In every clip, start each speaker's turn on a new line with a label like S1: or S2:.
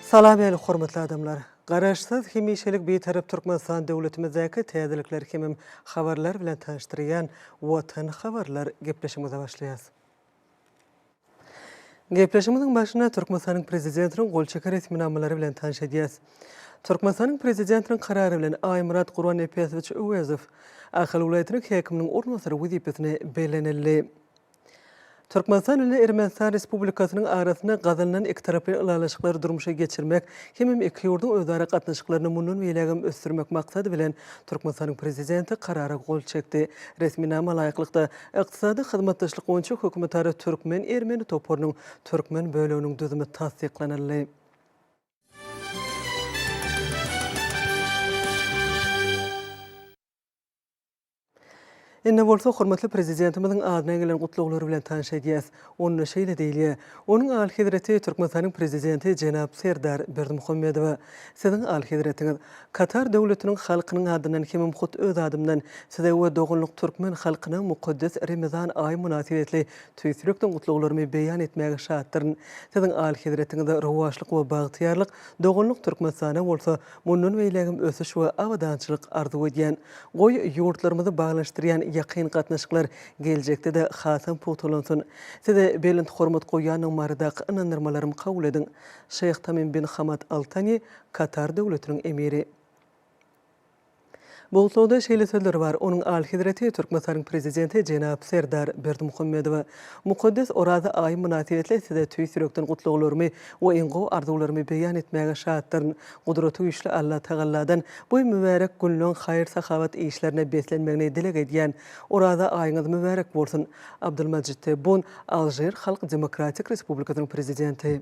S1: Salam ähli hormatly adamlar! Garaşsyz, hemişelik Bitarap Türkmenistan döwletimizdäki täzelikler hemem habarlar bilen tanyşdyrýan Watan habarlar gepleşigimize başlaýas. Gepleşigimiziň başynda Türkmenistanyň Prezidentiniň gol çeken resminamalary bilen tanyş edýäs. Türkmenistanyň Prezidentiniň Karary bilen Aýmyrat Gurbannepesowiç Öwezow Ahal welaýatynyň häkiminiň orunbasary wezipesine bellenildi. Türkmenistan bilen Ermenistan Respublikasynyň arasynda gazanylan ikitaraplaýyn ylalaşyklary durmuşa geçirmek hemem iki ýurduň özara gatnaşyklaryny mundan beýlägem ösdürmek maksady bilen Türkmenistanyň Prezidenti Karara gol çekdi. Resminama laýyklykda, Ykdysady hyzmatdaşlyk boýunça hökümetara türkmen-ermeni toparynyň türkmen böleginiň düzümi tassyklanyldy. Indi bolsa hormatly Prezidentimiziň adyna gelen gutlaglary bilen tanyş edýäs. Onda şeýle diýilýär, Onuň Alyhezreti Türkmenistanyň Prezidenti jenap Serdar Berdimuhamedowa, Siziň Alyhezretiňiz, Katar Döwletiniň halkynyň adyndan hemem hut öz adymdan Size we doganlyk türkmen halkyna mukaddes Remezan aýy mynasybetli tüýs ýürekden gutlaglarymy beýan etmäge şatdyryn. Siziň Alyhezretiňize rowaçlyk we bagtyýarlyk, doganlyk Türkmenistana bolsa mundan beýlägem ösüş we abadançylyk arzuw edýän. Goý, ýurtlarymyzy baglanyşdyrýan ýakyn gatnaşyklar geljekde-de hasam pugtalansyn. Size belent hormat goýýandygym baradaky ynandyrmalarymy kabul ediň. Şeýh Tamim bin Hamad Al Tani, Katar Döwletiniň Emiri. Bu gutlagda şeýle sözler bar, Onuň Alyhezreti Türkmenistanyň Prezidenti jenap Serdar Berdimuhamedowa, Mukaddes Oraza aýy mynasybetli Size tüýs ýürekden gutlaglarymy we iň gowy arzuwlarymy beýan etmäge şatdyryn. Gudratygüýçli Allatagalladan bu mübärek günleň haýyr-sahawat işlerine beslenmegini dileg edýän. Oraza aýyňyz mübärek bolsun! Abdylmajit Tebbun, Alžir Halk Demokratik Respublikasynyň Prezidenti.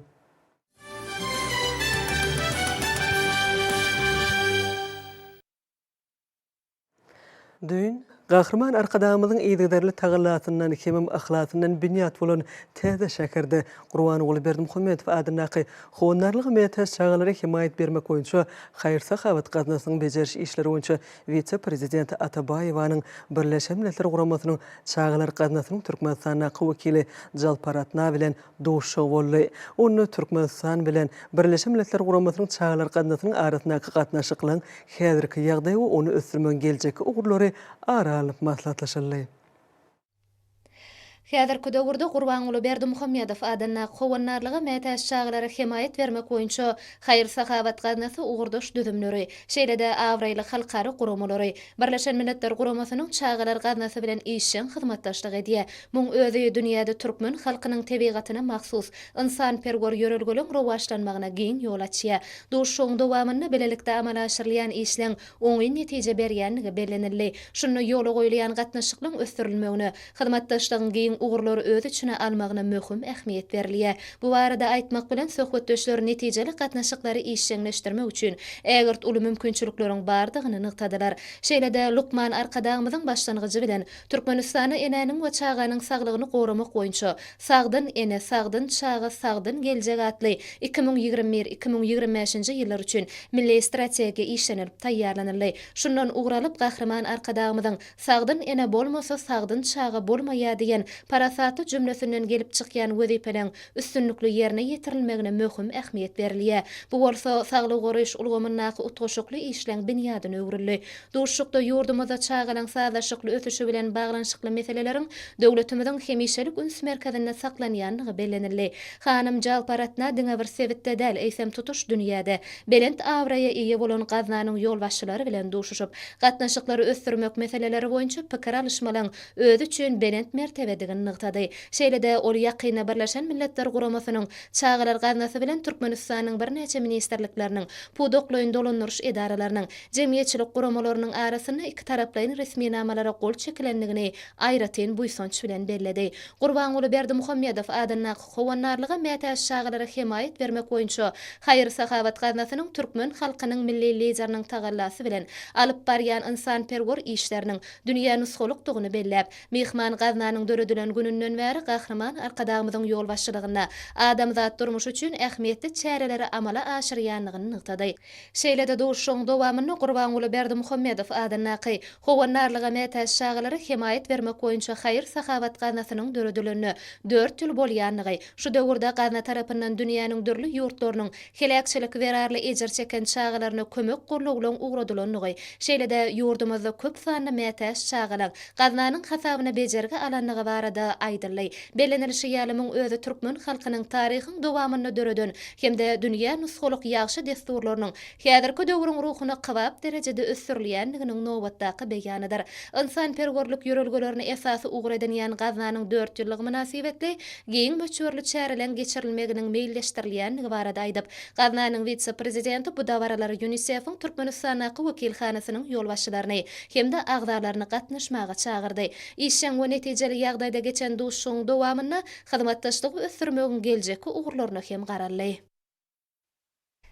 S1: Düýn, Gahryman Arkadagymyzyň yzygiderli tagallasyndan hemem yhlasyndan binýat bolan täze şäherde Gurbanguly Berdimuhamedow adyndaky Howandarlyga mätäç çagalara hemaýat bermek boýunça haýyr-sahawat gaznasynyň bejeriş işleri boýunça wise-prezidenti Atabaýewanyň Birleşen Milletler Guramasynyň Çagalar gaznasynyň Türkmenistandaky wekili Jalparatna bilen duşuşygy boldy. Onda Türkmenistan bilen Birleşen Milletler Guramasynyň Çagalar gaznasynyň arasyndaky gatnaşyklaryň häzirki ýagdaýy we ony ösdürmegiň geljekki ugurlary ara alnyp maslahatlaşyldy.
S2: Häzirki döwürde Gurbanguly Berdimuhamedow adyndaky Howandarlyga mätäç çagalara hemaýat bermek boýunça haýyr-sahawat gaznasy ugurdaş düzümleri, şeýle-de abraýly halkara guramalary, Birleşen Milletler Guramasynyň Çagalar gaznasy bilen işjeň hyzmatdaşlyk edýär. Muň özi dünýäde türkmen halkynyň tebigatyna mahsus ynsanperwer ýörelgeleň rowaçlanmagyna giň ýol açýar. Duşuşygyň dowamynda bilelikde amala aşyrylýan işleň oňyn netije berýändigi bellenildi. Şunda ýola goýulýan gatnaşyklaň ösdürilmegine, hyzmatdaşlygyň giň ugurlary öz içine almagyna möhüm ähmiýet berilýär. Bu barada aýtmak bilen, söhbetdeşler netijeli gatnaşyklary işjeňleşdirmek üçin ägirt uly mümkinçilikleriň bardygyny nygtadylar. Şeýle-de lukman Arkadagymyzyň başlangyjy bilen Türkmenistanda enäniň we çaganyň saglygyny goramak boýunça Sagdyn ene, sagdyn çaga, sagdyn geljek atly 2021, 2025-nji ýyllar üçin Milli strategiýa işlenilip taýýarlanyldy. Şundan ugur alyp, Gahryman Arkadagymyzyň Sagdyn ene bolmasa, sagdyn çaga bolmaýar diýen parasatly jümlesinden gelip çykýan wezipeleň üstünlikli ýerine ýetirilmegine möhüm ähmiýet berilýär. Bu bolsa saglygy goraýyş ulgamyndaky utgaşykly işleň binýadyna öwrüldi. Duşuşykda ýurdumyzda çagalaryň sazlaşykly ösüşi bilen baglanyşykly meseleleriň döwletimiziň hemişelik üns merkezinde saklanýandygy bellenildi. Hanym Jalparatna diňe bir sebitde däl, eýsem tutuş dünýäde belent abraýa eýe bolan gaznanyň ýolbaşçylary bilen duşuşyp, gatnaşyklary ösdürmek meseleleri boýunça pikir alyşmalaryň özi üçin belent mertebedigini nygtady. Şeýle-de, ol ýakynda Birleşen Milletler Guramasynyň Çagalar gaznasy bilen Türkmenistanyň birnäçe ministrlikleriniň, pudaklaýyn dolandyryş edaralarynyň, jemgyýetçilik guramalarynyň arasynda ikitaraplaýyn resminamalara gol çekilendigini aýratyn buýsanç bilen belledi. Gurbanguly Berdimuhamedow adyndaky Howandarlyga mätäç çagalara hemaýat bermek boýunça haýyr-sahawat gaznasynyň türkmen halkynyň Milli Lideriniň tagallasy bilen alyp barýan ynsanperwer işleriniň dünýä nusgalykdygyny belläp, myhman gaznanyň döredilen. döredilen gününden bäri Gahryman Arkadagymyzyň ýolbaşçylygynda adamzat durmuşy üçin ähmiýetli çäreleri amala aşyrýandygyny nygtady. Şeýle-de duşuşygyň dowamynda Gurbanguly Berdimuhamedow adyndaky Howandarlyga mätäç çagalara hemaýat bermek boýunça haýyr-sahawat gaznasynyň döredilenine dört ýyl bolýandygy, şu döwürde gazna tarapyndan dünýäniň dürli ýurtlarynyň heläkçilik zerarly ejir çeken çagalaryna kömek golawlaň ugradylandygy, şeýle-de ýurdumyzda köp sanly mätäç çagalaň gaznanyň hasabyna bejergi alandygy barada aýdyldy. Bellenilişi ýaly, muň özi türkmen halkynyň taryhyň dowamynda döreden hem-de dünýä nusgalyk ýagşy dessurlarynyň häzirki döwrüň ruhuna kybap derejede ösdürilýändiginiň nobatdaky beýanydyr. Ynsanperwerlik ýörelgelerini esasy ugur edinýän gaznanyň dört ýyllygy mynasybetli giň möçberli çäreleň geçirilmeginiň meýilleşdirilýändigi barada aýdyp, gaznanyň wise-prezidenti bu dabaralara ÝUNISEF-iň Türkmenistandaky wekilhanasynyň ýolbaşçylaryny hem-de agzalaryny gatnaşmaga çagyrdy. Işjeň we netijeli ýagdaýda geçen duşuşygyň dowamynda hyzmatdaşlygy ösdürmegiň geljekki ugurlaryna hem garaldy.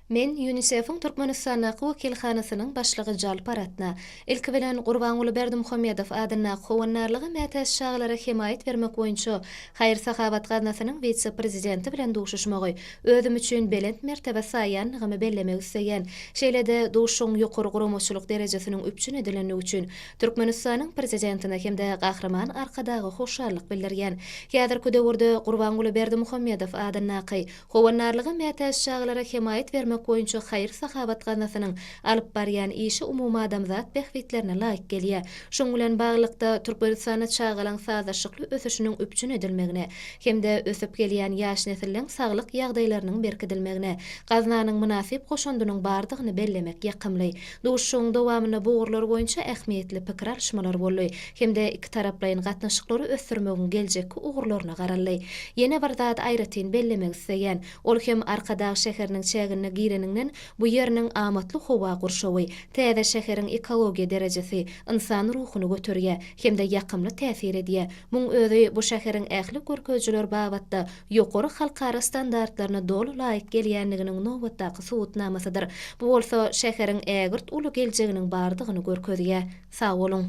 S2: Men ÝUNISEF-iň Türkmenistandaky wekilhanasynyň başlygy Jalpa Ratna. Ilki bilen, Gurbanguly Berdimuhamedow adyndaky Howandarlyga mätäç çagalara hemaýat bermek boýunça haýyr-sahawat gaznasynyň wise-prezidenti bilen duşuşmagy özüm üçin belent mertebe saýýandygymy bellemek isleýän. Şeýle-de, duşuşygyň ýokary guramaçylyk derejesiniň üpjün edilendigi üçin Türkmenistanyň Prezidentine hem-de Gahryman Arkadaga hoşallyk bildirýän. Häzirki döwürde Gurbanguly Berdimuhamedow adyndaky Howandarlyga mätäç çagalara hemaýat bermek boýunça haýyr-sahawat gaznasynyň alyp barýan işi umumadamzat bähbitlerine laýyk gelýär. Şunuň bilen baglylykda, Türkmenistanda çagalaň sazlaşykly ösüşiniň üpjün edilmegine hem-de ösüp gelýän ýaş nesilleň saglyk ýagdaýlarynyň berkidilmegine gaznanyň mynasyp goşandynyň bardygyny bellemek ýakymly. Duşuşygyň dowamynda bu ugurlar boýunça ähmiýetli pikir alyşmalar boldy hem-de ikitaraplaýyn gatnaşyklary ösdürmegiň geljekki ugurlaryna garaldy. Ýene bir zady aýratyn bellemek isleýän. Ol hem Arkadag şäheriniň çägine gireniňden bu ýeriniň amatly howa gurşawy, täze şäheriň ekologiýa derejesi ynsan ruhuny göterýär hem-de ýakymly täsir edýär. Muň özi bu şäheriň ähli görkezijiler babatda ýokary halkara standartlaryna doly laýyk gelýändiginiň nobatdaky subutnamasydyr. Bu bolsa şäheriň ägirt uly geljeginiň bardygyny görkezýär. Sag boluň!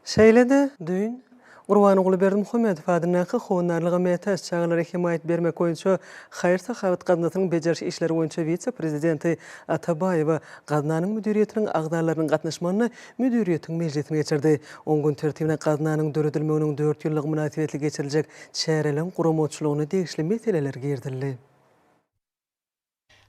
S1: Şeýle-de, düýn, Gurbanguly Berdimuhamedow adyndaky Howandarlyga mätäç çagalara hemaýat bermek boýunça haýyr-sahawat gaznasynyň bejeriş işleri boýunça wise-prezidenti Atabaýewa gaznanyň müdiriýetiniň agzalarynyň gatnaşmagynda müdiriýetiň mejlisini geçirdi. Oň gün tertibine gaznanyň döredilmeginiň dört ýyllygy mynasybetli geçiriljek çäreleriň guramaçylygyna degişli meseleler girizildi.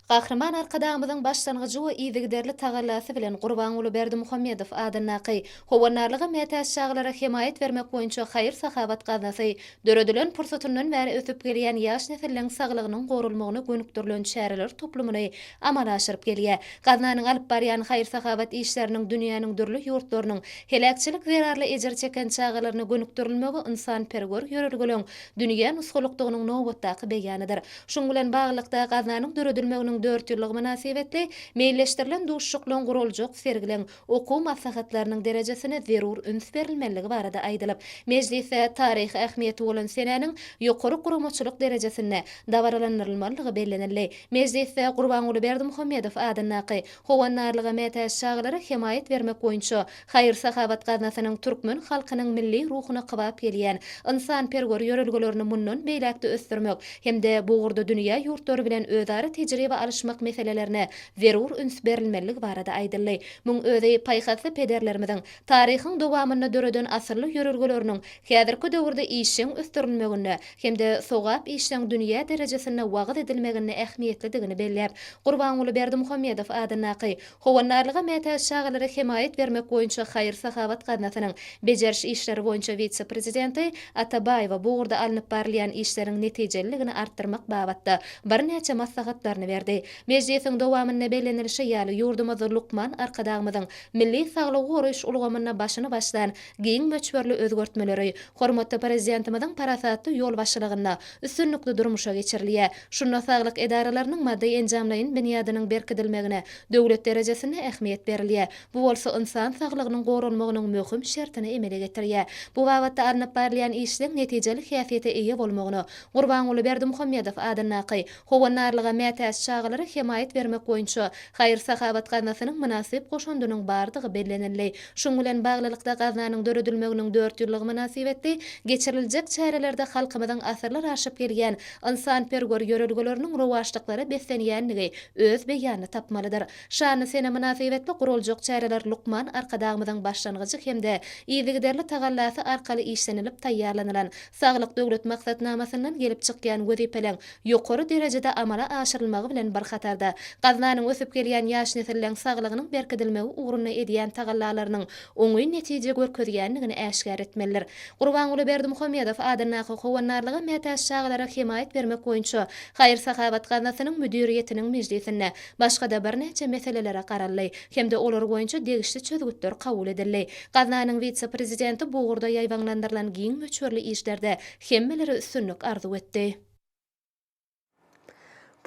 S2: Gahryman Arkadagymyzyň başlangyjy we yzygiderli tagallasy bilen Gurbanguly Berdimuhamedow adyndaky Howandarlyga mätäç çagalara hemaýat bermek boýunça haýyr-sahawat gaznasy döredilen pursatyndan bäri ösüp gelýän ýaş nesilleň saglygynyň goralmagyna gönükdirilen çäreler toplumyny amala aşyryp gelýär. Gaznanyň alyp barýan haýyr-sahawat işleriniň dünýäniň dürli ýurtlarynyň heläkçilik zerarly ejir çeken çagalaryna gönükdirilmegi ynsanperwer ýörelgeleň dünýä nusgalykdygynyň nobatdaky beýanydyr. Şunuň bilen baglylykda, gaznanyň döredilmeginiň dört ýyllygy mynasybetli meýilleşdirilen duşuşyklaryň guraljak sergileň, okuw maslahatlarynyň derejesine zerur üns berilmelidigi barada aýdylyp, mejlisde taryhy ähmiýeti bolan senäniň ýokary guramaçylyk derejesinde dabaralandyrylmalydygy bellenildi. Mejlisde Gurbanguly Berdimuhamedow adyndaky Howandarlyga mätäç çagalara hemaýat bermek boýunça Haýyr-sahawat gaznasynyň türkmen halkynyň milli ruhuna kybap gelýän ynsanperwer ýörelgelerini mundan beýläk-de ösdürmek hem-de bu ugurda dünýä ýurtlary bilen özara tejribe alyşmak meselelerine zerur üns berilmelidigi barada aýdyldy. Muň özi paýhasly pederlerimiziň taryhyň dowamynda döreden asylly ýörelgeleriniň häzirki döwürde işjeň ösdürilmeginde hem-de sogap işleň dünýä derejesinde wagyz edilmeginde ähmiýetlidigini belläp, Gurbanguly Berdimuhamedow adyndaky Howandarlyga mätäç çagalara hemaýat bermek boýunça haýyr-sahawat gaznasynyň bejeriş işleri boýunça wise-prezidenti Atabaýewa bu ugurda alnyp barylýan işleriň netijeliligini artdyrmak babatda birnäçe maslahatlaryny berdi. Mejlisiň dowamynda bellenilişi ýaly, ýurdumyzda lukman Arkadagymyzyň milli saglygy goraýyş ulgamynda başyny başlan giň möçberli özgertmeleri hormatly Prezidentimiziň parasatly ýolbaşçylygynda üstünlikli durmuşa geçirilýär. Şunda saglyk edaralarynyň maddy-enjamlaýyn binýadynyň berkidilmegine döwlet derejesinde ähmiýet berilýär. Bu bolsa ynsan saglygynyň goralmagynyň möhüm şertini emele getirýär. Bu babatda alnyp barylýan işleň netijeli häsiýete eýe bolmagyna Gurbanguly Berdimuhamedow adyndaky Howandarlyga mätäç çagalar. çagalara hemaýat bermek boýunça haýyr-sahawat gaznasynyň mynasyp goşandynyň bardygy bellenildi. Şuň bilen baglylykda, gaznanyň döredilmeginiň dört ýyllygy mynasybetli geçiriljek çärelerde halkymyzyň asyrlar aşyp gelýän ynsanperwer ýörelgeleriniň rowaçlyklara beslenýändigi öz beýanyny tapmalydyr. Şanly sene mynasybetli guraljak çäreler lukman Arkadagymyzyň başlangyjy hem-de yzygiderli tagallasy arkaly işlenilip taýýarlanylan Saglyk Döwlet maksatnamasyndan gelip çykýan wezipeleň ýokary derejede amala aşyrylmagy bilen bir hatarda, gaznanyň ösüp gelýän ýaş nesilleň saglygynyň berkidilmegi ugrunda edýän tagallalarynyň oňyn netije görkezýändigini äşgär etmelidir. Gurbanguly Berdimuhamedow adyndaky Howandarlyga mätäç çagalara hemaýat bermek boýunça haýyr-sahawat gaznasynyň müdiriýetiniň mejlisinde başga-da birnäçe meselelere garaldy hem-de olar boýunça degişli çözgütler kabul edildi. Gaznanyň wise-prezidenti bu ugurda ýaýbaňlandyrylan giň möçberli işlerde hemmelere üstünlik arzuw etdi.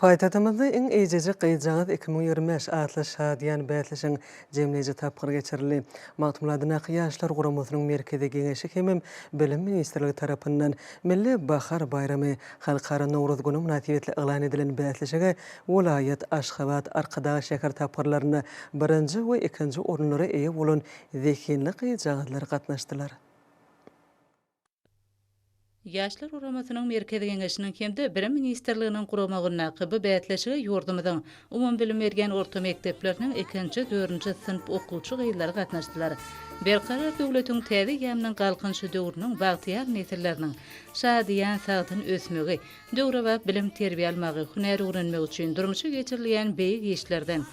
S1: Paýtagtymyzda Iň eýjejik gyzjagaz 2025 atly şadyýan bäsleşigiň jemleýji tapgyry geçirildi. Magtymguly adyndaky Ýaşlar guramasynyň Merkezi Geňeşi hemem Bilim ministrligi tarapyndan Milli bahar baýramy, Halkara Nowruz güni mynasybetli yglan edilen bäsleşige welaýat, Aşgabat, Arkadag şäher tapgyrlarynda birinji we ikinji orunlara eýe bolan zehinli gyzjagazlar gatnaşdylar.
S3: Ýaşlar guramasynyň Merkezi Geňeşiniň hem-de Bilim ministrliginiň guramagyndaky bu bäsleşige ýurdumyzyň umumybilim berýän orta mekdepleriniň ikinji, dördünji synp okuwçy gyzlary gatnaşdylar. Berkarar döwletiň täze eýýamynyň Galkynyşy döwrüniň bagtyýar nesilleriniň şadyýan, sagdyn ösmegi, döwrebap bilim-terbiýe almagy, hünär öwrenmegi üçin durmuşa geçirilýän beýik işlerden,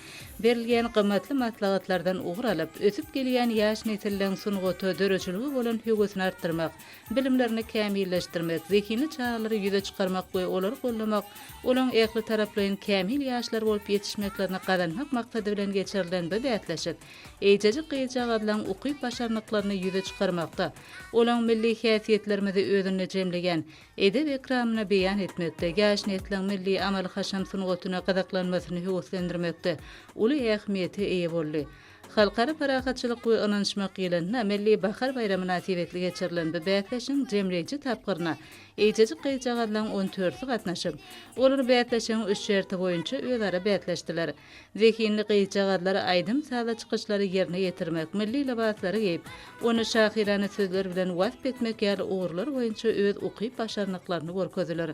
S3: berilýän gymmatly maslahatlardan ugur alyp, ösüp gelýän ýaş nesilleň sungata, döredijilige bolan höwesini artdyrmak, bilimlerini kämilleşdirmek, zehinli çagalary ýüze çykarmak we olary goldamak, olaň ähli taraplaýyn kämil ýaşlar bolup ýetişmeklerini gazanmak maksady bilen geçirilen bu bäsleşik eýjejik gyzjagazlaň ukyp-başarnyklaryny ýüze çykarmakda, olaň milli häsiýetlerimizi özünde jemleýän edep-ekramyny beýan etmekde, ýaş nesliň milli amaly-haşam sungatyna gyzyklanmasyny höweslendirmekde uly ähmiýete eýe boldy. Halkara parahatçylyk we ynanyşmak ýylynda Milli bahar baýramy mynasybetli geçirilen bu bäsleşigiň jemleýji tapgyryna eýjejik gyzjagazlaryň on dördüsi gatnaşyp, olar bäsleşigiň üç şerti boýunça özara bäsleşdiler. Zehinli gyzjagazlar aýdym-sazly çykyşlary ýerine ýetirmek, milli lybaslary geýip, ony şahyrana sözler bilen wasp etmek ýaly ugurlar boýunça öz ukyp-başarnyklaryny görkezdiler.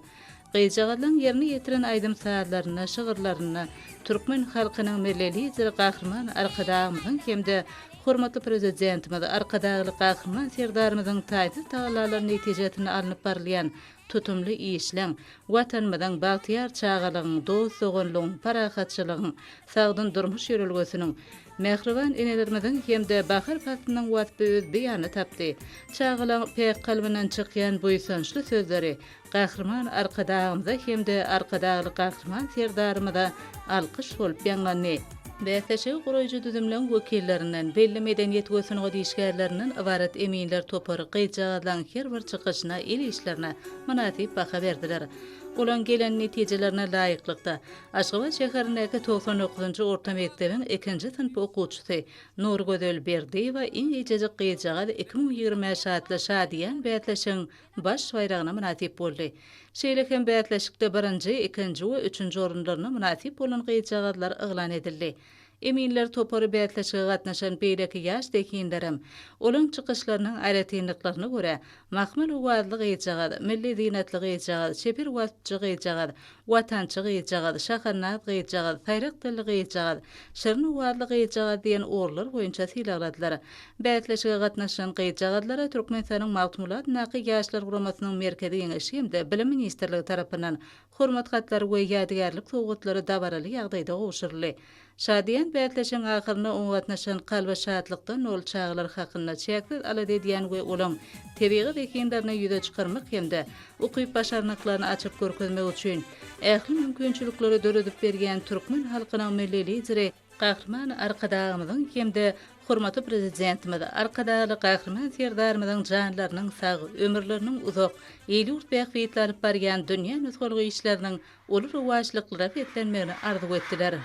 S3: Gyzjagazlaryň ýerine ýetiren aýdym-sazlarynda, şygyrlarynda türkmen halkynyň Milli Lideri Gahryman Arkadagymyzyň hem-de hormatly Prezidentimiz Arkadagly Gahryman Serdarymyzyň taýsyz tagallalary netijesinde alnyp barylýan tutumly işleň, Watanymyzyň, bagtyýar çagalygyň, dost-doganlygyň, parahatçylygyň, sagdyn durmuş ýörelgesiniň, mähriban enelerimiziň hem-de bahar paslynyň waspy öz beýanyny tapdy. Çagalaň päk kalbyndan çykýan buýsançly sözleri Gahryman Arkadagymyza hem-de Arkadagly Gahryman Serdarymyza alkyş bolup ýaňlandy. Bäsleşigi guraýjy düzümleň wekillerinden, belli medeniýet we sungat işgärlerinden ybarat eminler topary gyzjagazlaryň her bir çykyşyna, el işlerine mynasyp baha berdiler. Olaň gelen netijelerine laýyklykda, Aşgabat şäherindäki 99-njy orta mekdebiň ikinji synp okuwçysy Nurgözel Berdiýewa Iň eýjejik gyzjagaz 2025 atly şadyýan bäsleşigiň baş baýragyna mynasyp boldy. Şeýle hem bäsleşikde birinji, ikinji we üçünji orunlaryna mynasyp bolan gyzjagazlar yglan edildi. Eminler topary bäsleşige gatnaşan beýleki ýaş zehinlerem, olaň çykyşlarynyň aýratynlyklaryna görä, Mahmal owazly gyzjagaz, Milli zynatly gyzjagaz, Çeper waspçy gyzjagaz, Watançy gyzjagaz, Şahannaz gyzjagaz, Saýrak dilli gyzjagaz, Şirin owazly gyzjagaz diýen ugurlar boýunça sylagladylar. Bäsleşige gatnaşan gyzjagazlara Türkmenistanyň Magtymguly adyndaky Ýaşlar guramasynyň Merkezi Geňeşi hem-de Bilim ministrligi tarapyndan Hormat hatlary we ýadygärlik sowgatlary dabaraly ýagdaýda gowşuryldy. Şadyýan bäsleşigiň ahyrynda oňa gatnaşan kalby şatlykdan doly çagalar hakynda çäksiz alada edýän we olaň tebigy zehinlerini ýüze çykarmak hem-de ukyp-başarnyklaryny açyp görkezmek üçin ähli mümkinçilikleri döredip berýän türkmen halkynyň Milli Lideri Gahryman Arkadagymyzyň hem-de hormatly Prezidentimiz Arkadagly Gahryman Serdarymyzyň janlarynyň sag, ömürleriniň uzak, il-ýurt bähbitli alyp barýan dünýä nusgalyk işleriniň uly rowaçlyklara beslenmegini arzuw etdiler.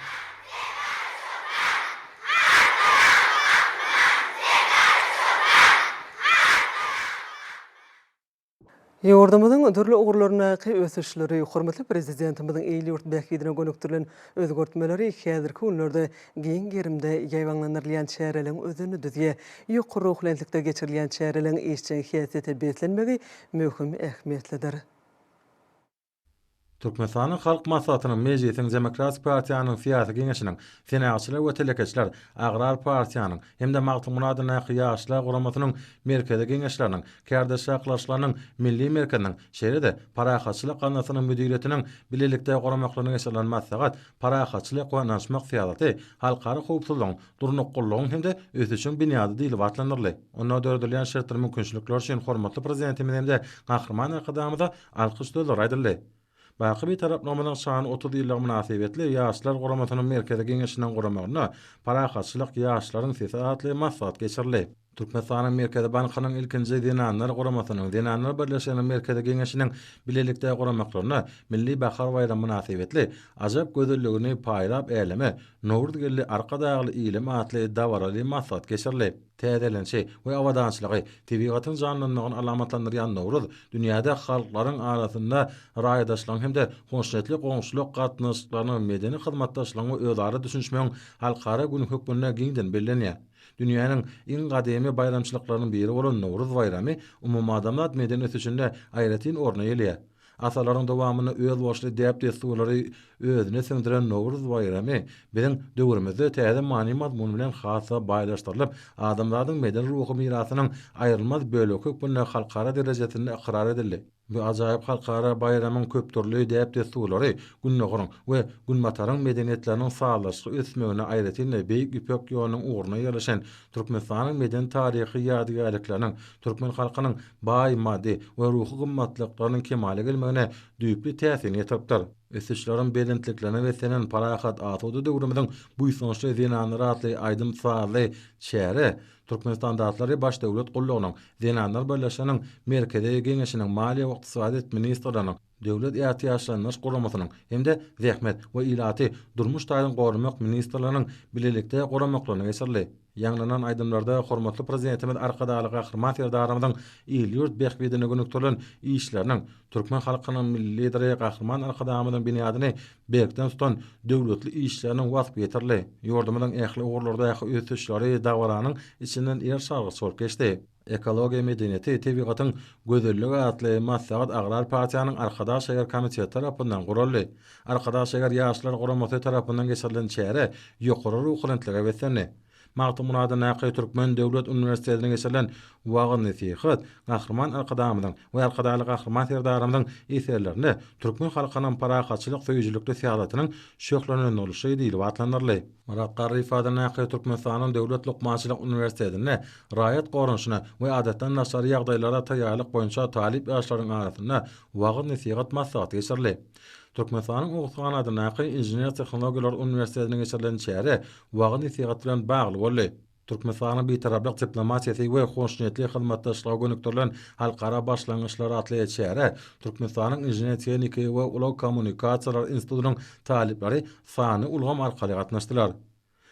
S1: Ýurdumyzyň dürli ugurlaryndaky ösüşleri, hormatly Prezidentimiziň il-ýurt bähbidine gönükdirilen özgertmeleri häzirki günlerde giň gerimde ýaýbaňlandyrylýan çäreleriň özenini düzýär. Ýokary ruhubelentlikde geçirilýän çäreleriň işjeň häsiýete beslenmegi möhüm ähmiýetlidir.
S4: Türkmenistanyň Halk Maslahatynyň Mejlisiniň Demokratik partiýanyň Syýasy geňeşiniň, Senagatçylar we telekeçiler, Agrar partiýanyň hem-de Magtymguly adyndaky Ýaşlar guramasynyň Merkezi geňeşleriniň, Kärdeşler arkalaşyklarynyň Milli merkeziniň, şeýle-de Parahatçylyk gaznasynyň müdiriýetiniň bilelikde guramaklarynda geçirilen maslahat Parahatçylyk we ynanyşmak syýasaty halkara howpsuzlygyň, durnuklylygyň hem-de ösüşiň binýady diýlip atlandyryldy. Onda döredilýän şertdir-mümkinçilikler üçin hormatly Prezidentimize hem-de Gahryman Arkadagymyza Alkyş sözleri aýdyldy. Baky Bitaraplygymyzyň şanly 30 ýyllygy mynasybetli Ýaşlar guramasynyň Merkezi Geňeşiniň guramagynda Parahatçylyk, ýaşlaryň sesi atly maslahat geçirildi. Türkmenistanyň Merkezi bankynyň ilkinji Zenanlar guramasynyň, Zenanlar birleşiginiň Merkezi Geňeşiniň bilelikde guramaklarynda Milli bahar baýramy mynasybetli Ajap gözelligini paýlap äleme, Nowruz geldi Arkadagly ilim atly dabaraly maslahat geçirildi. Täzelenişi we abadançylygy, tebigatyň janlanmagyny alamatlandyrýan Nowruz dünýäde halklaryň arasynda raýdaşlygyň hem-de hoşniýetli goňşulyk gatnaşyklarynyň, medeni hyzmatdaşlygyň we özara düşünişmegiň halkara güni hökmünde giňden bellenýär. Dünýäniň iň gadymy baýramçylyklarynyň biri bolan Nowruz baýramy umumadamzat medeni ösüşinde aýratyn orun eýeleýär. Asyrlaryň dowamynda özboluşly däp-dessurlary özüne siňdiren Nowruz baýramy biziň döwrümizde täze many-mazmun bilen has-da baýlaşdyrylyp, adamzadyň medeni-ruhy mirasynyň aýrylmaz bölegi hökmünde halkara derejesinde ykrar edildi. Bu ajaýyp halkara baýramyň köpdürli däp-dessurlary Gündogaryň we Günbataryň medeniýetleriniň sazlaşykly ösmegine, aýratyn-da, Beýik Ýüpek ýolunyň ugrunda ýerleşen Türkmenistanyň medeni-taryhy ýadygärlikleriniň, türkmen halkynyň baý maddy we ruhy gymmatlyklarynyň kemala gelmegine düýpli täsirini ýetiripdir. Ösüşleriň belentliklerine beslenen parahat, asuda döwrümiziň buýsançly zenanlary atly aýdym-sazly çäre Türkmenstandartlary Baş döwlet gullugynyň, Zenanlar birleşiginiň Merkezi Geňeşiniň, Maliýe we ykdysadyýet ministrliginiň, Döwlet ätiýaçlandyryş guramasynyň hem-de Zähmet we ilaty durmuş taýdan goramak ministrliginiň bilelikde guramaklarynda geçirildi. Ýaňlanan aýdymlarda hormatly Prezidentimiz Arkadagly Gahryman Serdarymyzyň il-ýurt bähbidine gönükdirilen işleriniň, türkmen halkynyň Milli Lideri Gahryman Arkadagymyzyň binýadyny berkden tutan döwletli işleriniň waspy ýetirildi. Ýurdumyzyň ähli ugurlardaky ösüşleri dabaranyň içinden eriş-argaç bolup geçdi. Ekologiýa medeniýeti, tebigatyň gözelligi atly maslahat Agrar partiýanyň Arkadag şäher komiteti tarapyndan guraldy. Arkadag şäher Ýaşlar guramasy tarapyndan geçirilen çäre ýokary ruhubelentlige beslendi. Magtymguly adyndaky Türkmen döwlet uniwersitetinde geçirilen wagyz-nesihat Gahryman Arkadagymyzyň we Arkadagly Gahryman Serdarymyzyň eserlerinde türkmen halkynyň parahatçylyk söýüjilikli syýasatynyň şöhlelendirilişi diýlip atlandyryldy. Myrat Garryýew adyndaky Türkmenistanyň Döwlet lukmançylyk uniwersitetinde raýat goranyşyna we adatdan daşary ýagdaýlara taýýarlyk boýunça talyp ýaşlaryň arasynda wagyz-nesihat maslahaty geçirildi. Türkmenistanyň Oguzhan adyndaky Inžener-tehnologiýalar uniwersitetinde geçirilen çäre wagyz-nesihat bilen bagly boldy. Türkmenistanyň Bitaraplyk diplomatiýasy we hoşniýetli hyzmatdaşlyga gönükdirilen halkara başlangyçlary atly çärä Türkmenistanyň Inžener-tehniki we ulag kommunikasiýalar institutynyň talyplary sanly ulgam arkaly gatnaşdylar.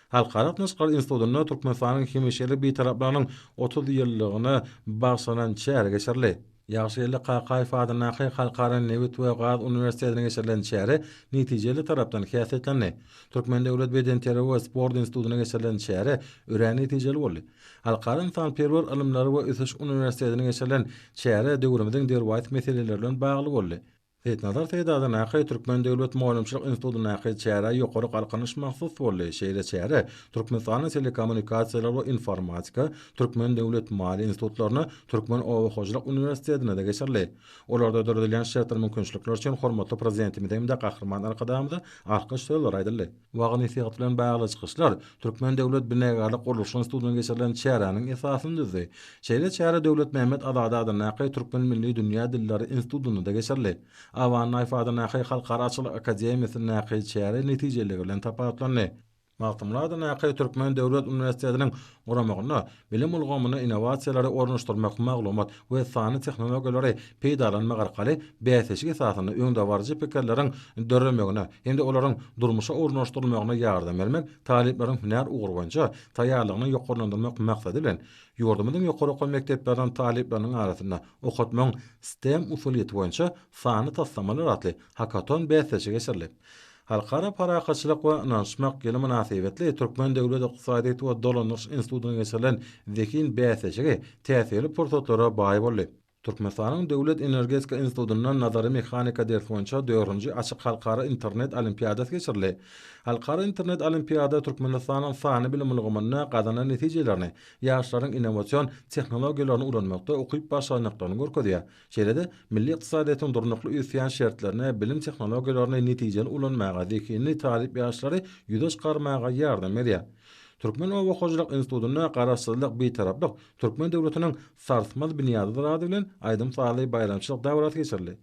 S4: Halkara gatnaşyklar institutynda Türkmenistanyň hemişelik Bitaraplygynyň 30 ýyllygyna bagyşlanan çäre geçirildi. Ýagşygeldi Kakaýew adyndaky Halkara nebit we gaz uniwersitetinde geçirilen çäre netijeli tarapdan häsiýetlendi. Türkmen döwlet bedenterbiýe we sport institutynda geçirilen çäre örän netijeli boldy. Halkara ynsanperwer ylymlary we ösüş uniwersitetinde geçirilen çäre döwrümiziň derwaýys meseleleri bilen bagly boldy. Seýitnazar Seýit adyndaky Türkmen döwlet mugallymçylyk institutyndaky çärä ýokary galkynyş mahsus boldy. Şeýle çäre Türkmenistanyň Telekommunikasiýalar we informatika, Türkmen döwlet maliýe institutlarynda, Türkmen oba hojalyk uniwersitetinde-de geçirildi. Olarda döredilýän şertler mümkinçilikler üçin hormatly Prezidentimize hem-de Gahryman Arkadagymyza alkyş sözleri aýdyldy. Wagyz-nesihat bilen bagly çykyşlar Türkmen döwlet binagärlik-gurluşyk institutynda geçirilen çäräniň esasyny düzdi. Şeýle çäre Döwletmämmet Azady adyndaky Türkmen milli dünýä dilleri institutynda-da geçirildi. Aba Annaýew adyndaky Halkara atçylyk akademiýasyndaky çäre netijeliligi bilen tapawutlandy. Magtymguly adyndaky Türkmen döwlet uniwersitetiniň guramagynda bilim ulgamyna innowasiýalary ornaşdyrmak, maglumat we sanly tehnologiýalary peýdalanmak arkaly bäsleşik esasynda öňdebaryjy pikirleriň döremegine hem-de olaryň durmuşa ornaşdyrylmagyna ýardam bermek, talyplaryň hünär ugry boýunça taýýarlygyny ýokarlandyrmak maksady bilen, ýurdumyzyň ýokary okuw mekdepleriniň talyplarynyň arasynda okatmagyň STEM usulyýeti boýunça Sanly taslamalar atly hakaton bäsleşigi geçirildi. Halkara parahatçylyk we ynanyşmak ýyly mynasybetli Türkmen döwlet ykdysadyýet we dolandyryş institutynda geçirilen zehin bäsleşigi täsirli pursatlara baý boldy. Türkmenistanyň Döwlet energetika institutynda nazary mehanika dersi boýunça dördünji açyk halkara internet olimpiadasy geçirildi. Halkara internet olimpiada Türkmenistanyň sanly bilim ulgamynda gazanan netijelerini, ýaşlaryň innowasion tehnologiýalaryny ulanmakda ukyp-başarnyklaryny görkezýär. Şeýle-de, milli ykdysadyýetiň durnukly ösýän şertlerinde bilim tehnologiýalaryny netijeli ulanmaga, zehinli talyp ýaşlary ýüze çykarmaga ýardam berýär. Türkmen oba hojalyk institutynda Garaşsyzlyk, Bitaraplyk türkmen döwletiniň sarsmaz binýadydyr ady bilen aýdym-sazly baýramçylyk dabarasy geçirildi.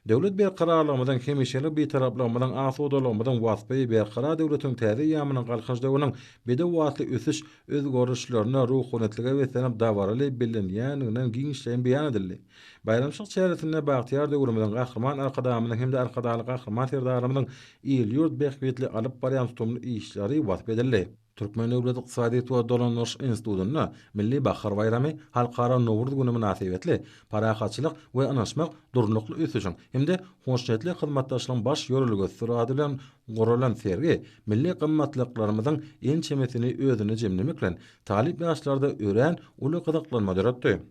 S4: Döwlet berkararlygymyzyň, hemişelik Bitaraplygymyzyň, asudalygymyzyň waspy, Berkarar döwletiň täze eýýamynyň Galkynyş döwrüniň bedew atly ösüş özgerişlerine ruhubelentlige beslenip dabaraly bellenýändiginden giňişleýin beýan edildi. Baýramçylyk çäresinde bagtyýar döwrümiziň Gahryman Arkadagymyzyň hem-de Arkadagly Gahryman Serdarymyzyň il-ýurt bähbitli alyp barýan tutumly işleri wasp edildi. Türkmen döwlet ykdysadyýet we dolandyryş institutynda Milli bahar baýramy, Halkara Nowruz güni mynasybetli Parahatçylyk we ynanyşmak durnukly ösüşiň hem-de hoşniýetli hyzmatdaşlygyň baş ýörelgesidir ady bilen guralan sergi milli gymmatlyklarymyzyň ençemesini özünde jemlemek bilen, talyp ýaşlarda örän uly gyzyklanma döretdi.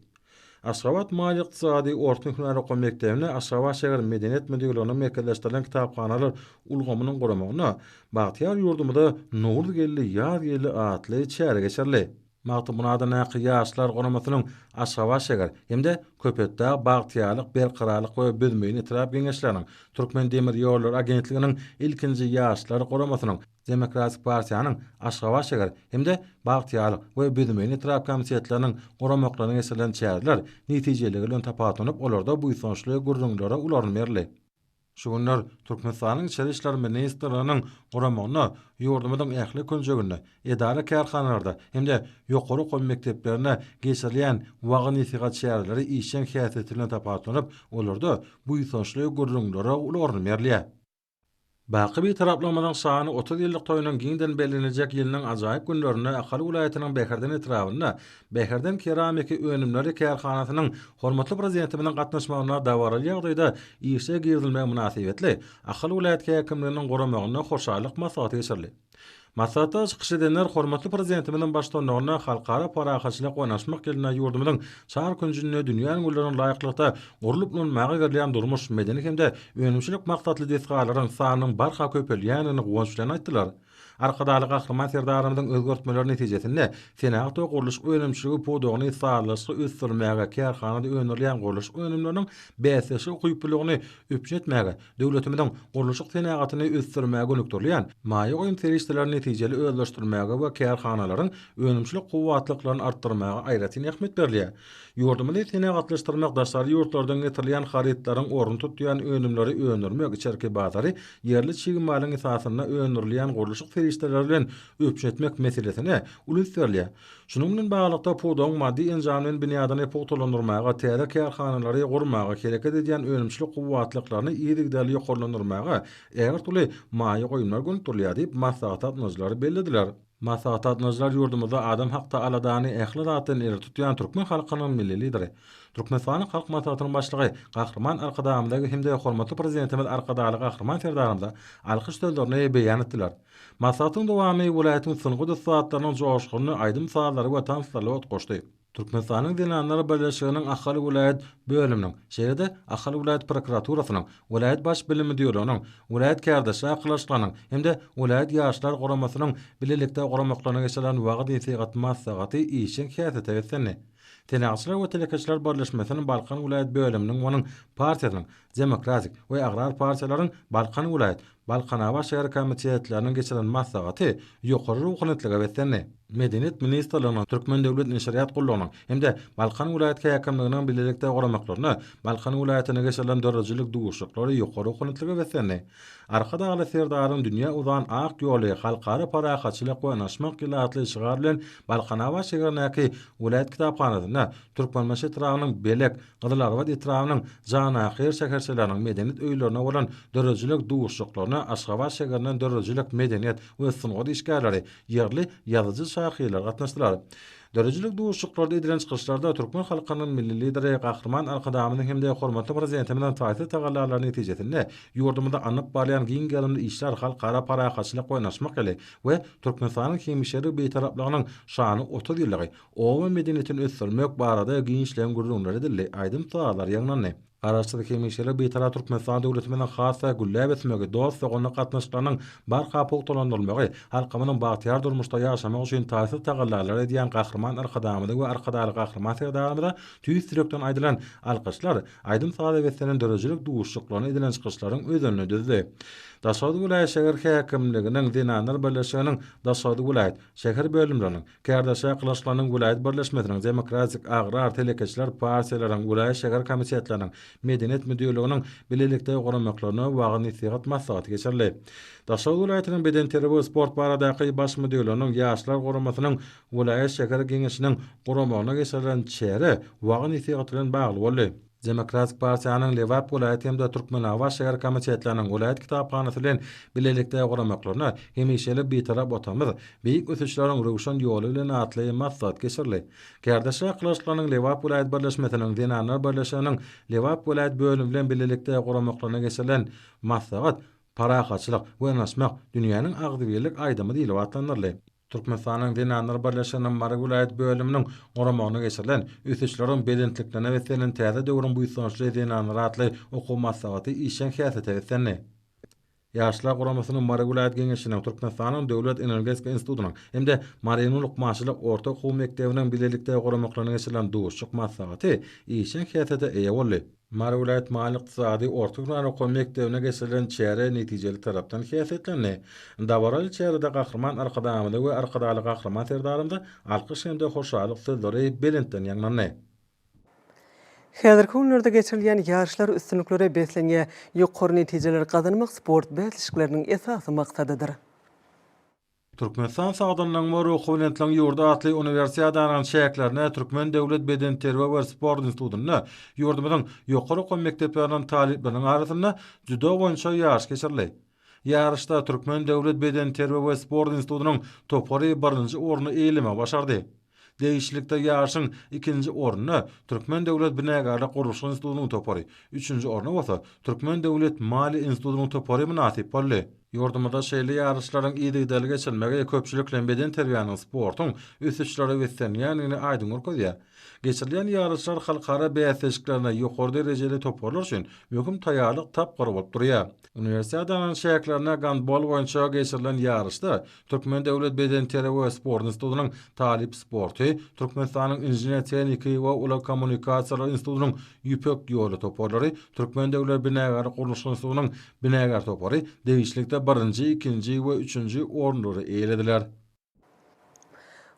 S4: Aşgabat maliýe-ykdysady orta hünär okuw mekdebinde Aşgabat şäher Medeniýet müdirliginiň merkezleşdirilen kitaphanalar ulgamynyň guramagynda Bagtyýar ýurdumyza Nowruz geldi, ýaz geldi atly çäre geçirildi. Magtymguly adyndaky Ýaşlar guramasynyň Aşgabat şäher hem-de Köpetdag, Bagtyýarlyk, Berkararlyk we Büzmeýin etrap Geňeşleriniň, Türkmendemirýollary agentliginiň ilkinji Ýaşlar guramasynyň, Demokratik partiýanyň Aşgabat şäher hem-de Bagtyýarlyk we Büzmeýin etrap komitetleriniň guramaklarynda geçirilen çäreler netijeliligi bilen tapawutlanyp, olarda buýsançly gürrüňlere uly orun berildi. Şu günler Türkmenistanyň Içeri işler ministrliginiň guramagynda ýurdumyzyň ähli künjeginde, edara-kärhanalarda hem-de ýokary okuw mekdeplerinde geçirilýän wagyz-nesihat çäreleri işjeň häsiýeti bilen tapawutlanyp, olarda buýsançly gürrüňlere uly orun berilýär. Baky Bitaraplygymyzyň şanly 30 ýyllyk toýunyň giňden belleniljek ýylynyň ajaýyp günlerinde Ahal welaýatynyň Bäherden etrabynda Bäherden keramiki önümleri kärhanasynyň hormatly Prezidentimiziň gatnaşmagynda dabaraly ýagdaýda işe girizilmegi mynasybetli Ahal welaýat häkimliginiň guramagynda hoşallyk maslahaty geçirildi. Maslahatda çykyş edenler hormatly Prezidentimiziň baştutanlygynda Halkara parahatçylyk we ynanyşmak ýylynda ýurdumyzyň çar künjünde dünýä ülňülerine laýyklykda gurlup ulanmaga berilýän durmuş, medeni hem-de önümçilik maksatly desgalaryň sanynyň barha köpelýändigini guwanç bilen aýtdylar. Arkadagly Gahryman Serdarymyzyň özgertmeleri netijesinde senagat we gurluşyk önümçiligi pudagyny sazlaşykly ösdürmäge, kärhanada öndürilýän gurluşyk önümleriniň bäsdeşlige ukyplylygyny üpjün etmäge, döwletimiziň gurluşyk senagatyny ösdürmäge gönükdirilýän maýa goýum serişdelerini netijeli özleşdirmäge we kärhanalaryň önümçilik kuwwatlyklaryny artdyrmaga aýratyn ähmiýet berilýär. Ýurdumyzy senagatlaşdyrmak daşary ýurtlardan getirilýän harytlaryň ornuny tutýan önümleri öndürmek, içerki bazary ýerli çig malyň esasynda öndürilýän gurluşyk serişdeleri bilen üpjün etmek meselesine uly üns berilýär. Şunuň bilen baglylykda, pudagyň maddy-enjamlaýyn binýadyny pugtalandyrmaga, täze kärhanalary gurmaga, hereket edýän önümçilik kuwwatlyklaryny yzygiderli ýokarlandyrmaga ägirt uly maýa goýumlar gönükdirilýär diýip, maslahata gatnaşyjylar bellediler. Maslahata gatnaşyjylar ýurdumyzda adam hakda aladany ähli zatdan ileri tutýan türkmen halkynyň Milli Lideri, Türkmenistanyň Halk Maslahatynyň Başlygy Gahryman Arkadagymyza hem-de hormatly Prezidentimiz Arkadagly Gahryman Serdarymyza alkyş sözlerini beýan etdiler. Maslahatyň dowamy welaýatyň sungat ussatlarynyň joşgunly aýdym-sazlary we tanslary utgaşdy. Türkmenistanyň Zenanlar birleşiginiň Ahal welaýat bölüminiň, şeýle-de Ahal welaýat prokuraturasynyň, welaýat Baş bilim müdirliginiň, welaýat kärdeşler arkalaşyklarynyň hem-de welaýat Ýaşlar guramasynyň bilelikde guramaklarynda geçirilen wagyz-nesihat maslahaty işjeň häsiýete beslendi. Senagatçylar we telekeçiler birleşmesiniň Balkan welaýat bölüminiň we onuň partiýasynyň Demokratik we Agrar partiýalaryň Balkan welaýat. Balkanabat şäher komitetleriniň geçiren maslahaty ýokary ruhubelentlige beslendi. Medeniýet ministrliginiň, Türkmen döwlet neşirýat gullugynyň hem-de Balkan welaýat häkimliginiň bilelikde guramaklarynda Balkan welaýatynda geçirilen döredijilik duşuşyklary ýokary ruhubelentlige beslendi. Arkadagly Serdaryň dünýä uzan ak ýoly Halkara parahatçylyk we ynaşmak ýyly atly şygar bilen Balkanabat şäherindäki welaýat kitaphanasynda Türkmenbaşy etrabynyň Belek, Gyzylarbat etrabynyň Janahyr şäherçeleriniň medeniýet öýlerinde bolan döredijilik duşuşyklaryna Aşgabat şäherinden döredijilik, medeniýet we sungat işgärleri, ýerli ýazyjy-şahyrlar gatnaşdylar. Döredijilik duşuşyklarda edilen çykyşlarda türkmen halkynyň Milli Lideri Gahryman Arkadagymyzyň hem-de hormatly Prezidentimiziň taýsyz tagallalary netijesinde ýurdumyzda alnyp barylýan giň gerimli işler Halkara parahatçylyk we ynanyşmak ýyly we Türkmenistanyň hemişelik Bitaraplygynyň şanly 30 ýyllygy, oba medeniýetini ösdürmek barada giňişleýin gürrüňler edildi, aýdym-sazlar ýaňlandy. Garaşsyz, hemişelik Bitarap Türkmenistan döwletimiziň has-da gülläp ösmegi, dost-doganlyk gatnaşyklarynyň barha pugtalandyrylmagy, halkymyzyň bagtyýar durmuşda ýaşamagy üçin taýsyz tagallalar edýän Gahryman Arkadagymyza we Arkadagly Gahryman Serdarymyza tüýs ýürekden aýdylan alkyşlar aýdym-saza beslenen döredijilik duşuşyklarynda edilen çykyşlaryň özenini düzdi. Daşoguz welaýat şäher häkimliginiň Zenanlar birleşiginiň Daşoguz welaýat, şäher bölümleriniň, Kärdeşler arkalaşyklarynyň welaýat birleşmesiniň, Demokratik, Agrar, Telekeçiler partiýalaryň welaýat şäher komitetleriniň, Medeniýet müdirliginiň bilelikde guramaklarynda wagyz-nesihat maslahaty geçirildi. Daşoguz welaýatynyň bedenterbiýe we sport baradaky baş müdirliginiň Ýaşlar guramasynyň welaýat şäher geňeşiniň guramagynda geçirilen çäre wagyz-nesihat bilen bagly boldy. Demokratik partiýanyň Lebap welaýat hem-de Türkmenabat şäher komitetleriniň welaýat kitaphanasy bilen bilelikde guramaklaryna Hemişelik Bitarap Watanymyz, beýik ösüşleriň röwşen ýoly bilen atly maslahat geçirildi. Kärdeşler arkalaşyklarynyň Lebap welaýat birleşmesiniň Zenanlar birleşiginiň Lebap welaýat bölümi bilen bilelikde guramaklaryna geçirilen maslahat Parahatçylyk we ynanyşmak, dünýäniň agzybirlik aýdymy diýlip atlandyryldy. Türkmenistanyň Zenanlar birleşiginiň Mary welaýat bölüminiň guramagynda geçirilen Ösüşleriň belentliklerine beslenen täze döwrüň buýsançly zenanlary atly okuw maslahaty işjeň häsiýete beslendi. Ýaşlar guramasynyň Mary welaýat Geňeşiniň, Türkmenistanyň Döwlet energetika institutynyň hem-de Marynyň lukmançylyk orta okuw mekdebiniň bilelikde guramaklarynda geçirilen duşuşyk maslahaty işjeň häsiýete eýe boldy. Mary welaýat maliýe-ykdysady orta hünär okuw mekdebinde geçirilen çäre netijeli tarapdan häsiýetlendi. Dabaraly çärede Gahryman Arkadagymyza we Arkadagly Gahryman Serdarymyza alkyş hem-de hoşallyk sözleri belentden ýaňlandy.
S1: Häzirki günlerde geçirilýän ýaryşlar üstünliklere beslenýär. Ýokary netijeleri gazanmak sport bäsleşikleriniň esasy maksadydyr.
S4: Türkmenistan sagdynlygyň we ruhubelentligiň ýurdy atly uniwersiadanyň çäklerinde Türkmen döwlet bedenterbiýe we sport institutynda ýurdumyzyň ýokary okuw mekdepleriniň talyplarynyň arasynda dzýudo boýunça ýaryş geçirildi. Ýaryşda Türkmen döwlet bedenterbiýe we sport institutynyň topary birinji orny eýelemegi başardy. Degişlilikde ýaryşyň ikinji ornuna Türkmen döwlet binagärlik gurluşyk institutynyň topary, üçünji orna bolsa Türkmen döwlet maliýe institutynyň topary mynasyp boldy. Ýurdumyzda şeýle ýaryşlaryň yzygiderli geçirilmegi köpçülikleýin bedenterbiýäniň, sportuň ösüşlere beslenýändigini aýdyň görkezýär. Geçirilýän ýaryşlar halkara bäsleşiklerine ýokary derejeli toparlar üçin möhüm taýýarlyk tapgyry bolup durýar. Uniwersiadanyň çäklerinde gandbol boýunça geçirilen ýaryşda Türkmen döwlet bedenterbiýe we sport institutynyň talyp sporty, Türkmenistanyň Inžener-tehniki we ulag kommunikasiýalary institutynyň Ýüpek ýoly toparlary, Türkmen döwlet binagärlik gurluşyk institutynyň Binagär topary degişlilikde birinji, ikinji we üçünji orunlary eýelediler.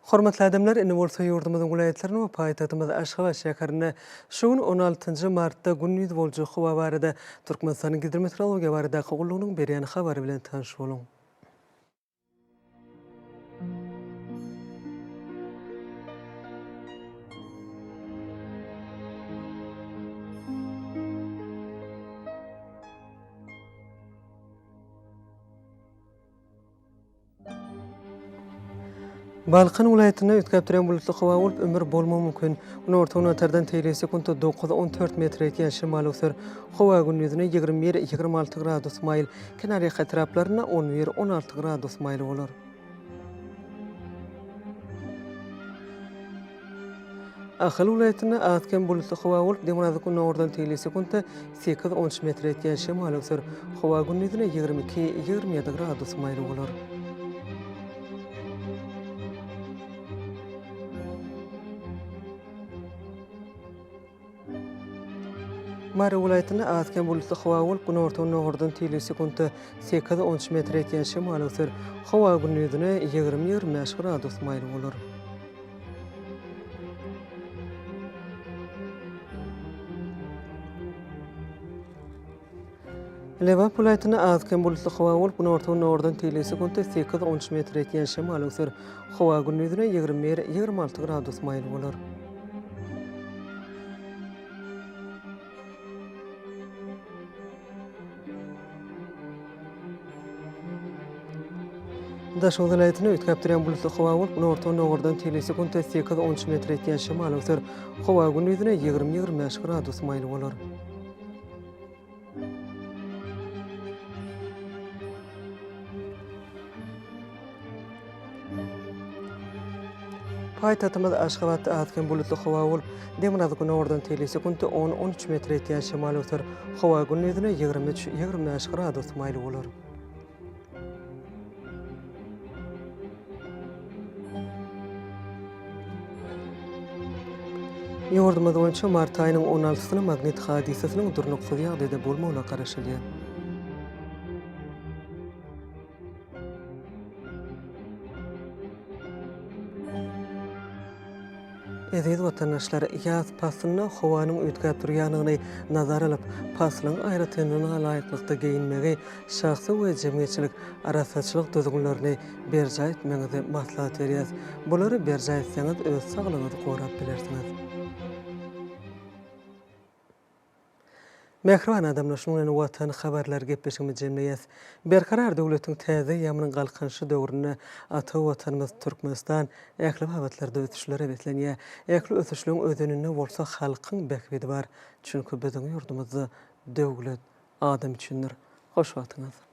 S1: Hormatly adamlar, indi bolsa ýurdumyzyň welaýatlarynda we paýtagtymyz Aşgabat şäherinde şu gün on altynjy martda gündiz boljak howa barada Türkmenistanyň Gidrometeorologiýa baradaky gullugynyň berýän habary bilen tanyş boluň. Balkan welaýatynda üýtgäp durýan bulutly howa bolup, ümür bolmagy mümkin. Günorta-günbatardan tegelek sekuntda dokuz, on dört metre ýetýän şemal öwser. Howa gündizine 21, 26 gradus maýyl, kenarýaka etraplarynda on bir, on alty gradus maýyl bolar. Ahal welaýatynda az-kem bulutly howa bolup, demirgazyk-gündogardan tegelek sekuntda sekiz, on üç metre ýetýän şemal öwser. Howa gündizine 22, 27 gradus maýyl bolar. Mary welaýatynda az-kem bulutly howa bolup, günorta-gündogardan tizligi sekuntda sekiz-on üç metre ýetýän şemal öwser. Howa gündizine 20-25 gradus maýyl bolar. Lebap welaýatynda az-kem bulutly howa bolup, günorta-gündogardan tizligi sekuntda sekiz-on üç metre ýetýän şemal öwser. Howa gündizine 21, 26 gradus maýyl bolar. Daşoguz welaýatynda üýtgäp durýan bulutly howa bolup, günorta-gündogardan tizligi sekuntda sekiz-on üç metre ýetýän şemal öwser. Howa gündizine 20, 25 gradus maýyl bolar. Paýtagtymyz Aşgabatda az-kem bulutly howa bolup, demirgazyk-günordan tizligi sekuntda on, on üç metre ýetýän şemal öwser. Howa gündizine 23, 25 gradus maýyl bolar. Ýurdumyz boýunça mart aýynyň on altysyna magnit hadysasynyň durnuksyz ýagdaýda bolmagyna garaşylýar. Eziz watandaşlar, ýaz paslynda howanyň üýtgäp durýandygyny nazara alyp, paslyň aýratynlygyna laýyklykda geýinmegi, şahsy we jemgyýetçilik arassaçylyk düzgünlerini berjaý etmegiňizi maslahat berýäris. Bulary berjaý etseňiz, öz saglygyňyzy gorap bilersiňiz. Mähriban adamlar, şunuň bilen Watan habarlary gepleşigimizi jemleýäs. Berkarar döwletiň täze eýýamynyň Galkynyşy döwründe ata Watanymyz Türkmenistan ähli babatlarda ösüşlere beslenýär. Ähli ösüşleň özeninde bolsa halkyň bähbidi bar. Çünki biziň ýurdumyzda döwlet adam üçindir. Hoş wagtyňyz!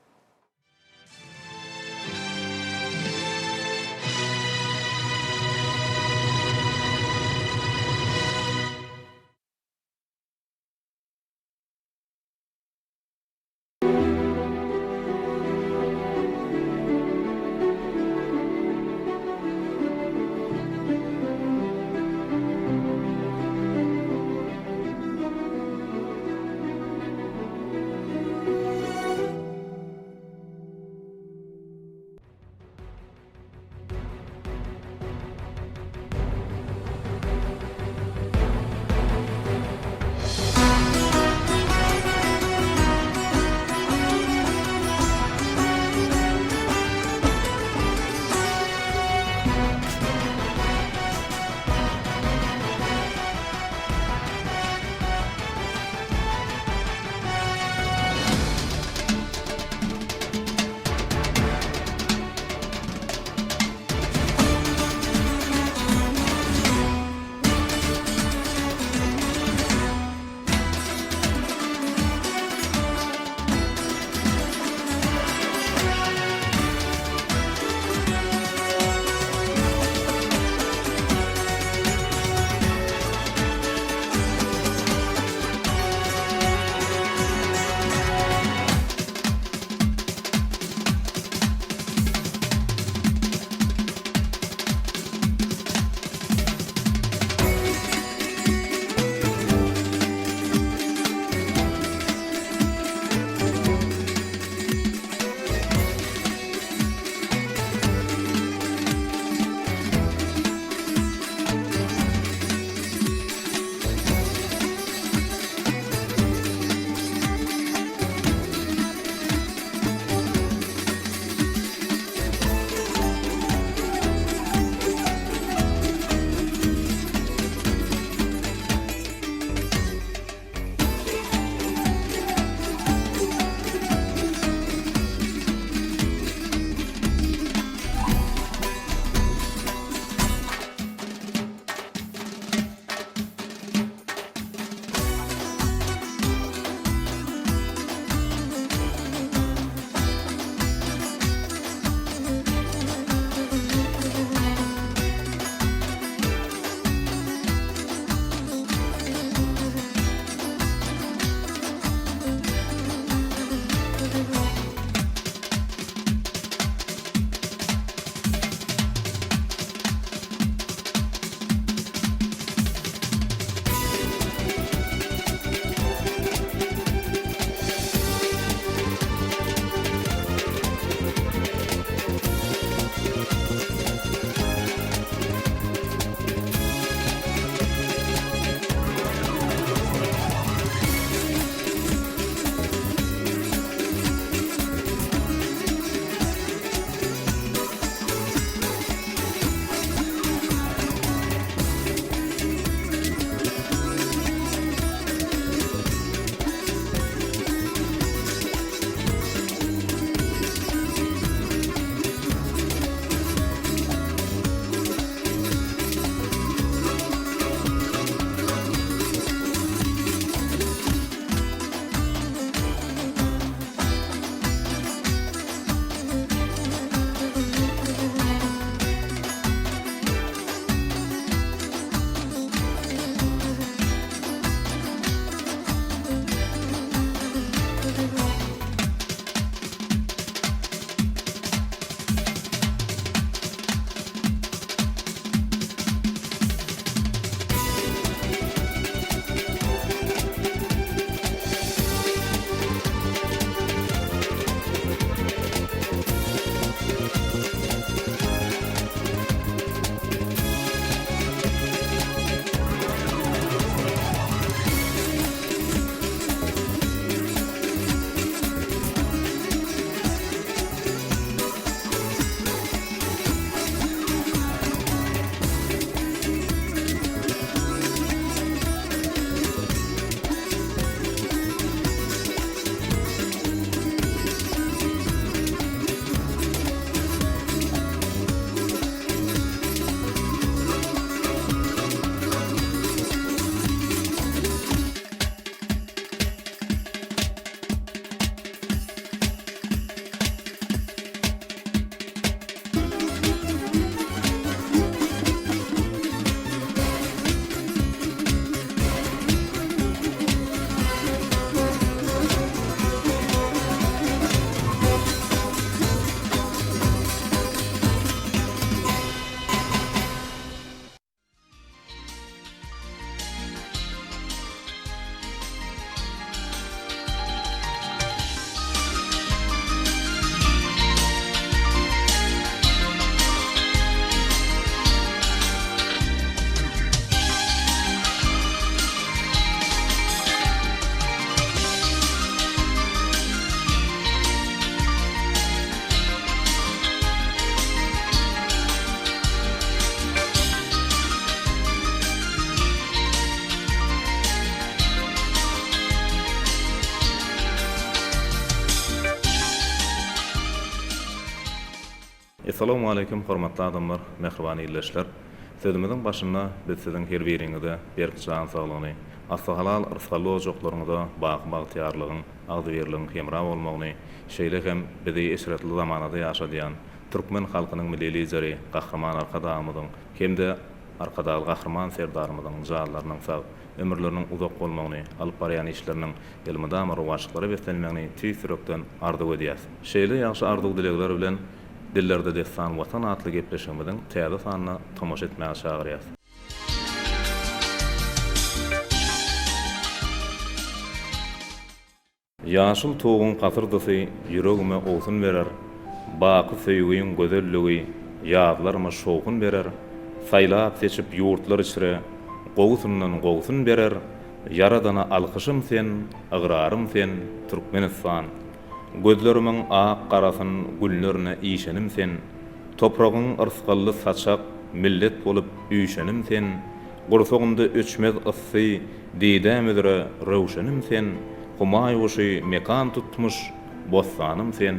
S5: Essalawmaleýkim hormatly adamlar, mähriban ildeşler! Sözümiziň başynda biz siziň her biriňize berk jan saglygyny, asly halal yrsgally ojaklaryňyza baky bagtyýarlygyň, agzybirligiň hemra bolmagyny, şeýle hem bizi eşretli zamanada ýaşadýan türkmen halkynyň Milli Lideri Gahryman Arkadagymyzyň hem-de Arkadagly Gahryman Serdarymyzyň janlarynyň sag, ömürleriniň uzak bolmagyny, alyp barýan işleriniň elmydama rowaçlyklara beslenmegini tüýs ýürekden arzuw edýäs. Şeýle ýagşy arzuw-dilegler bilen Dillerde dessan Watan atly gepleşigimiziň täze sanyna tomaşa etmäge çagyrýas. Ýaşyl tuguň pasyrdysy ýüregime owsun berer, Baky söýgiň gözelligi ýazlaryma şowhun berer, Saýlap-seçip ýurtlar içre gowusyndan gowusyn berer, Ýaradana alkyşym sen, ygrarym sen, Türkmenistan! Gözlerimiň ak-garasyn günlerine işenim sen, Topragyň yrsgally saçak, millet bolup üýşenim sen, Gursagymda öçmez yssy, didäm üzre röwşenim sen, Humaý guşy mekan tutmuş, bossanym sen,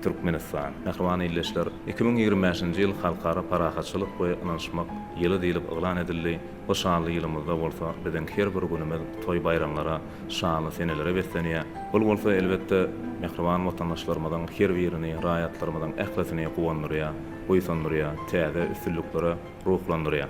S5: Türkmenistan! Mähriban ildeşler, 2025-nji ýyl Halkara parahatçylyk we ynanyşmak ýyly diýlip yglan edildi. Bu şanly ýylymyzda bolsa biziň her bir günümiz toý-baýramlara, şanly senelere beslenýär. Bul bolsa, elbetde, mähriban watandaşlarymyzyň her birini, raýatlarymyzyň ählisini guwandyrýar, buýsandyrýar, täze üstünliklere ruhlandyrýar.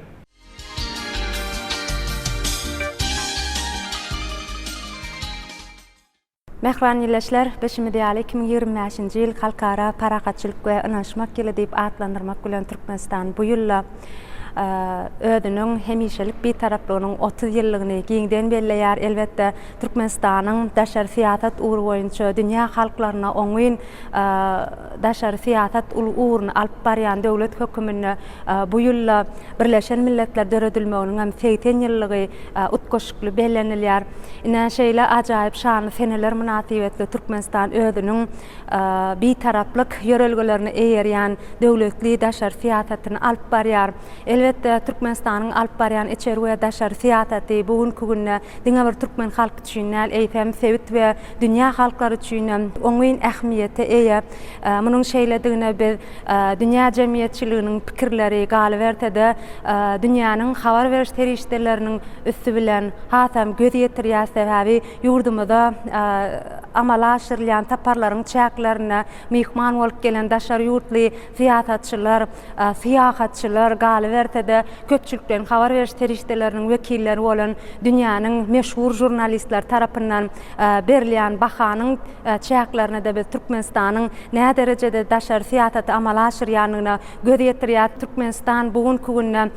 S6: Mähriban ildeşler, bilşimiz ýaly, 2025-nji ýyl Halkara parahatçylyk we ynanyşmak ýyly diýip atlandyrmak bilen Türkmenistan bu ýylda özüniň hemişelik Bitaraplygynyň 30 ýyllygyny giňden belleýär. Elbetde, Türkmenistanyň daşary syýasat ugry boýunça dünýä halklaryna oňyn daşary syýasat ugruny alyp barýan döwlet höküminde bu ýylda Birleşen Milletler döredilmeginiň hem 80 ýyllygy utgaşykly bellenilýär. Ine, şeýle ajaýyp şanly seneler mynasybetli Türkmenistan özüniň Bitaraplyk ýörelgelerine eýerýän döwletli daşary syýasatyny alyp barýar. Elbetde, Türkmenistanyň alyp barýan içeri we daşary syýasaty bu günki günde diňe bir türkmen halky üçin däl, eýsem, sebit we dünýä halklary üçin hem oňyn ähmiýete eýe. Munuň şeýledigine biz dünýä jemgyýetçiliginiň pikirleri, galyberse-de, dünýäniň habar beriş serişdeleriniň üsti bilen hasam göz ýetirýäris. Sebäbi ýurdumyza amala aşyrylýan saparlaryň çäklerinde myhman bolup gelen daşary ýurtly syýasatçylar, syýahatçylar, galyberse-de, köpçülikleýin habar beriş serişdeleriniň wekilleri bolan dünýäniň meşhur žurnalistleri tarapyndan berilýän bahanyň çäklerinde-de biz Türkmenistanyň näderejede daşary syýasaty amala aşyrýandygyna göz ýetirýäris. Türkmenistan bu günki günde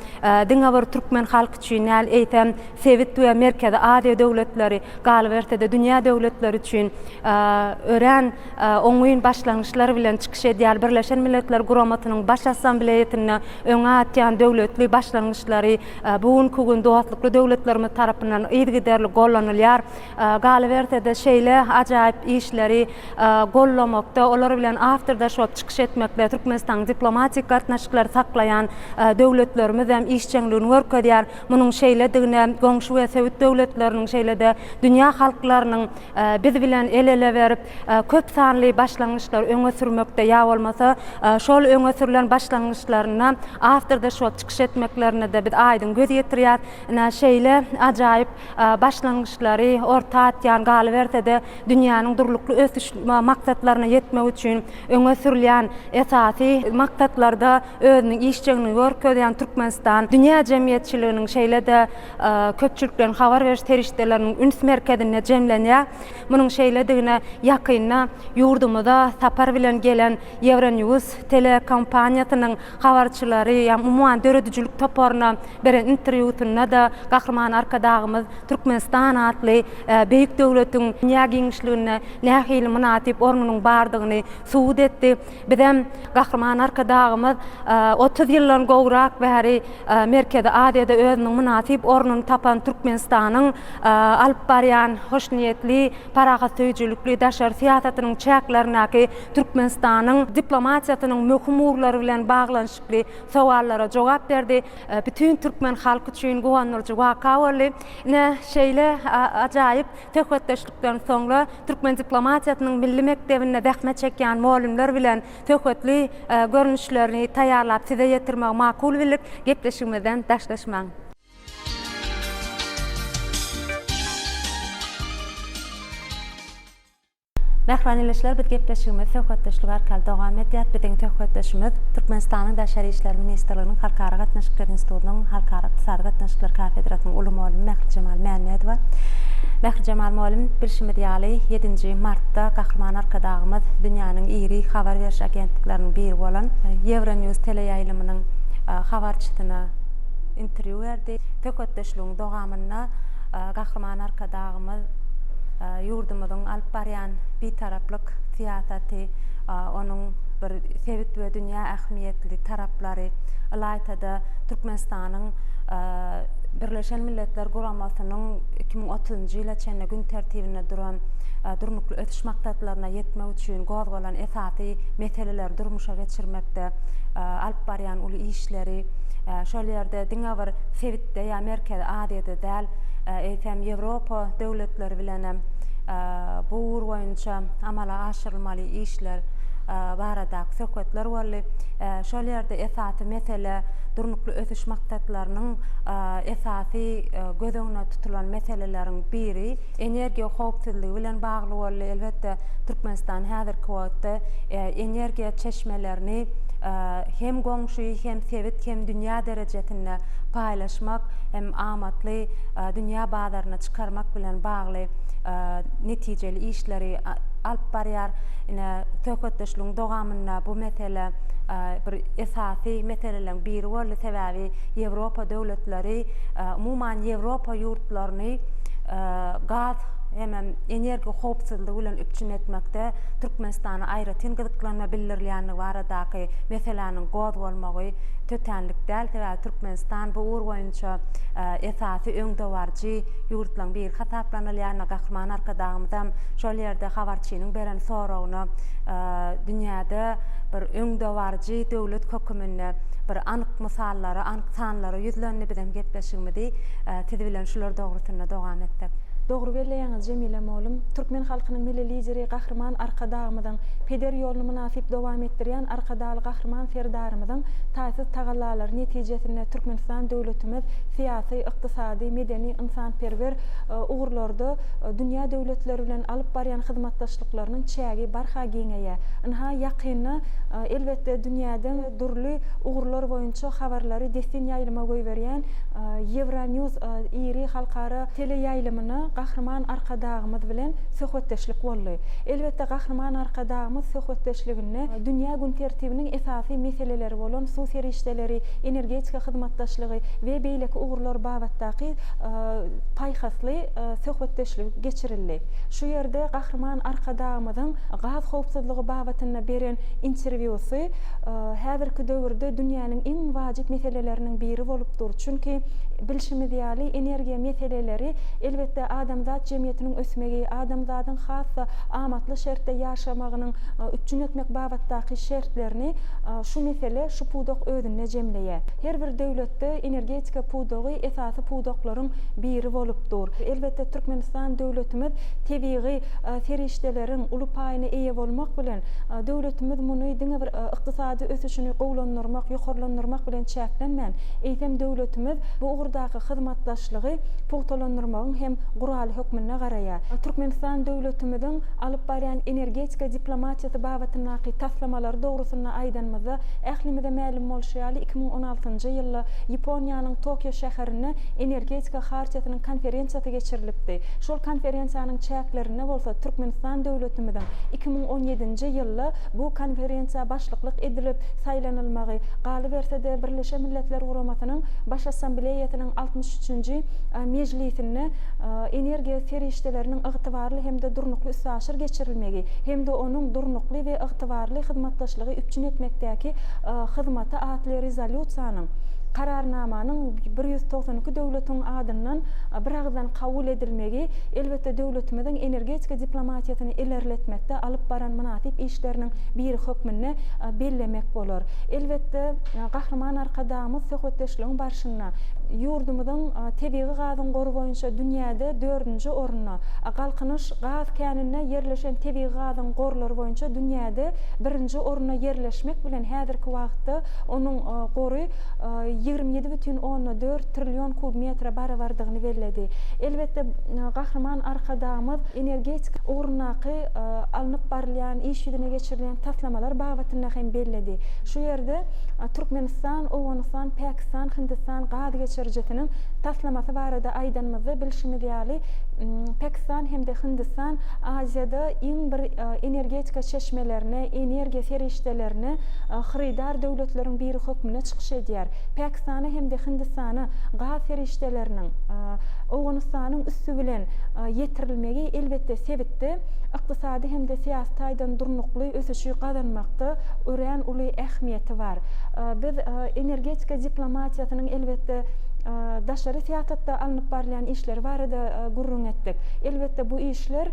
S6: diňe bir türkmen halky üçin däl, eýsem, sebit we Merkezi Aziýa döwletleri, galyberse-de, dünýä döwletleri üçin örän oňyn başlangyçlar bilen çykyş edýär. Birleşen Milletler Guramasynyň Baş Assambleýasynda öňe atýan döwletli başlangyçlary bu günki gün dostlukly döwletlerimiz tarapyndan yzygiderli gollanylýar. Galyberse-de, şeýle ajaýyp işleri gollamakda, olar bilen awtordaş bolup çykyş etmekde Türkmenistanyň diplomatik gatnaşyklary saklaýan döwletlerimiz hem işjeňligini görkezýär. Munuň şeýledigine goňşy we sebit döwletleriniň, şeýle-de dünýä halklarynyň biz bilen el-ele berip, köp sanly başlangyçlary öňe sürmekde ýa bolmasa şol öňe sürlen başlangyçlarynda awtordaş bolup çykyş etmeklerine-de biz aýdyň göz ýetirýäris. Ine, şeýle ajaýyp başlangyçlary orta atýan, galyberse-de, dünýäniň durnukly ösüş maksatlaryna ýetmek üçin öňe sürülýän esasy maksatlarda özüniň işjeňligini görkezýän Türkmenistan dünýä jemgyýetçiliginiň, şeýle-de köpçülikleýin habar beriş serişdeleriniň üns merkezinde jemlenýär. Munuň şeýledigine ýakynda ýurdumyza sapar bilen gelen Euronews telekompaniýasynyň habarçylary, ýa umuman döredijilik toparyna beren interwýusynda-da Gahryman Arkadagymyz Türkmenistan atly beýik döwletiň dünýä giňişliginde nähili mynasyp ornunyň bardygyny subut etdi. Bizem Gahryman Arkadagymyz 30 ýyldan gowrak bäri Merkezi Aziýada özüniň mynasyp ornuny tapan Türkmenistanyň alyp barýan hoşniýetli, parahatsöýüji. döredijilikli daşary syýasatynyň çäklerindäki Türkmenistanyň diplomatiýasynyň möhüm ugurlary bilen baglanyşykly sowallara jogap berdi. Bütin türkmen halky üçin guwandyryjy waka boldy. Ine, şeýle ajaýyp söhbetdeşlikden soňra türkmen diplomatiýasynyň milli mekdebinde zähmet çekýän mugallymlar bilen söhbetli görnüşlerini taýýarlap size ýetirmegi makul bildik. Gepleşigimizden daşlaşmaň. Mähriban ildeşler, biz gepleşigimizi söhbetdeşlik arkaly dowam edýäris. Biziň söhbetdeşimiz Türkmenistanyň Daşary işler ministrliginiň Halkara gatnaşyklary institutynyň Halkara ykdysady gatnaşyklar kafedrasynyň uly mugallymy Mährijemal Mämmedowa. Mährijemal mugallym, bilşimiz ýaly, ýedinji martda Gahryman Arkadagymyz dünýäniň iri habar beriş agentlikleriniň biri bolan Euronews teleýaýlymynyň habarçysyna interwýu berdi. Söhbetdeşligiň dowamynda Gahryman Arkadagymyz ýurdumyzyň alyp barýan Bitaraplyk syýasaty, onuň bir sebit we dünýä ähmiýetli taraplary, ylaýta-da Türkmenistanyň Birleşen Milletler Guramasynyň 2030-njy ýyla çenli gün tertibinde duran Durnukly ösüş maksatlaryna ýetmek üçin gozgalan esasy meseleleri durmuşa geçirmekde alyp barýan uly işleri, şol ýerde diňe bir sebitde ýa Merkezi Aziýada däl, eýsem Ýewropa döwletleri bilenem bu ugur boýunça amala aşyrylmaly işler baradaky söhbetler boldy. Şol ýerde esasy mesele Durnukly ösüş maksatlarynyň esasy göz öňünde tutulan meseleleriň biri energiýa howpsuzlygy bilen bagly boldy. Elbetde, Türkmenistan häzirki wagtda energiýa çeşmelerini hem goňşy, hem sebit, hem dünýä derejesinde paýlaşmak hem amatly dünýä bazaryna çykarmak bilen bagly netijeli işleri alyp barýar. Ine, söhbetdeşligiň dowamynda bu mesele bir esasy meseleleriň biri boldy, sebäbi Ýewropa döwletleri, umuman Ýewropa ýurtlaryny gaz hemem energiýa howpsuzlygy bilen üpjün etmekde Türkmenistana aýratyn gyzyklanma bildirilýändigi baradaky meseläniň gozgalmagy tötänlik däl, sebäbi Türkmenistan bu ugur boýunça esasy öňdebaryjy ýurtlaryň biri hasaplanylýar. Gahryman Arkadagymyzam şol ýerde habarçynyň beren soragyna dünýäde bir öňdebaryjy döwlet höküminde bir anyk mysallara, anyk sanlara ýüzlendi. Bizem gepleşigimizi siz bilen şular dogrusynda dowam etsek.
S7: Dogry belleýäňiz Jemile mollum. Türkmen halkynyň Milli Lideri Gahryman Arkadagymyzyň peder ýoluny mynasyp dowam etdirýän Arkadagly Gahryman Serdarymyzyň taýsyz tagallalary netijesinde Türkmenistan döwletimiz syýasy, ykdysady, medeni, ynsanperwer ugurlarda dünýä döwletleri bilen alyp barýan hyzmatdaşlyklarynyň çägi barha giňeýär. Ynha, ýakynda, elbetde, dünýäden dürli ugurlar boýunça habarlary dessin ýaýlyma goýberýän Euronews iri halkara teleýaýlymyna Gahryman Arkadagymyz bilen söhbetdeşlik boldy. Elbetde, Gahryman Arkadagymyz söhbetdeşliginde dünýä gün tertibiniň esasy meseleleri bolan suw serişdeleri, energetika hyzmatdaşlygy we beýleki ugurlar babatdaky paýhasly söhbetdeşlik geçirildi. Şu ýerde Gahryman Arkadagymyzyň gaz howpsuzlygy babatynda beren interwýusy häzirki döwürde dünýäniň iň wajyp meseleleriniň biri bolup dur. Çünki, bilşimiz ýaly, energiýa meseleleri, elbetde, adamzat jemgyýetiniň ösmegi, adamzadyň has-da amatly şertde ýaşamagynyň üpjün etmek babatdaky şertlerini şu mesele, şu pudak özünde jemleýär. Her bir döwletde energetika pudagy esasy pudaklaryň biri bolup dur. Elbetde, Türkmenistan döwletimiz tebigy serişdeleriň uly paýyna eýe bolmak bilen, döwletimiz muny diňe bir ykdysady ösüşini gowulandyrmak, ýokarlandyrmak bilen çäklenmän, eýsem, döwletimiz bu ugurdaky hyzmatdaşlygy pugtalandyrmagyň hem guraly hökmünde garaýar. Türkmenistan döwletimiziň alyp barýan energetika diplomatiýasy babatyndaky taslamalary dogrusynda aýdanymyzda, ählimize mälim bolşy ýaly, 2016-njy ýylda Ýaponiýanyň Tokio şäherinde Energetika hartiýasynyň konferensiýasy geçirilipdi. Şol konferensiýanyň çäklerinde bolsa Türkmenistan döwletimiziň 2017-nji ýylda bu konferensiýa başlyklyk edilip saýlanylmagy, galyberse-de Birleşen Milletler Guramasynyň Baş Assambleýasynyň 63-nji mejlisinde energiýa serişdeleriniň ygtybarly hem-de durnukly üstaşyr geçirilmegi hem-de onuň durnukly we ygtybarly hyzmatdaşlygy üpjün etmekdäki hyzmaty atly rezolýusiýanyň. Kararnamanyň 192 döwletiň adyndan biragyzdan kabul edilmegi, elbetde, döwletimiziň energetika diplomatiýasyny ilerletmekde alyp baran mynasyp işleriniň biri hökmünde bellemek bolar. Elbetde, Gahryman Arkadagymyz söhbetdeşligiň barşynda ýurdumyzyň tebigy gazyň gory boýunça dünýäde dördünji orunda, Galkynyş gaz käninde ýerleşen tebigy gazyň gorlary boýunça dünýäde birinji orunda ýerleşmek bilen, häzirki wagtda onuň gory 27,4 trillion kub metre barabardygyny belledi. Elbetde, Gahryman Arkadagymyz energetika ugrundaky alnyp barylýan, iş ýüzüne geçirilýän taslamalar babatynda hem belledi. Şu ýerde Türkmenistan, Owganystan, Pakistan, Hindistan gaz geçirijisiniň taslamasy barada aýdanymyzda, bilşimiz ýaly, Pakistan hem-de Hindistan Aziýada iň bir energetika çeşmelerine, energiýa serişdelerine hyrydar döwletleriň biri hökmünde çykyş edýär. Pakistana hem-de Hindistana gaz serişdeleriniň Owganystanyň üsti bilen ýetirilmegi, elbetde, sebitde ykdysady hem-de syýasy taýdan durnukly ösüşi gazanmakda örän uly ähmiýeti bar. Biz energetika diplomatiýasynyň, elbetde, daşary syýasatda alnyp barylýan işleri barada gürrüň etdik. Elbetde, bu işler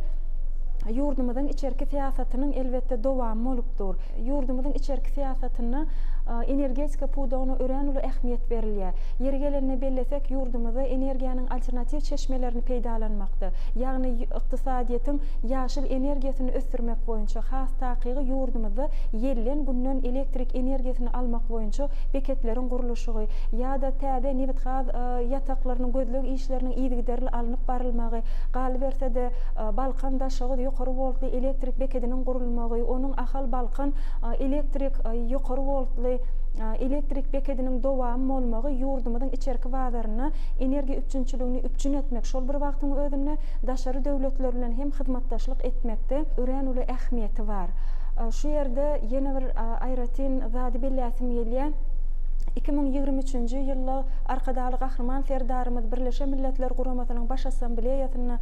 S7: ýurdumyzyň içerki syýasatynyň, elbetde, dowamy bolup dur. Ýurdumyzyň içerki syýasatynda energetika pudagyna örän uly ähmiýet berilýär. Ýeri gelende bellesek, ýurdumyzda energiýanyň alternatiw çeşmelerini peýdalanmakda, ýagny ykdysadyýetiň ýaşyl energiýasyny ösdürmek boýunça, has takygy ýurdumyzda ýelden, günden elektrik energiýasyny almak boýunça beketleriň gurluşygy ýa-da täze nebitgaz ýataklarynyň gözleg işleriniň yzygiderli alnyp barylmagy, galyberse-de, Balkan, Daşoguz ýokary woltly elektrik bekediniň gurulmagy, onuň Ahal, Balkan elektrik ýokary woltly elektrik bekediniň dowamy bolmagy ýurdumyzyň içerki bazarynda energiýa üpjünçiligini üpjün etmek, şol bir wagtyň özünde daşary döwletler bilen hem hyzmatdaşlyk etmekde örän uly ähmiýeti bar. Şu ýerde ýene bir aýratyn zady belläsim gelýär. 2023-nji ýylda Arkadagly Gahryman Serdarymyz Birleşen Milletler Guramasynyň Baş Assambleýasynda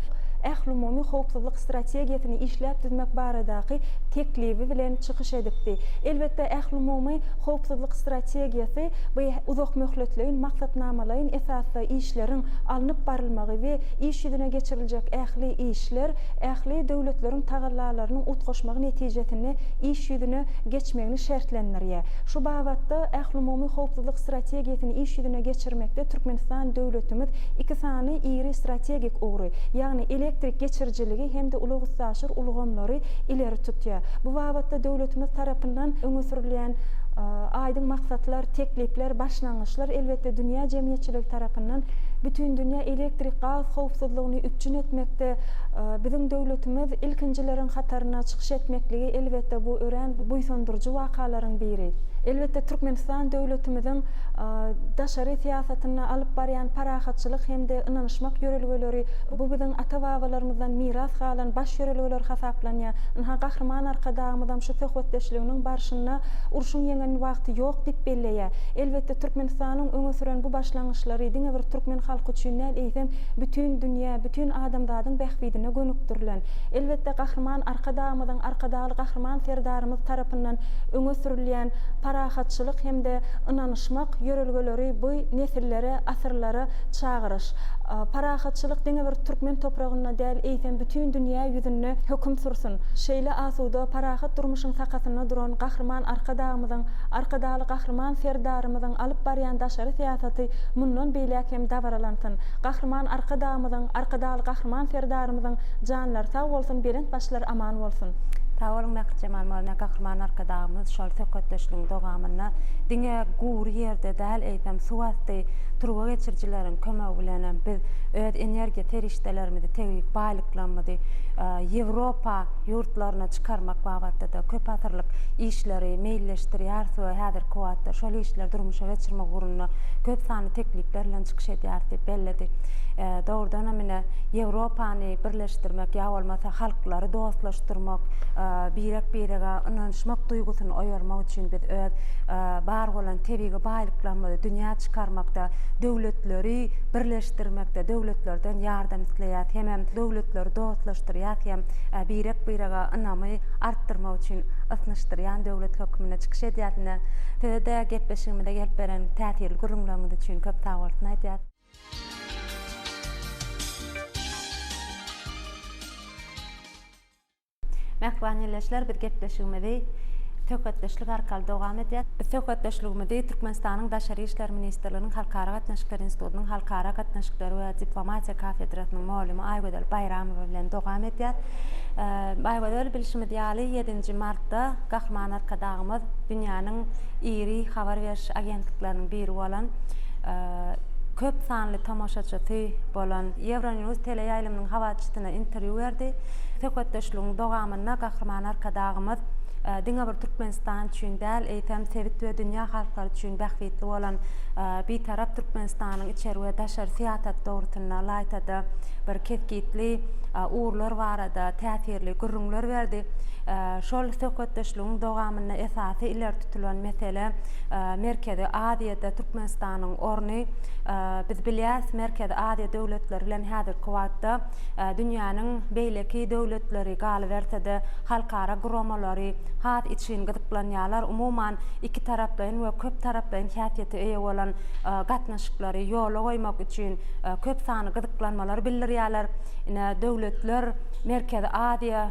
S7: Ählumumy howpsuzlyk strategiýasyny işläp düzmek baradaky teklibi bilen çykyş edipdi. Elbetde, Ählumumy howpsuzlyk strategiýasy bu uzakmöhletleýin maksatnamalaýyn esasda işleriň alnyp barylmagy we iş ýüzüne geçiriljek ähli işler ähli döwletleriň tagallalarynyň utgaşmagy netijesinde iş ýüzüne geçmegini şertlendirýär. Şu babatda Ählumumy howpsuzlyk strategiýasyny iş ýüzüne geçirmekde Türkmenistan döwletimiz iki sany iri strategik ugry, ýagny elektrik geçirijiligi hem-de ulag-üstaşyr ulgamlary ileri tutýar. Bu babatda döwletimiz tarapyndan öňe sürülýän aýdyň maksatlar, teklipler, başlangyçlar, elbetde, dünýä jemgyýetçiligi tarapyndan bütindünýä elektrik gaz howpsuzlygyny üpjün etmekde biziň döwletimiz ilkinjileriň hatarynda çykyş etmekligi, elbetde, bu örän buýsandyryjy wakalaryň biri. Elbetde, Türkmenistan döwletimiziň daşary syýasatynda alyp barýan parahatçylyk hem-de ynanyşmak ýörelgeleri, bu biziň ata-babalarymyzdan miras galan baş ýörelgeler hasaplanýar. Ynha, Gahryman Arkadagymyzam şu söhbetdeşliginiň barşynda Urşuň ýeňen wagty ýok diýip belleýär. Elbetde, Türkmenistanyň öňe süren bu başlangyçlary diňe bir türkmen halky üçin däl, eýsem, bütin dünýä, bütin adamzadyň bähbidine gönükdirilen. Elbetde, Gahryman Arkadagymyzyň, Arkadagly Gahryman Serdarymyz tarapyndan öňe sürülýän parahatçylyk hem-de ynanyşmak ýörelgeleri bu nesillere, asyrlara çagyryş. Parahatçylyk diňe bir türkmen topragynda däl, eýsem, bütin dünýä ýüzünde höküm sürsün. Şeýle asuda, parahat durmuşyň sakasynda duran Gahryman Arkadagymyzyň, Arkadagly Gahryman Serdarymyzyň alyp barýan daşary syýasaty mundan beýläk hem dabaralansyn. Gahryman Arkadagymyzyň, Arkadagly Gahryman Serdarymyzyň janlary sag bolsun, belent başlary aman bolsun!
S6: Sag boluň Mährijemal mugallym Gahryman Arkadagymyz şol söhbetdeşligiň dowamynda diňe gury ýerde däl, eýsem suwasty turba geçirijileriň kömegi bilenem biz öz energiýa serişdelerimizi, tebigy baýlyklarymyzy Ýewropa ýurtlaryna çykarmak babatda-da köpasyrlyk işleri meýilleşdirýäris we häzirki wagtda şol işleri durmuşa geçirmek ugrunda köp sanly teklipler bilen çykyş edýäris diýip belledi. Dogrudanam ine, Ýewropany birleşdirmek ýa bolmasa halklary dostlaşdyrmak. Birek-birege ynanyşmak duýgusyny oýarmak üçin biz öz bar bolan tebigy baýlyklarymyzy dünýä çykarmakda, döwletleri birleşdirmekde döwletlerden ýardam isleýäs hemem döwletleri dostlaşdyrýas hem birek-birege ynamy artdyrmak üçin ysnyşdyrýan döwlet hökmünde çykyş edýäs. Ine, size-de gepleşigimize gelip beren täsirli gürrüňleriňiz üçin köp sagbolsun aýdýas. Mähriban ildeşler, biz gepleşigimizi söhbetdeşlik arkaly dowam edýäs. Biz söhbetdeşligimizi Türkmenistanyň Daşary işler ministrliginiň Halkara gatnaşyklary institutynyň Halkara gatnaşyklary we diplomatiýa kafedrasynyň mugallymy Aýgözel Baýramowa bilen dowam edýäs. Aýgözel, bilşimiz ýaly, ýedinji martda Gahryman Arkadagymyz dünýäniň iri habar beriş agentlikleriniň biri bolan, köp sanly tomaşaçysy bolan Euronews teleýaýlymynyň habarçysyna interwýu berdi. Söhbetdeşligiň dowamynda Gahryman Arkadagymyz diňe bir Türkmenistan üçin däl, eýsem, sebit we dünýä halklary üçin bähbitli bolan Bitarap Türkmenistanyň içeri we daşary syýasaty dogrusynda ylaýta-da bir kesgitli ugurlar barada täsirli gürrüňler berdi. Şol söhbetdeşligiň dowamynda esasy ileri tutulan mesele Merkezi Aziýada Türkmenistanyň orny. Biz bilýäris, Merkezi Aziýa döwletleri bilen häzirki wagtda dünýäniň beýleki döwletleri, galyberse-de, halkara guramalary has içgin gyzyklanýarlar. Umuman, ikitaraplaýyn we köptaraplaýyn häsiýete eýe bolan gatnaşyklary ýola goýmak üçin köp sanly gyzyklanmalary bildirýärler. Ine, döwletler Merkezi Aziýa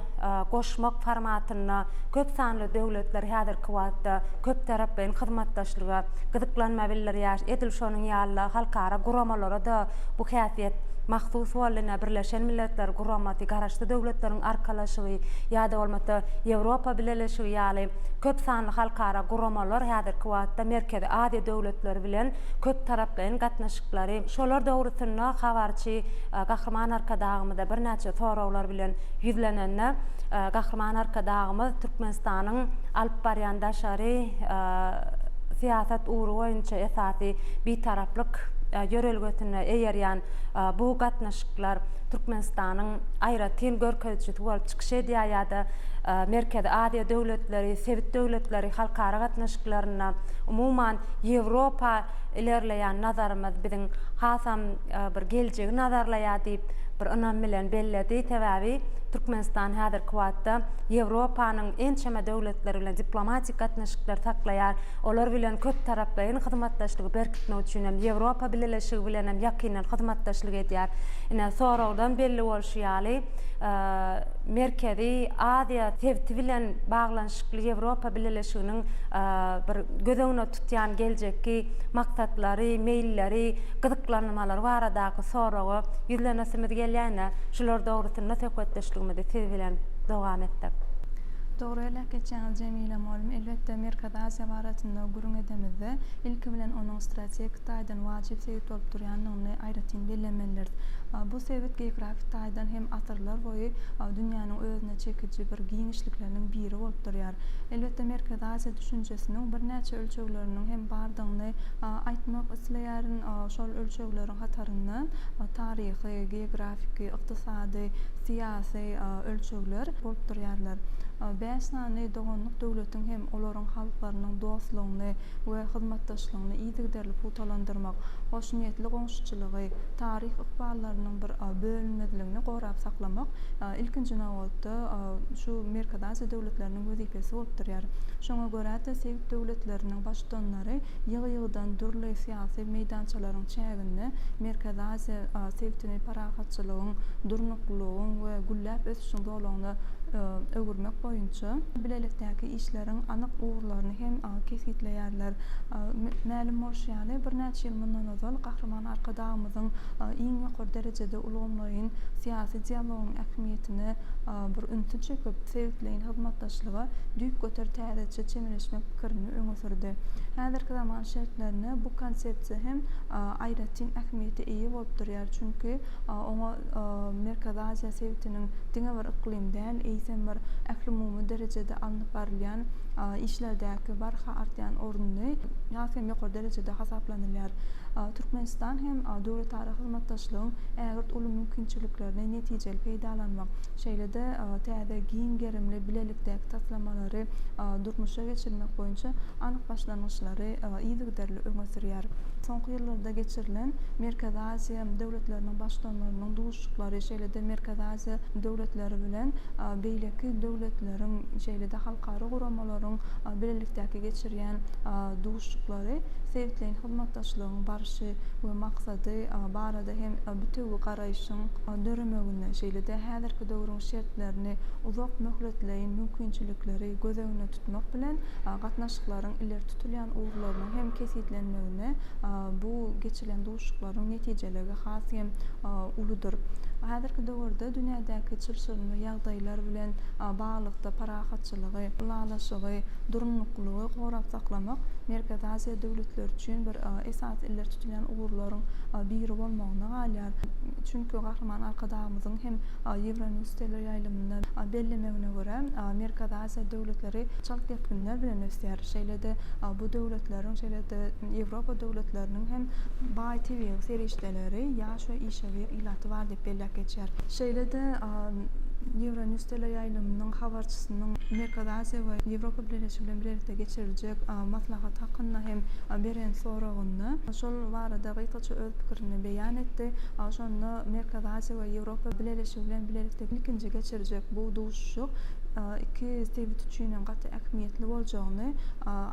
S6: goşmak formatynda köp sanly döwletler häzirki wagtda köptaraplaýyn hyzmatdaşlyga gyzyklanma bildirýär. Edil şonuň ýaly-da, halkara guramalara-da bu häsiýet mahsus boldy. Ine, Birleşen Milletler Guramasy, Garaşsyz Döwletleriň Arkalaşygy ýa-da bolmasa Ýewropa Bileleşigi ýaly köp sanly halkara guramalar häzirki wagtda Merkezi Aziýa döwletleri bilen köptaraplaýyn gatnaşyklary, şolar dogrusynda habarçy Gahryman Arkadagymyza birnäçe soraglar bilen ýüzlenende, Gahryman Arkadagymyz Türkmenistanyň alyp barýan daşary syýasat ugry boýunça esasy Bitaraplyk ýörelgesine eýerýän bu gatnaşyklar Türkmenistanyň aýratyn görkezijisi bolup çykyş edýär ýa-da Merkezi Aziýa döwletleri, sebit döwletleri halkara gatnaşyklarynda, umuman, Ýewropa ilerleýän nazarymyz biziň hasam bir geljegi nazarlaýar diýip, bir ynam bilen belledi. Sebäbi Türkmenistan häzirki wagtda Ýewropanyň ençeme döwletleri bilen diplomatik gatnaşyklary saklaýar. Olar bilen köptaraplaýyn hyzmatdaşlygy berkitmek üçin hem Ýewropa Bileleşigi bilen hem ýakyndan hyzmatdaşlyk edýär. Ine, soragdan belli bolşy ýaly, Merkezi Aziýa sebiti bilen baglanyşykly Ýewropa Bileleşiginiň bir göz öňünde tutýan geljekki maksatlary, meýilleri, gyzyklanmalary baradaky soraga ýüzlenesimiz gelýär. Ine, şular dogrusynda söhbetdeşligimizi siz bilen dowam etsek.
S7: Dogry belläp geçýäňiz, Jemile mugallym. Elbetde, Merkezi Aziýa barasynda gürrüň edemizde, ilki bilen onuň strategik taýdan wajyp sebit bolup durýandygyny aýratyn bellemelidiris. Bu sebit geografik taýdan hem asyrlar boýy dünýäniň özüne çekiji bir giňişlikleriniň biri bolup durýar. Elbetde, Merkezi Aziýa düşünjesiniň birnäçe ölçegleriniň hem bardygyny aýtmak isleýärin. Şol ölçegleriň hatarynda taryhy, geografiki, ykdysady, syýasy ölçegler bolup durýarlar. Bäş sany doganlyk döwletiň hem olaryň halklarynyň dostlugyny we hyzmatdaşlygyny yzygiderli pugtalandyrmak, hoşniýetli goňşuçylygy, taryh ykballarynyň bir bölünmezligini gorap saklamak, ilkinji nobatda, şu Merkezi Aziýa döwletleriniň wezipesi bolup durýar. Şoňa görä-de, sebit döwletleriniň Baştutanlary ýygy-ýygydan dürli syýasy meýdançalaryň çäginde Merkezi Aziýa sebitini parahatçylygyň, durnuklylygyň we gülläp ösüşiň zolagyna öwürmek boýunça bilelikdäki işleriň anyk ugurlaryny hem kesgitleýärler. Mälim bolşy ýaly, birnäçe ýyl mundan ozal Gahryman Arkadagymyzyň iň ýokary derejede ulgamlaýyn syýasy dialogyň ähmiýetine bir ünsi çekip, sebitleýin hyzmatdaşlyga düýpgöter täzeçe çemeleşmek pikirini öňe sürdi. Häzirki zaman şertlerinde bu konsepsiýa hem aýratyn ähmiýete eýe bolup durýar, çünki oňa Merkezi Aziýa sebitiniň diňe bir yklym däl, eýsem bir ählumumy derejede alnyp barylýan işlerdäki barha artýan ornuny has hem ýokary derejede hasaplanylýar. Türkmenistan hem döwletara hyzmatdaşlygyň ägirt uly mümkinçiliklerini netijeli peýdalanmak, şeýle-de täze giň gerimli bilelikdäki taslamalary durmuşa geçirmek boýunça anyk başlangyçlary yzygiderli öňe sürýär. Soňky ýyllarda geçirilen Merkezi Aziýa döwletleriniň Baştutanlarynyň duşuşyklary, şeýle-de Merkezi Aziýa döwletleri bilen beýleki döwletleriň, şeýle-de halkara guramalaryň bilelikdäki geçirýän duşuşyklary sebitleýin hyzmatdaşlygyň barşy we maksady barada hem bitewi garaýşyň döremeginde, şeýle-de häzirki döwrüň şertlerini, uzak möhletleýin mümkinçilikleri göz öňünde tutmak bilen, gatnaşyklaryň ileri tutulýan ugurlarynyň hem kesgitlenmeginde bu geçirilen duşuşyklaryň netijeligi has hem uludyr. Häzirki döwürde dünýädäki çylşyrymly ýagdaýlar bilen baglylykda parahatçylygy, ylalaşygy, durnuklylygy gorap saklamak Merkezi Aziýa döwletleri üçin bir esasy ileri tutulýan ugurlaryň biri bolmagynda galýar. Çünki Gahryman Arkadagymyzyň hem Euronews teleýaýlymynda bellemegine görä, Merkezi Aziýa döwletleri çalt depginler bilen ösýär. Şeýle-de bu döwletleriň, şeýle-de Ýewropa döwletleriniň hem baý tebigy serişdeleri, ýaş we işewür ilaty bar diýip belläp geçýär. Şeýle-de Euronews teleýaýlymynyň habarçysynyň Merkezi Aziýa we Ýewropa Bileleşigi bilen bilelikde geçiriljek maslahat hakynda hem beren soragynda şol barada gysgaça öz pikirini beýan etdi. Şonda Merkezi Aziýa we Ýewropa Bileleşigi bilen bilelikde ilkinji geçiriljek bu duşuşyk iki sebit üçin hem gaty ähmiýetli boljagyny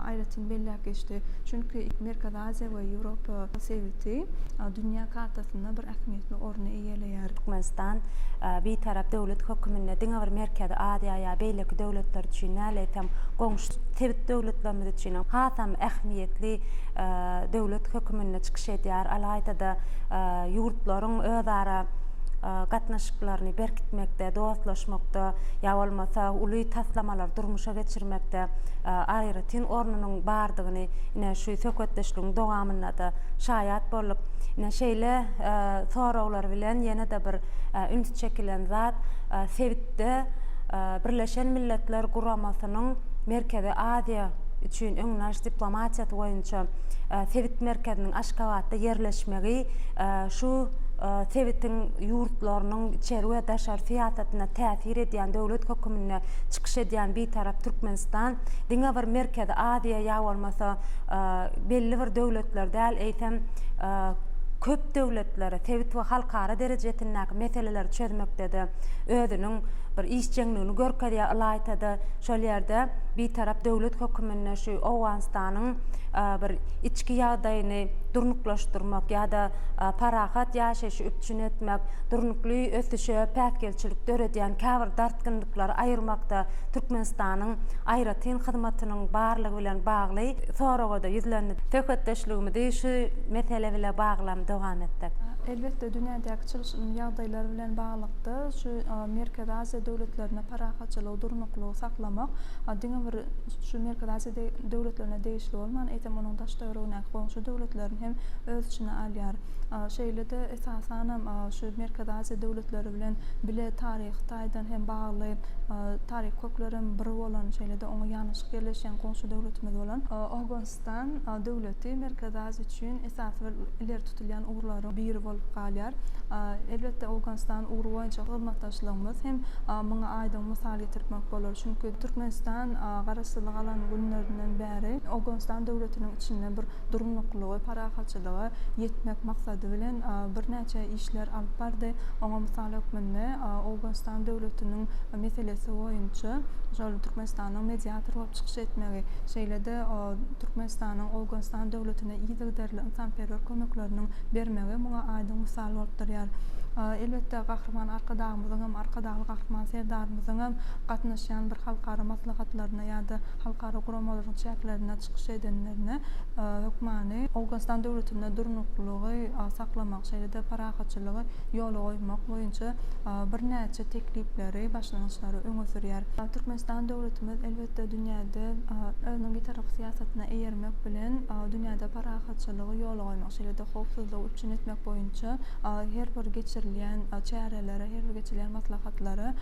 S7: aýratyn belläp geçdi. Çünki Merkezi Aziýa we Ýewropa sebiti dünýä kartasynda bir ähmiýetli orny eýeleýär.
S6: Türkmenistan Bitarap döwlet höküminde diňe bir Merkezi Aziýa ýa beýleki döwletler üçin däl, eýsem, goňşy sebit döwletlerimiz üçin hem hasam ähmiýetli döwlet höküminde çykyş edýär. Alaýta-da, ýurtlaryň özara gatnaşyklaryny berkitmekde, dostlaşmakda ýa bolmasa uly taslamalary durmuşa geçirmekde aýratyn ornunyň bardygyny ine şu söhbetdeşligiň dowamynda-da şaýat bolduk. Ine şeýle soraglar bilen ýene-de bir üns çekilen zat sebitde Birleşen Milletler Guramasynyň Merkezi Aziýa üçin öňüni alyş diplomatiýasy boýunça sebit merkeziniň Aşgabatda ýerleşmegi şu sebitiň ýurtlarynyň içeri we daşary syýasatyna täsir edýän döwlet höküminde çykyş edýän Bitarap Türkmenistan diňe bir Merkezi Aziýa ýa bolmasa belli bir döwletler däl, eýsem köp döwletlere, sebit we halkara derejesindäki meseleleri çözmekde-de özüniň bir işjeňligini görkezýär. Ylaýta-da şol ýerde Bitarap döwlet höküminde şu Owganystanyň bir içki ýagdaýyny durnuklaşdyrmak ýa-da parahat ýaşaýşy üpjün etmek, durnukly ösüşe päsgelçilik döredýän käbir dartgynlyklary aýyrmakda Türkmenistanyň aýratyn hyzmatynyň barlygy bilen bagly soraga-da ýüzlendi. Söhbetdeşligimizi şu mesele bile baglam dowam etsek.
S7: Elbetde, dünýädäki çylşyrymly ýagdaýlar bilen baglylykda, şu Merkezi Aziýa döwletlerinde parahatçylygy, durnuklylygy saklamak diňe bir şu Merkezi Aziýa döwletlerine degişli bolman, eýsem, onuň daş-töweregindäki goňşy döwletlerini hem öz içine alýar. Şeýle-de, esasanam, şu Merkezi Aziýa döwletleri bilen bile taryhy taýdan hem bagly, taryhy köklerem bir bolan, şeýle-de oňa ýanaşyk ýerleşýän goňşy döwletimiz bolan Owganystan döwleti Merkezi Aziýa üçin esasy bir ileri tutulýan ugurlaryň biri bolup galýar. Elbetde, Owganystan ugry boýunça hyzmatdaşlygymyz hem muňa aýdyň mysal getirtmek bolar. Çünki Türkmenistan Garaşsyzlyk alan günlerinden bäri Owganystan döwletiniň içinde bir durnuklygy, parahatçylyga ýetmek maksady bilen birnäçe işler alyp bardy. Oňa mysal hökmünde Owganystan döwletiniň meselesi boýunça şol Türkmenistanyň mediator bolup çykyş etmegi, şeýle-de Türkmenistanyň Owganystan döwletine yzygiderli ynsanperwer kömekleriniň bermegi muňa aýdyň mysal bolup durýar. Elbetde, Gahryman Arkadagymyzyň hem, Arkadagly Gahryman Serdarymyzyň hem gatnaşýan bir halkara maslahatlaryna ýa-da halkara guramalaryň çäklerinde çykyş edenlerine hökmany Owganystan döwletinde durnuklylygy saklamak, şeýle-de parahatçylygy ýola goýmak boýunça birnäçe teklipleri, başlangyçlary öňe sürýär. Türkmenistan döwletimiz, elbetde, dünýäde özüniň bitarap syýasatyna eýermek bilen, dünýäde parahatçylygy ýola goýmak, şeýle-de howpsuzlygy üpjün etmek boýunça her bir geçirilýän.
S8: geçirilýän çärelere, her bir geçirilýän maslahatlara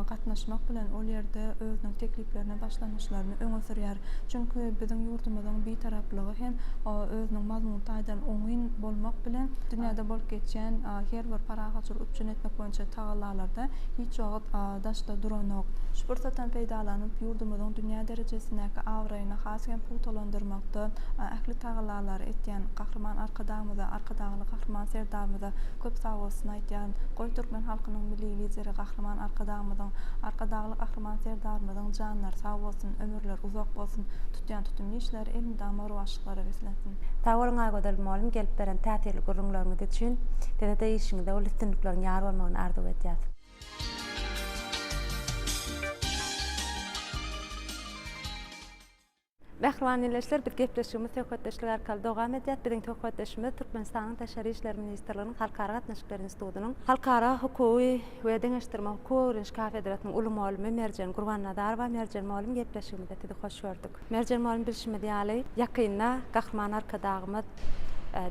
S8: gatnaşmak bilen, ol ýerde özüniň tekliplerini, başlangyçlaryny öňe sürýär. Çünki biziň ýurdumyzyň Bitaraplygy hem özüniň mazmun taýdan oňyn bolmak bilen, dünýäde bolup geçýän her bir parahatçylygy üpjün etmek boýunça tagallalarda hiç wagt daşda duranok. Şu pursatdan peýdalanyp, ýurdumyzyň dünýä derejesindäki abraýyny has hem pugtalandyrmakda ähli tagallalary etýän Gahryman Arkadagymyza, Arkadagly Gahryman Serdarymyza köp sagbolsun aýtýaryn. Goý, türkmen halkynyň Milli Lideri Gahryman Arkadagymyzyň, Arkadagly Gahryman Serdarymyzyň janlary sag bolsun, ömürleri uzak bolsun, tutýan tutumly işleri elmydama rowaçlyklara beslensin.
S6: Sag boluň Aýgözel mugallym gelip beren täsirli gürrüňleriňiz üçin. Size-de işiňizde uly üstünlikleriň ýar bolmagyny arzuw edýäs. Mähriban ildeşler, biz gepleşigimizi söhbetdeşlik arkaly dowam edýäs. Biziň söhbetdeşimiz Türkmenistanyň Daşary işler ministrliginiň Halkara gatnaşyklary institutynyň Halkara hukugy we deňeşdirme hukuk öwreniş kafedrasynyň uly mugallymy Merjen Gurbannazarowa. Merjen mugallym, gepleşigimizde sizi hoş gördük. Merjen mugallym, bilşimiz ýaly, ýakynda Gahryman Arkadagymyz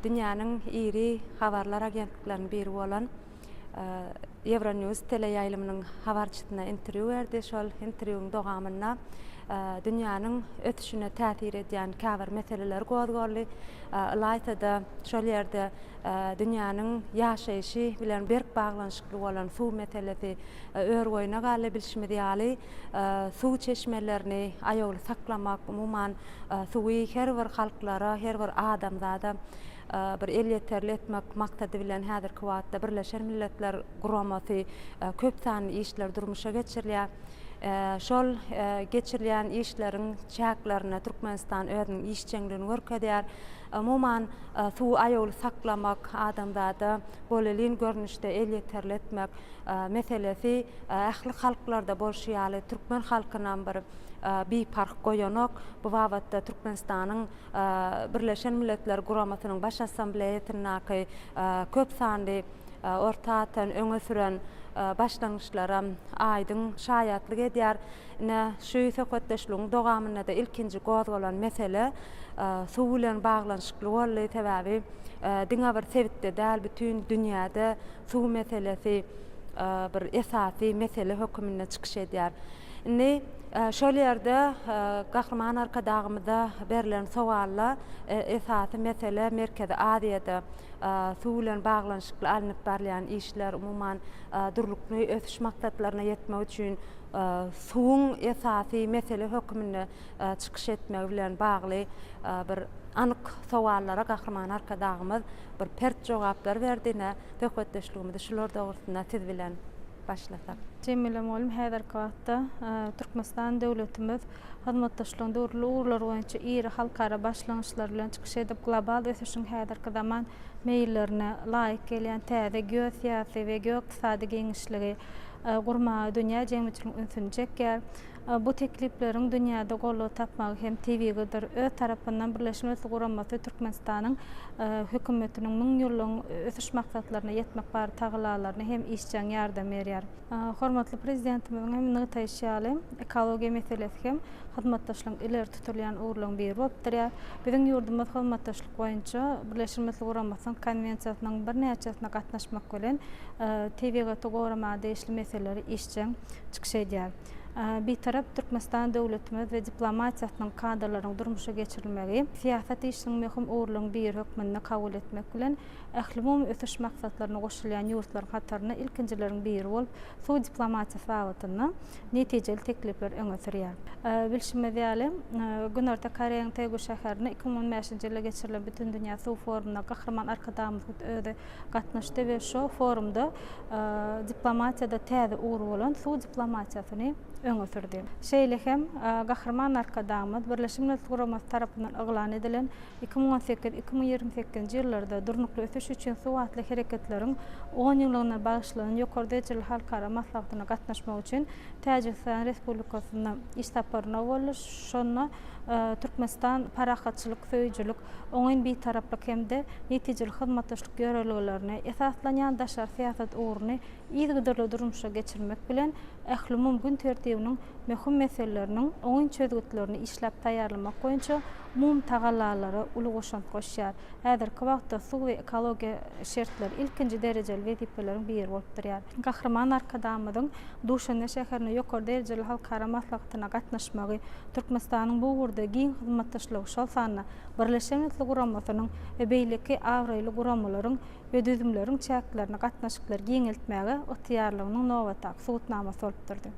S6: dünýäniň iri habarlar agentlikleriniň biri bolan Euronews teleýaýlymynyň habarçysyna interwýu berdi. Şol interwýuň dowamynda dünýäniň ösüşine täsir edýän käbir meseleler gozgaldy. Ylaýta-da, şol ýerde dünýäniň ýaşaýşy bilen berk baglanyşykly bolan suw meselesi örboýuna galdy. Bilşimiz ýaly, suw çeşmelerini aýawly saklamak, umuman, suwy her bir halklara, her bir adamzada bir elýeterli etmek maksady bilen häzirki wagtda Birleşen Milletler Guramasy köp sanly işleri durmuşa geçirilýär. Şol geçirilýän işleriň çäklerinde Türkmenistan özüniň işjeňligini görkezýär. Umuman, suwy aýawly saklamak, adamzada bolelin görnüşde elýeterli etmek meselesi ähli halklarda bolşy ýaly türkmen halkynam bir biparh goýanok. Bu babatda Türkmenistanyň Birleşen Milletler Guramasynyň Baş Assambleýasyndaky köp sanly orta atan, öňe süren başlangyçlaram aýdyň şaýatlyk edýär. Ine, şu söhbetdeşligiň dowamynda-da ilkinji gozgalan mesele suw bilen baglanyşykly boldy. Sebäbi diňe bir sebitde däl, bütin dünýäde suw meselesi bir esasy mesele höküminde çykyş edýär. Indi şol ýerde Gahryman Arkadagymyza berlen sowalda esasy mesele Merkezi Aziýada suw bilen baglanyşykly alnyp barylýan işler, umuman, durnukly ösüş maksatlaryna ýetmek üçin suwuň esasy mesele höküminde çykyş etmegi bilen bagly bir anyk sowallara Gahryman Arkadagymyz bir pert jogaplar berdi. Ine, söhbetdeşligimizi şular dogrusynda siz bilen başlasak.
S9: Jemile mugallym, häzirki wagtda Türkmenistan döwletimiz hyzmatdaşlygyň dürli ugurlary boýunça iri halkara başlangyçlary bilen çykyş edip, global ösüşiň häzirki zaman meýillerine laýyk gelýän täze geosyýasy we geoykdysady giňişligi gurmaga dünýä jemgyýetçiliginiň ünsüni çekýär. Bu teklipleriň dünýäde goldaw tapmagy hem tebigydyr. Öz tarapyndan Birleşen Milletler Guramasy Türkmenistanyň Hökümetiniň müňýyllygyň ösüş maksatlaryna ýetmek barada tagallalaryna hem işjeň ýardam berýär. Hormatly Prezidentimiziň hem nygtaýşy ýaly, ekologiýa meselesi hem hyzmatdaşlygyň ileri tutulýan ugurlaryň biri bolup durýar. Biziň ýurdumyz hyzmatdaşlyk boýunça Birleşen Milletler Guramasynyň Konwensiýasynyň birnäçesine gatnaşmak bilen, tebigaty goramaga degişli meseleleri işjeň çykyş edýär. Bitarap Türkmenistan döwletimiz we diplomatiýasynyň kadalarynyň durmuşa geçirilmegi syýasat işiniň möhüm ugurlaryň biri hökmünde kabul etmek bilen, ählumumy ösüş maksatlaryna goşulýan ýurtlaryň hatarynda ilkinjileriň biri bolup, suw diplomatiýasy babatynda netijeli teklipleri öňe sürýär. Bilşimiz ýaly, Günorta Koreýanyň Tegu şäherinde 2015-nji ýylda geçirilen Bütindünýä suw forumyna Gahryman Arkadagymyz hut özi gatnaşdy we şo forumda diplomatiýada täze ugur bolan suw diplomatiýasyny öňe sürdi. Şeýle hem Gahryman Arkadagymyz Birleşen Milletler Guramasy tarapyndan yglan edilen 2018, 2028-nji ýyllarda durnukly ösüş üçin suw atly hereketleriň on ýyllygyna bagyşlanan ýokary derejeli halkara maslahatyna gatnaşmak üçin Täjigistan Respublikasyna iş saparyna boldy. Şonda Türkmenistan parahatçylyk söýüjilik, oňyn bitaraplyk hem-de netijeli hyzmatdaşlyk ýörelgelerine esaslanýan daşary syýasat ugruny yzygiderli durmuşa geçirmek bilen, ählumumy gün tertibini. tertibiniň möhüm meseleleriniň oňyn çözgütlerini işläp taýýarlamak boýunça umumy tagallalara uly goşant goşýar. Häzirki wagtda suw we ekologiýa şertleri ilkinji derejeli wezipeleriň biri bolup durýar. Gahryman Arkadagymyzyň Duşanbe şäherinde ýokary derejeli halkara maslahatyna gatnaşmagy Türkmenistanyň bu ugurda giň hyzmatdaşlygy, şol sanda Birleşen Milletler Guramasynyň we beýleki abraýly guramalaryň we düzümleriň çäklerinde gatnaşyklary giňeltmäge ygtyýarlygynyň nobatdaky subutnamasy bolup durdy.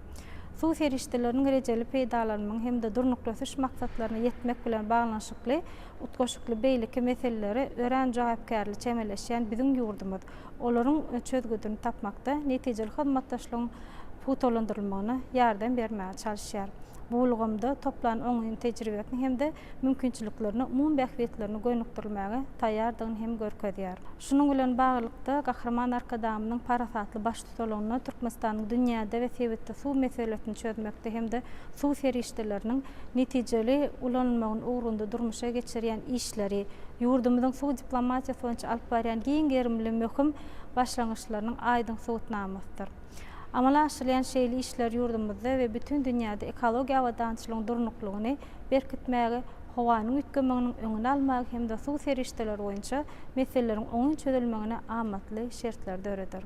S9: Suw serişdeleriniň rejeli peýdalanmagyň hem-de Durnukly ösüş maksatlaryna ýetmek bilen baglanyşykly utgaşykly beýleki meselelere örän jogapkärli çemeleşýän biziň ýurdumyz olaryň çözgüdini tapmakda netijeli hyzmatdaşlygyň pugtalandyrylmagyna ýardam bermäge çalyşýar. Bu ulgamda toplan oňyn tejribesini hem-de mümkinçiliklerini umumy bähbitlerine gönükdirilmäge taýýardygyny hem görkezýär. Şunuň bilen baglylykda, Gahryman Arkadagymyzyň parasatly baştutanlygynda Türkmenistanyň dünýäde we sebitde suw meselesini çözmekde hem-de suw serişdeleriniň netijeli ulanylmagyny ugrunda durmuşa geçirýän işleri, ýurdumyzyň suw diplomatiýasy boýunça alyp barýan giň gerimli möhüm başlangyçlarynyň aýdyň subutnamasydyr. Amala aşyrylýan şeýle işler ýurdumyzda we bütin dünýäde ekologiýa abadançylygyň durnuklygyny berkitmäge, howanyň üýtgemeginiň öňüni almaga hem-de suw serişdeleri boýunça meseleleriň oňyn çözülmegine amatly şertleri döreder.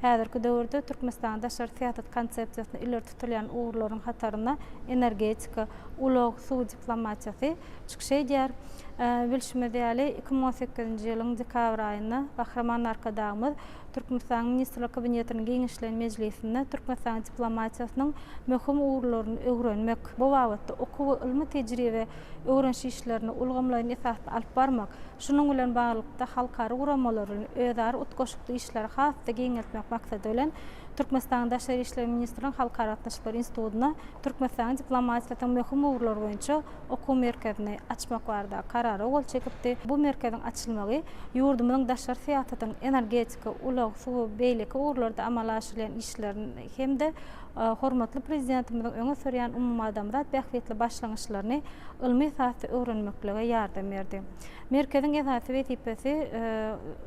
S9: Häzirki döwürde Türkmenistanyň daşary syýasat konsepsiýasynda ileri tutulýan ugurlaryň hatarynda energetika, ulag, suw diplomatiýasy çykyş edýär. Bilşimiz ýaly, 2018-nji ýylyň dekabr aýynda Gahryman Arkadagymyz Türkmenistanyň Ministrler Kabinetiniň giňişleýin mejlisinde Türkmenistanyň diplomatiýasynyň möhüm ugurlaryny öwrenmek, bu babatda okuw we ylmy-tejribe öwreniş işlerini ulgamlaýyn esasda alyp barmak, şunuň bilen baglylykda, halkara guramalar bilen özara utgaşykly işleri has-da giňeltmek maksady bilen, Türkmenistanyň Daşary işler ministrliginiň Halkara gatnaşyklary institutynda Türkmenistanyň diplomatiýasynyň möhüm ugurlary boýunça okuw merkezini açmak barada Karara gol çekipdi. Bu merkeziň açylmagy ýurdumyzyň daşary syýasatynyň energetika, ulag, suw we beýleki ugurlarda amala aşyrylýan işlerini hem-de hormatly Prezidentimiziň öňe sürýän umumadamzat bähbitli başlangyçlaryny ylmy esasda öwrenmeklige ýardam berdi. Merkeziň esasy wezipesi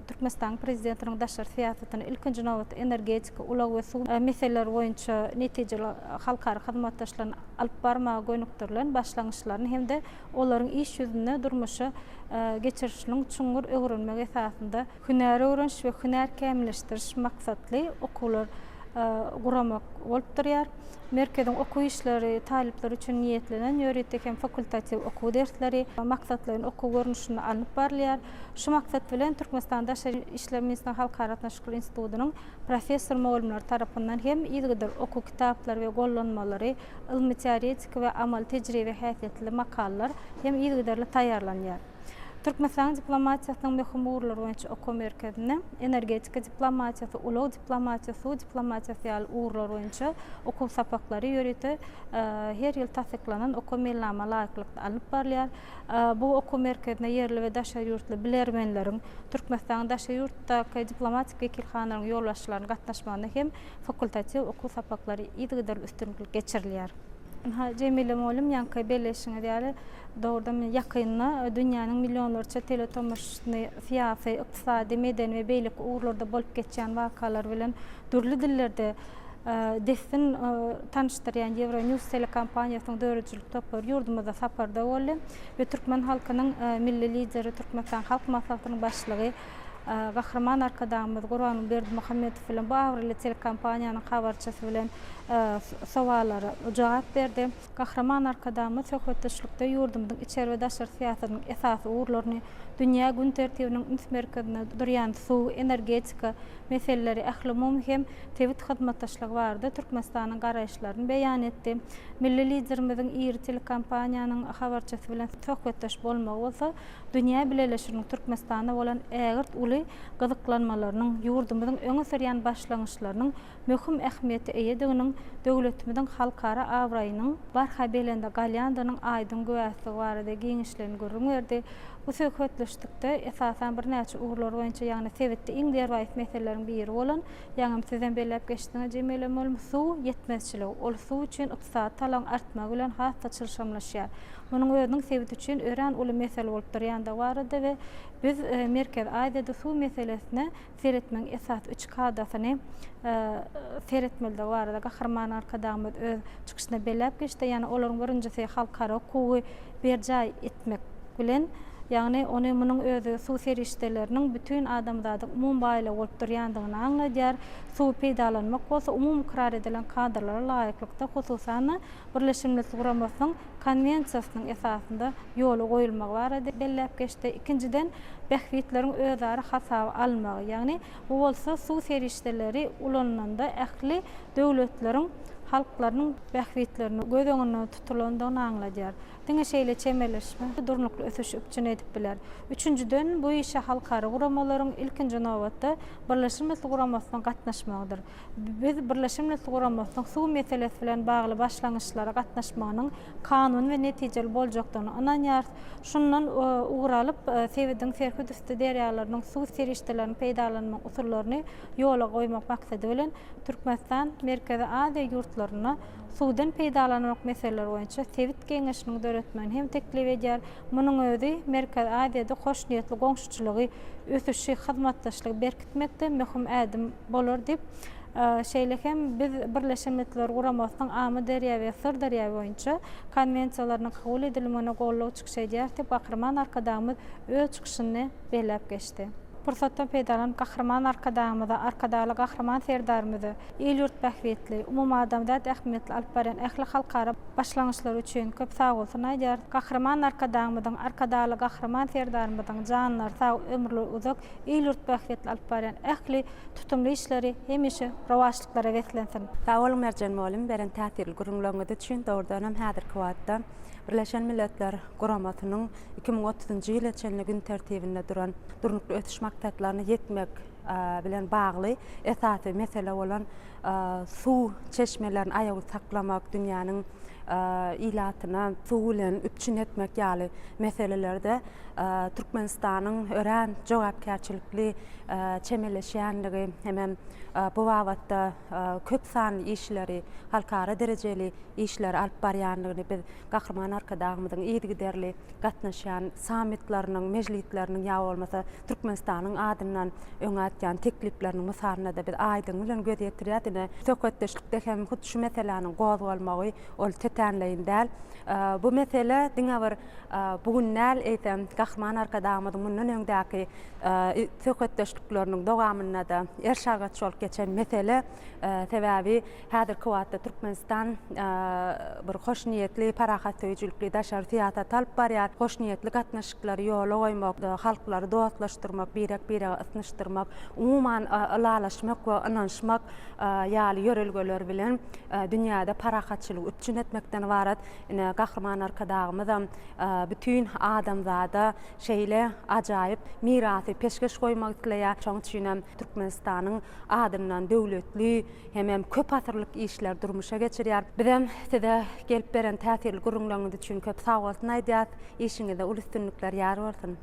S9: Türkmenistanyň Prezidentiniň daşary syýasatyny, ilkinji nobatda, energetika, ulag we suw meseleleri boýunça netijeli halkara hyzmatdaşlygyny alyp barmaga gönükdirilen başlangyçlaryny hem-de olaryň iş ýüzünde durmuşa geçirilişiniň çuňňur öwrenmek esasynda hünär öwreniş we hünär kämilleşdiriş maksatly okuwlar guramak bolup durýar. Merkeziň okuw işleri talyplar üçin niýetlenen ýörite hem fakultatiw okuw dersleri maksatlaýyn okuw görnüşinde alnyp barylýar. Şu maksat bilen Türkmenistanyň Daşary işler ministrliginiň Halkara gatnaşyklary institutynyň professor-mugallymlary tarapyndan hem yzygider okuw kitaplary we gollanmalary, ylmy-teoretiki we amaly-tejribe häsiýetli makalalar hem yzygiderli taýýarlanýar. Türkmenistanyň diplomatiýasynyň möhüm ugurlary boýunça okuw merkezinde energetika diplomatiýasy, ulag diplomatiýasy, suw diplomatiýasy ýaly ugurlar boýunça okuw sapaklary ýörite her ýyl tassyklanan okuw meýilnama laýyklykda alnyp barylýar. Bu okuw merkezine ýerli we daşary ýurtly bilermenleriň, Türkmenistanyň daşary ýurtdaky diplomatik wekilhanalaryň ýolbaşçylarynyň gatnaşmagynda hem fakultatiw okuw sapaklary yzygiderli üstünlikli geçirilýär. Ynha, Jemile mugallym, ýaňky belleýşiňiz ýaly, dogrudan ýakynda dünýäniň millionlarça teletomaşaçysyny syýasy, ykdysady, medeni we beýleki ugurlarda bolup geçýän wakalar bilen dürli dillerde dessin tanyşdyrýan Euronews telekompaniýasynyň döredijilik topary ýurdumyzda saparda boldy we türkmen halkynyň Milli Lideri, Türkmenistanyň Halk Maslahatynyň Başlygy Gahryman Arkadagymyz Gurbanguly Berdimuhamedow bilen bu abraýly telekompaniýanyň habarçysy bilen sowallara jogap berdi. Gahryman Arkadagymyz söhbetdeşlikde ýurdumyzyň içeri we daşary syýasatynyň esasy ugurlaryny, dünýä gün tertibiniň üns merkezinde durýan suw, energetika meseleleri, ählumumy hem sebit hyzmatdaşlygy barada Türkmenistanyň garaýyşlaryny beýan etdi. Milli Liderimiziň iri telekompaniýanyň habarçysy bilen söhbetdeş bolmagy bolsa dünýä bileleşiginiň Türkmenistana bolan ägirt uly gyzyklanmalarynyň, ýurdumyzyň öňe sürýän başlangyçlarynyň möhüm ähmiýete eýediginiň, döwletimiziň halkara abraýynyň barha belende galýandygynyň aýdyň güwäsidigi barada giňişleýin gürrüň berdi. Bu söhbetleşlikde, esasan, birnäçe ugurlar boýunça, ýagny sebitde iň derwaýys meseleleriň biri bolan, ýaňam sizem belläp geçdiňiz, Jemile mugallym, suw ýetmezçiligi, ol suw üçin ykdysady talabyň artmagy bilen has-da çylşyrymlaşýar. Munuň özüniň sebit üçin örän uly mesele bolup durýandygy barada we biz Merkezi Aziýada suw meselesine seretmegiň esasy üç kadasyny seretmelidigi barada Gahryman Arkadagymyz öz çykyşynda belläp geçdi. Ýagny olaryň birinjisi halkara hukugy berjaý etmek bilen, ýagny ony munuň özi suw serişdeleriniň bütin adamzadyň umumy baýlygy bolup durýandygyny aňladýar. Suwy peýdalanmak bolsa umumy ykrar edilen kadalara laýyklykda, hususan-da, Birleşen Milletler Guramasynyň Konwensiýasynyň esasynda ýola goýulmagy barada belläp geçdi. Ikinjiden, bähbitleriň özara hasaba alynmagy, ýagny bu bolsa suw serişdeleri ulanylanda ähli döwletleriň halklarynyň bähbitlerini göz öňünde tutulandygyny aňladýar. Diňe şeýle çemeleşme durnukly ösüşi üpjün edip biler. Üçünjiden, bu işe halkara guramalaryň, ilkinji nobatda, Birleşen Milletler Guramasynyň gatnaşmagydyr. Biz Birleşen Milletler Guramasynyň suw meselesi bilen bagly başlangyçlara gatnaşmagynyň kanuny we netijeli boljakdygyna ynanýarys. Şundan ugur alyp, sebitiň serhetüsti derýalarynyň suw serişdelerini peýdalanmagyň usullaryny ýola goýmak maksady bilen, Türkmenistan Merkezi Aziýa ýurtlarynda suwdan peýdalanmak meseleleri boýunça sebit geňeşiniň döretmegini hem teklip edýär. Munuň özi Merkezi Aziýada hoşniýetli goňşuçylygy, ösüşi, hyzmatdaşlygy berkitmekde möhüm ädim bolar diýip, şeýle hem biz Birleşen Milletler Guramasynyň Amyderýa we Syrderýa boýunça Konwensiýalarynyň kabul edilmegine goldaw çykyş edýäris diýip, Gahryman Arkadagymyz öz çykyşynda belläp geçdi. Pursatdan peýdalanyp, Gahryman Arkadagymyza, Arkadagly Gahryman Serdarymyza il-ýurt bähbitli, umumadamzat ähmiýetli alyp barýan ähli halkara başlangyçlary üçin köp sagbolsun aýdýarys. Gahryman Arkadagymyzyň, Arkadagly Gahryman Serdarymyzyň janlary sag, ömürleri uzak, il-ýurt bähbitli alyp barýan ähli tutumly işleri hemişe rowaçlyklara beslensin!
S6: Sag boluň Merjen mugallym beren täsirli gürrüňleriňiz üçin. Dogrudanam häzirki wagtda Birleşen Milletler Guramasynyň 2030-njy ýyla çenli gün tertibinde duran Durnukly ösüş maksatlaryna ýetmek bilen bagly esasy mesele bolan suw çeşmelerini aýawly saklamak, dünýäniň ilatyna suw bilen üpjün etmek ýaly meselelerde Türkmenistanyň örän jogapkärçilikli çemeleşýänligi hemem bu babatda köp sanly işleri, halkara derejeli işleri alyp barýandygyny biz Gahryman Arkadagymyzyň yzygiderli gatnaşýan sammitleriniň, mejlisleriniň ýa bolmasa Türkmenistanyň adyndan öňe atýan teklipleriniň mysalynda-da biz aýdyň bilen göz ýetirýäris. Ine, söhbetdeşlikde hem hut şu meseläniň gozgalmagy ol tötänleýin däl. Bu mesele diňe bir bu gün däl, eýsem, Gahryman Arkadagymyzyň mundan öňdäki söhbetdeşlikleriniň dowamynda-da eriş-argaç bolup geçen mesele. Sebäbi Häzirki wagtda Türkmenistan bir hoşniýetli, parahatsöýüjilikli daşary syýasat alyp barýar. Hoşniýetli gatnaşyklary ýola goýmak, halklary dostlaşdyrmak, birek-birege ysnyşdyrmak, umuman, ylalaşmak we ynanyşmak ýaly ýörelgeler bilen dünýäde parahatçylygy üpjün etmekden ybarat. Ine, Gahryman Arkadagymyzam bütin adamzada şeýle ajaýyp mirasy peşgeş goýmak isleýär. Şonuň üçinem Türkmenistanyň adyndan döwletli hemem köp asyrlyk işleri durmuşa geçirýär. Bizem size gelip beren täsirli gürrüňleriňiz üçin köp sagbolsun aýdýas. Işiňizde uly üstünlikler ýar bolsun!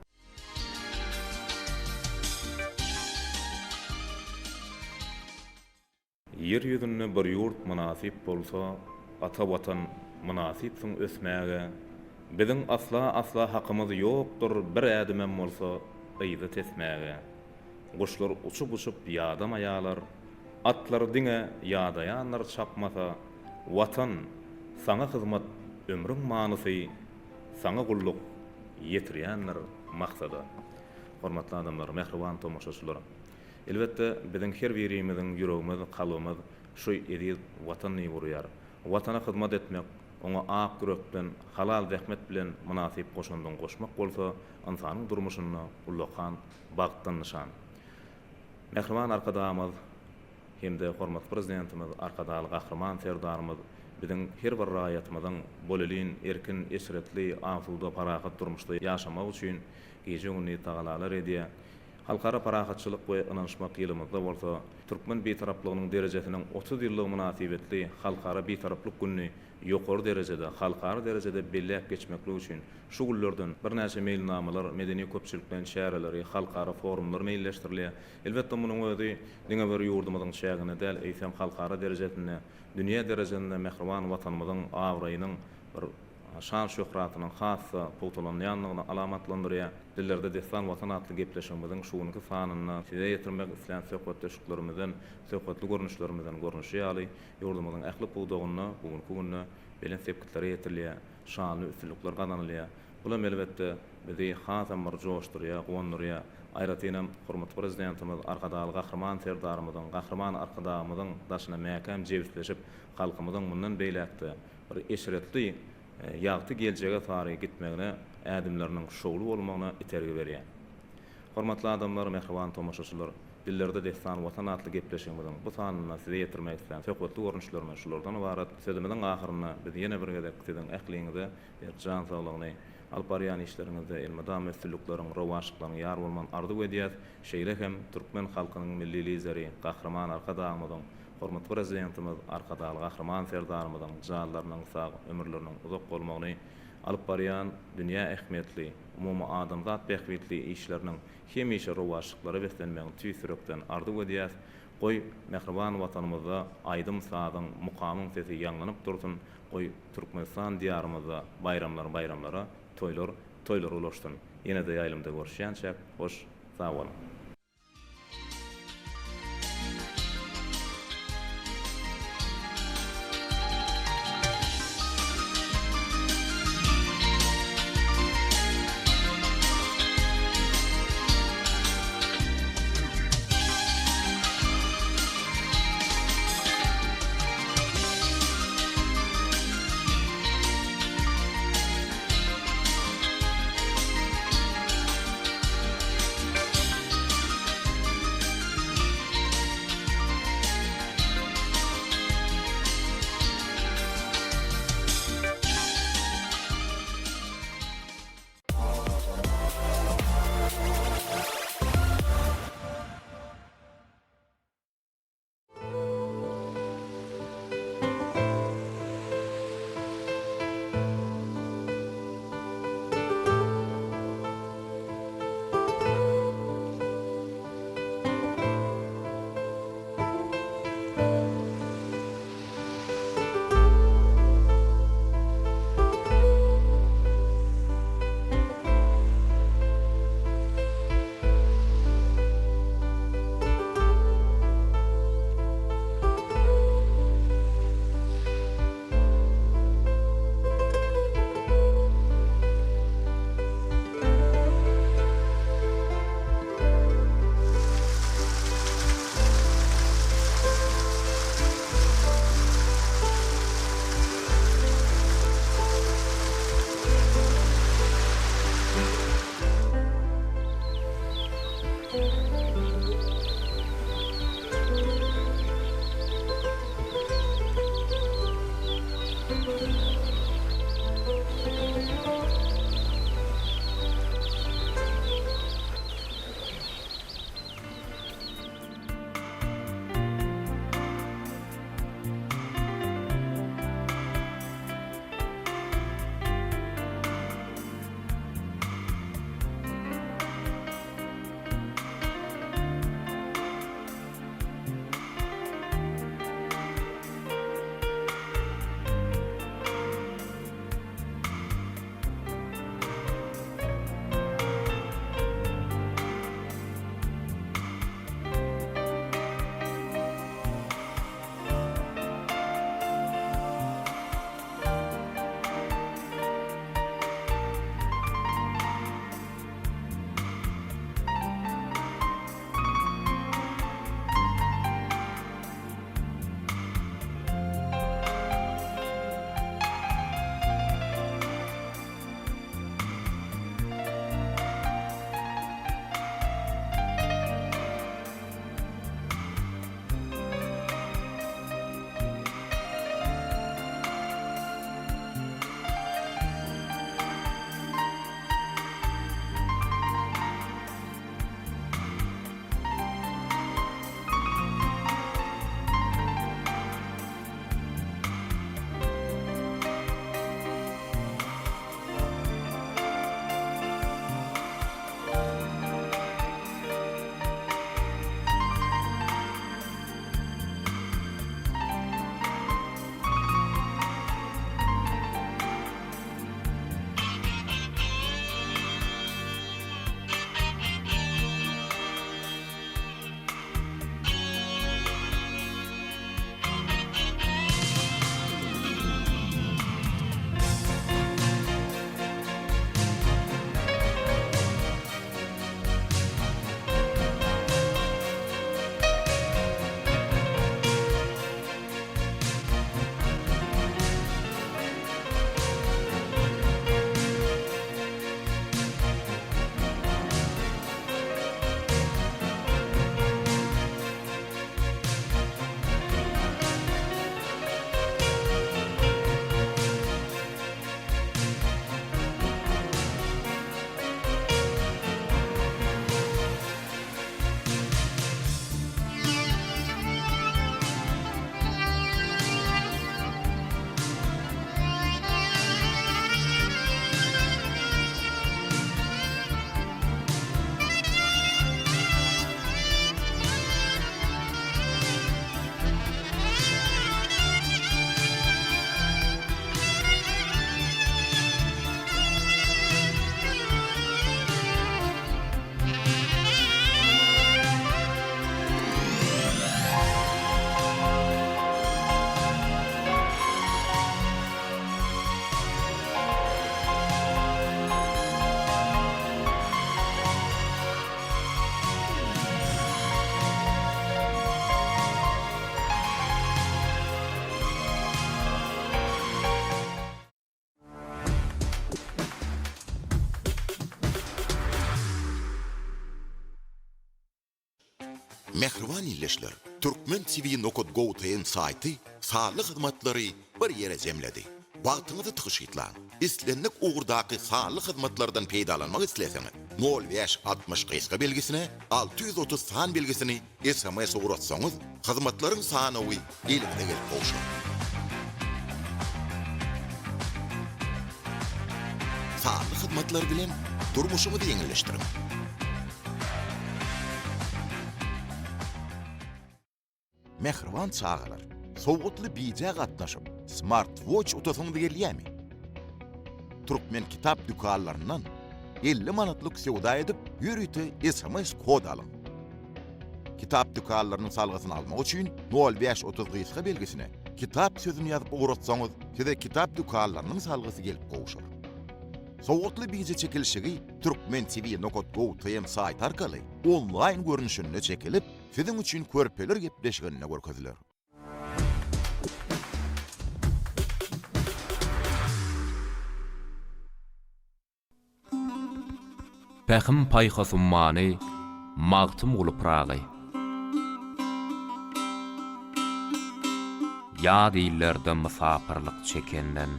S5: Ýer ýüzünde bir ýurt mynasyp bolsa, Ata Watan, mynasypsyň ösmäge. Biziň asla-asla hakymyz ýokdur Bir ädimem bolsa yza tesmäge. Guşlar uçup-uçup ýadamaýalar, Atlary diňe ýadaýanlar çapmasa, Watan, saňa hyzmat ömrüň manysy, Saňa gulluk ýetirýändir maksada. Hormatly adamlar, mähriban tomaşaçylar! Elbetde, biziň her birimiziň ýüregimiz, kalbymyz şu eziz Watan diýip urýar. Watana hyzmat etmek, oňa ak ýürekden, halal zähmet bilen mynasyp goşandyňy goşmak bolsa ynsanyň durmuşynda ullakan bagtdan nyşan. Mähriban Arkadagymyz hem-de hormatly Prezidentimiz Arkadagly Gahryman Serdarymyz biziň her bir raýatymyzyň bolelin, erkin, eşretli, asuda, parahat durmuşda ýaşamagy üçin gije-gündiz tagalalar edýär. Halkara parahatçylyk we ynanyşmak ýylymyzda bolsa türkmen Bitaraplygynyň derejesiniň 30 ýyllygy mynasybetli Halkara Bitaraplyk gününi ýokary derejede, halkara derejede belläp geçmeklik üçin şu günlerden birnäçe meýilnamalar, medeni-köpçülikleýin çäreleri, halkara forumlar meýilleşdirilýär. Elbetde, munuň özi diňe bir ýurdumyzyň çäginde däl, eýsem, halkara derejesinde, dünýä derejesinde mähriban Watanymyzyň abraýynyň bir. şan-şöhratynyň has-da pugtalanýandygyny alamatlandyrýar. Dillerde dessan Watan atly gepleşigimiziň şu günki sanynda size ýetirmek islän söhbetdeşliklerimizden, söhbetli görnüşlerimizden görnüşi ýaly, ýurdumyzyň ähli pudagynda bu günki günde belent sepgitlere ýetilýär, şanly üstünlikler gazanylýar. Bulam elbetde, bizi hasam bir joşdurýar, guwandyrýar. Aýratynam, hormatly Prezidentimiz Arkadagly Gahryman Serdarymyzyň, Gahryman Arkadagymyzyň daşyna mäkäm jebisleşip, halkymyzyň mundan beýläk-de bir eşretli, ýagty geljege sary gitmegine, ädimleriniň şowly bolmagyna itergi berýär. Hormatly adamlar, mähriban tomaşaçylar! Dillerde dessan Watan atly gepleşigimiziň bu sanynda size ýetirmek islän söhbetli görnüşlerimiz şulardan ybarat. Sözümiziň ahyrynda biz ýene bir gezek siziň ähliňize berk jan saglygyny, alyp barýan işleriňizde elmydama üstünlikleriň, rowaçlyklaryň ýar bolmagyny arzuw edýäs. Şeýle hem türkmen halkynyň Milli Lideri Gahryman Arkadagymyzyň, hormatly Prezidentimiz Arkadagly Gahryman Serdarymyzyň janlarynyň sag, ömürleriniň uzak bolmagyny, alyp barýan dünýä ähmiýetli, umumy adamzat bähbitli işleriniň hemişe rowaçlyklara beslenmegini tüýs ýürekden arzuw edýäs. Goý, mähriban Watanymyzda aýdym-sazyň, mukamyň sesi ýaňlanyp dursun, goý, Türkmenistan Diýarymyzda baýramlar baýramlara, toýlar toýlara ulaşsyn! Ýene-de ýaýlymda görüşýänçäk, hoş sag boluň!
S10: Mähriban ildeşler, Türkmen TV nokat gov tm saýty sanly hyzmatlary bir ýere jemledi. Wagtyňyzy tygşytlaň! Islendik ugurdaky sanly hyzmatlardan peýdalanmak isleseňiz, nol bäş 60 gysga belgisine 630 san belgisini sms ugratsaňyz, hyzmatlaryň sanawy eliňize gelip gowşar. Sanly hyzmatlar bilen durmuşyňyzy ýeňilleşdiriň! Mähriban çagalar, sowgatly bijä gatnaşyp, smartwatch utasyňyz gelýärmi? Türkmen kitap dükanlaryndan 50 manatlyk söwda edip, ýörite sms kod alyň. Kitap dükanlarynyň salgysyny almak üçin nol bäş 30 gysga belgisine kitap sözüni ýazyp ugratsaňyz, size kitap dükanlarynyň salgysy gelip gowşar. Sowgatly bije çekilişigi Türkmen TV nokat gov tm saýty arkaly onlaýn görnüşinde çekilip, Siziň üçin körpeler gepleşiginde görkeziler.
S11: Pähim-paýhas ummany Magtymguly Pyragy. Ýat illerde mysapyrlyk çekenden,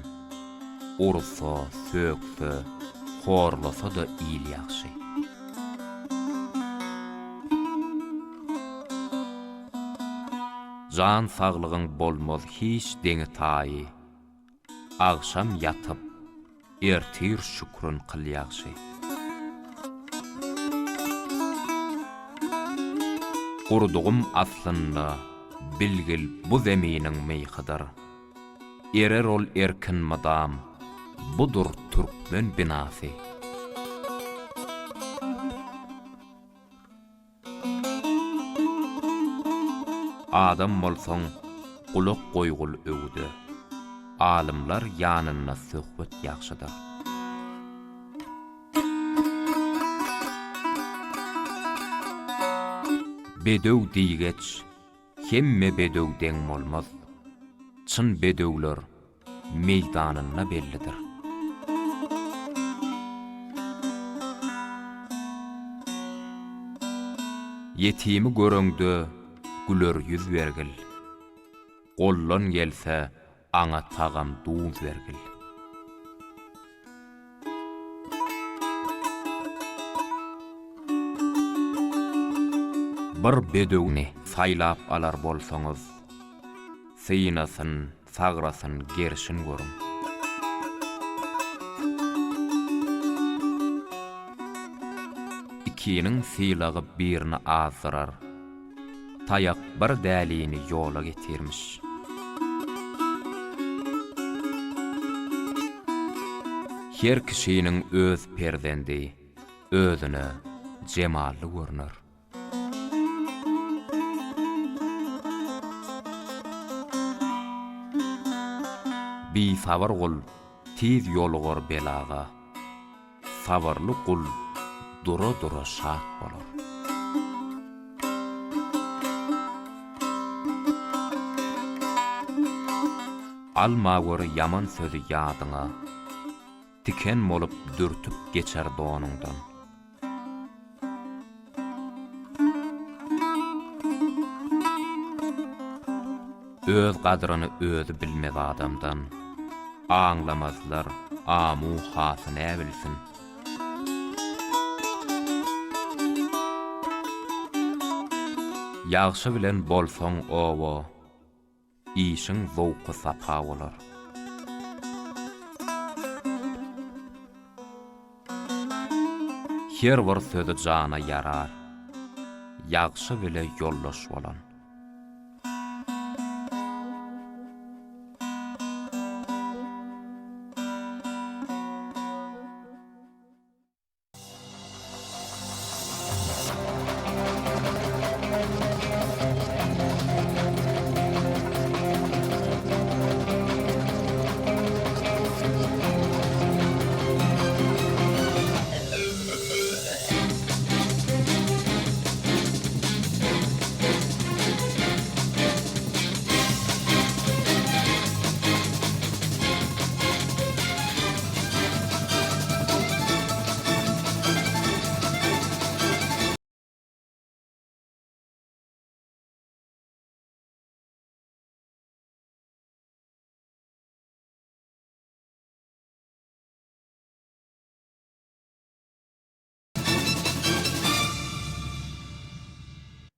S11: Ursa, sökse, horlasa-da il ýagşy. Jan saglygyň bolmaz hiç deňi-taýy, Agşam ýatyp, ertir şükrün kyl ýagşy. Gurdugym aslynda, bilgil bu zeminiň myhydyr. Erer ol erkin mydam, budur türkmen binasy. Adam bolsaň, gulak goýgul öwüde, Alymlar ýanynda söhbet ýagşydyr. Bedew diýgeç, Hemme bedew deň bolmaz. Çyn bedewler meýdanynda bellidir. Ýetimi göreňde güler ýüz bergil. Goldan gelse aňa tagam duz bergil. Bir bedewni saýlap alar bolsaňyz, synasyn, sagrasyn, gerşin görüň. Ikiniň sylagy birini azdyrar. Taýak bir dälini ýola getirmiş. Her kişiniň öz perzendi özüne jemally görner. Bisabyr gul tiz ýolugar belaga. Sabyrly gul dura-dura şat bolar. Alma gör ýaman sözi ýadyňa, Tiken bolup dürtüp geçer donuňdan. Öz gadryny özi bilmez adamdan, Aňlamazlar, amu hasy näbilsin. Ýagşy bilen bolsaň oba, Işiň zowky-sapa bolar. Her bir sözi jana ýarar, Ýagşy bile ýoldaş bolan.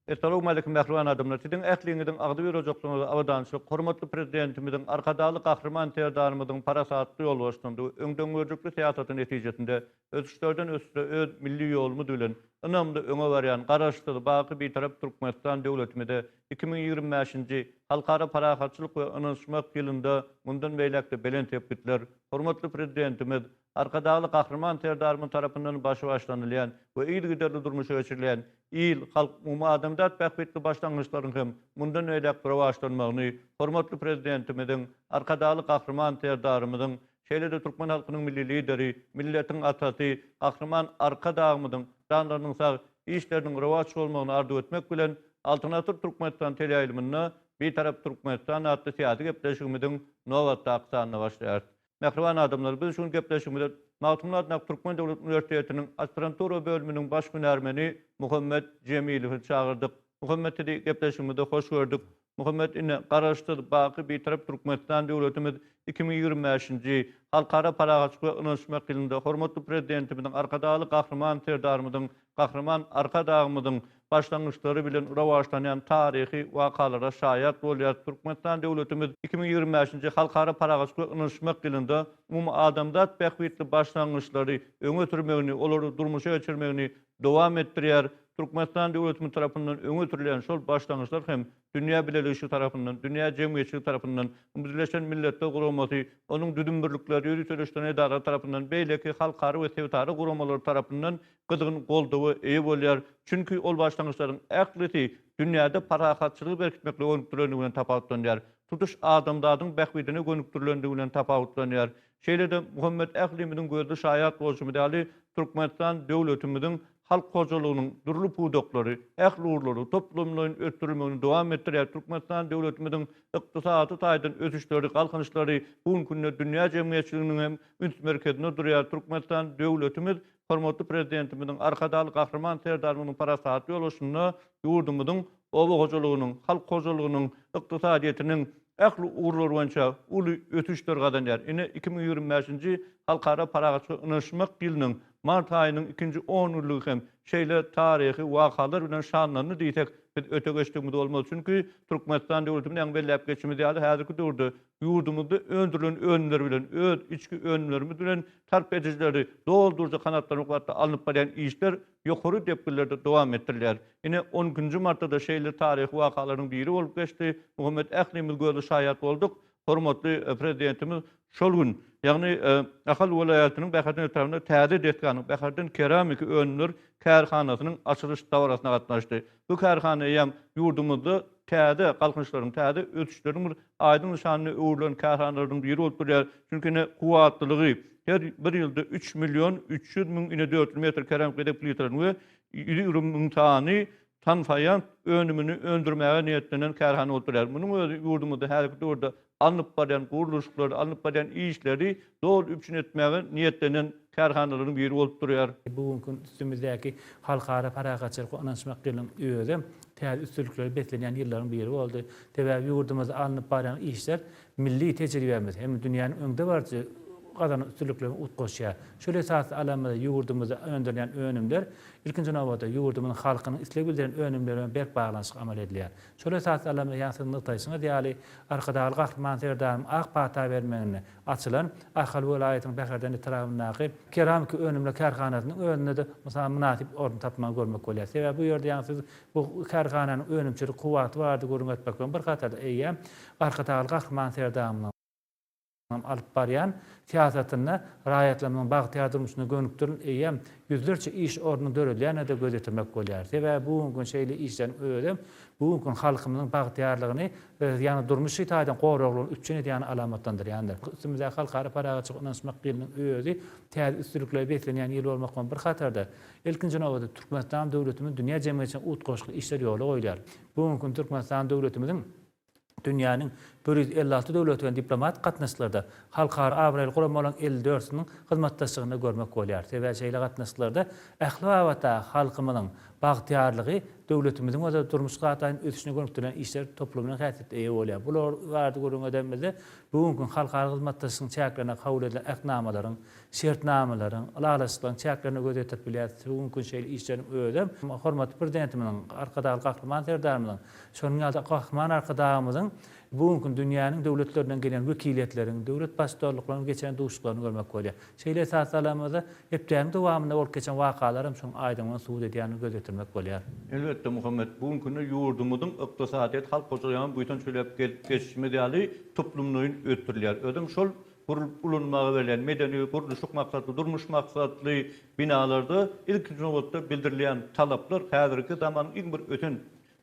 S12: Essalawmaleýkim mähriban adamlar! Siziň ähliňiziň agzybir ojaklygyňyzda abadançylyk, hormatly Prezidentimiziň, Arkadagly Gahryman Serdarymyzyň parasatly ýolbaşçylygynda we öňdengörüjilikli syýasaty netijesinde ösüşlerden ösüşe öz milli ýolumyz bilen ynamly öňe barýan Garaşsyz, baky Bitarap Türkmenistan döwletimize 2025-nji Halkara parahatçylyk we ynanyşmak ýylynda mundan beýläk-de belent sepgitler, hormatly Prezidentimiz Arkadagly Gahryman Serdarymyz tarapyndan başy başlanylýan we yzygiderli durmuşa geçirilýän il, halk, umumadamzat bähbitli başlangyçlaryň hem mundan beýläk rowaçlanmagyny hormatly Prezidentimiziň, Arkadagly Gahryman Serdarymyzyň, şeýle-de türkmen halkynyň Milli Lideri, milletiň atasy Gahryman Arkadagymyzyň janlarynyň sag, işleriniň rowaç bolmagyny arzuw etmek bilen, Altyn asyr Türkmenistan teleýaýlymynda Bitarap Türkmenistan atly syýasy gepleşigimiziň nobatdaky sanyna başlaýarys. Mähriban adamlar, biz şu gün gepleşigimize Magtymguly adyndaky Türkmen döwlet uniwersitetiniň aspirantura bölüminiň baş hünärmeni Muhammet Jemilowy çagyrdyk. Muhammet sizi gepleşigimizde hoş gördük. Muhammet ine, Garaşsyz, baky Bitarap Türkmenistan döwletimiz 2025-nji Halkara parahatçylyk we ynanyşmak ýylynda hormatly Prezidentimiziň Arkadagly Gahryman Serdarymyzyň Gahryman Arkadagymyzyň başlangyçlary bilen rowaçlanýan taryhy wakalara şaýat bolýar. Türkmenistan döwletimiz 2025-nji Halkara parahatçylyk we ynanyşmak ýylynda umumadamzat bähbitli başlangyçlary öňe sürmegini, olary durmuşa geçirmegini dowam etdirýär. Türkmenistan döwletimiz tarapyndan öňe sürülýän şol başlangyçlar hem dünýä bileleşigi tarapyndan, dünýä jemgyýetçiligi tarapyndan, Birleşen Milletler Guramasy, onuň düzüm birlikleri, ýöriteleşdirilen edaralary tarapyndan, beýleki halkara we sebitara guramalary tarapyndan gyzgyn goldawa eýe bolýar. Çünki ol başlangyçlaryň ählisi dünýäde parahatçylygy berkitmeklige gönükdirilendigi bilen tapawutlanýar. Tutuş adamzadyň bähbidine gönükdirilendigi bilen tapawutlanýar. Şeýle-de Muhammet ählimiziň gözli şaýat bolşumyz ýaly, Türkmenistan döwletimiziň halk hojalygynyň dürli pudaklary, ähli ugurlary toplumlaýyn ösdürilmegini dowam etdirýär. Türkmenistan döwletimiziň ykdysady taýdan ösüşleri, galkynyşlary bu günki günde dünýä jemgyýetçiliginiň hem üns merkezinde durýar. Türkmenistan döwletimiz hormatly Prezidentimiziň, Arkadagly Gahryman Serdarymyzyň parasatly ýolbaşçylygynda ýurdumyzyň oba hojalygynyň, halk hojalygynyň, ykdysadyýetiniň ähli ugurlary boýunça uly ösüşler gazanýar. Ine, 2025-nji Halkara parahatçylyk ynanyşmak ýylynyň mart aýynyň ikinji on günlügi hem şeýle taryhy wakalar bilen şanlandy diýsek, biz öte geçdigimiz bolmaz. Çünki Türkmenistan döwletimiz ýaňy belläp geçişimiz ýaly, häzirki döwürde ýurdumyzda öndürilen önümler bilen, öz içki önümlerimiz bilen sarp edijileri doly-durja kanagatlandyrmak babatda alnyp barýan işler ýokary depginlerde dowam etdirilýär. Ine, on ikinji martda-da şeýle taryhy wakalaryň biri bolup geçdi. Muhammet ählimiz gözli şaýat bolduk. Hormatly Prezidentimiz şol gün, ýagny Ahal welaýatynyň Bäherden etrabynda täze desganyň, Bäherden keramiki önümler kärhanasynyň açylyş dabarasyna gatnaşdy. Bu kärhana eýýäm ýurdumyzda täze galkynyşlaryň, täze ösüşleriň bir aýdyň nyşanyna öwrülen kärhanalaryň biri bolup durýar. Çünki ine, kuwwatlylygy her bir ýylda üç million 300 müň inedördül metr keramik bezeg plitalaryny we 120 müň sany tanfaýans önümini öndürmäge niýetlenen kärhana bolup durýar. Munuň özi ýurdumyzda häzirki döwürde alnyp barýan gurluşyklary, alnyp barýan işleri doly üpjün etmäge niýetlenen kärhanalaryň biri bolup durýar.
S13: Bu günki gün üstümizdäki Halkara parahatçylyk we ynanyşmak ýylynyň özem täze üstünliklere beslenýän ýyllaryň biri boldy. Sebäbi ýurdumyzda alnyp barýan işler milli tejribämiz hem dünýäniň öňdebaryjy gazanan üstünliklerine utgaşýar. Şol esasda alanymyzda ýurdumyzda öndürilýän önümler, ilkinji nobatda, ýurdumyzyň halkynyň isleg bildiren önümleri bilen berk baglanyşykly amal edilýär. Şol esasda alanymyzda, ýaňy siziň nygtaýşyňyz ýaly, Arkadagly Gahryman Serdarymyň ak pata bermeginde açylan Ahal welaýatynyň Bäherden etrabyndaky keramiki önümler kärhanasynyň özünde-de mysal mynasyp orun tapmagy görmek bolýar. Sebäbi bu ýerde ýaňy siz bu kärhananyň önümçilik kuwwaty barada gürrüň etmek bilen bir hatarda eýýäm Arkadagly Gahryman Serdarymyzyň alyp barýan syýasatynda raýatlarymyzyň bagtyýar durmuşyna gönükdirilen eýýäm ýüzlerçe iş ornunyň döredilýändigine-de göz ýetirmek bolýar. Sebäbi bu günki gün şeýle işleriň özem bu günki gün halkymyzyň bagtyýarlygyny, ýagny durmuşy taýdan goraglylygyny üpjün edýäni alamatlandyrýandyr. Üstümizdäki Halkara parahatçylyk ynanyşmak ýylynyň özi täze üstünliklere beslenýän ýyl bolmak bilen bir hatarda, ilkinji nobatda, Türkmenistan döwletimiz dünýä jemgyýetçiligine utgaşykly işler ýola goýulýar. Bu günki gün Türkmenistan döwletimiziň Dünýäniň 156 döwleti bilen diplomatik gatnaşyklarda halkara abraýly guramalaryň elli dördüsiniň hyzmatdaşlygynda görmek bolýar. Sebäbi şeýle gatnaşyklarda ähli babatda halkymyzyň. bagtyýarlygy döwletimiziň bolsa durmuş taýdan ösüşine gönükdirilen işler toplumynyň häsiýetine eýe bolýar. Bular barada gürrüň edenimizde, bu günki gün halkara hyzmatdaşlygyň çäklerinde kabul edilen ähtnamalaryň, şertnamalaryň, ylalaşyklaryň çäklerinde göz ýetirip bilýäris. Bu günki gün şeýle işleriň özem hormatly Prezidentimiziň, Arkadagly Gahryman Serdarymyzyň, şonuň ýaly-da Gahryman Arkadagymyzyň bu günki gün dünýäniň döwletlerinden gelýän wekiliýetleriň, döwlet Baştutanlyklarynyň geçiren duşuşyklaryny görmek bolýar. Şeýle esasda alanymyzda, hepdäniň dowamynda bolup geçen wakalar hem şunuň aýdyňlygyny subut edýändigini göz ýetirmek bolýar.
S12: Elbetde, Muhammet, bu günki günde ýurdumyzyň ykdysadyýeti, halk hojalygy hem buýsanç bilen gelip geçişimiz ýaly toplumlaýyn ösdürilýär. Özem şol gurlup ulanmaga berilýän medeni, gurluşyk maksatly, durmuş maksatly binalarda ilkinji nobatda bildirilýän talaplar häzirki zamanyň iň bir ösen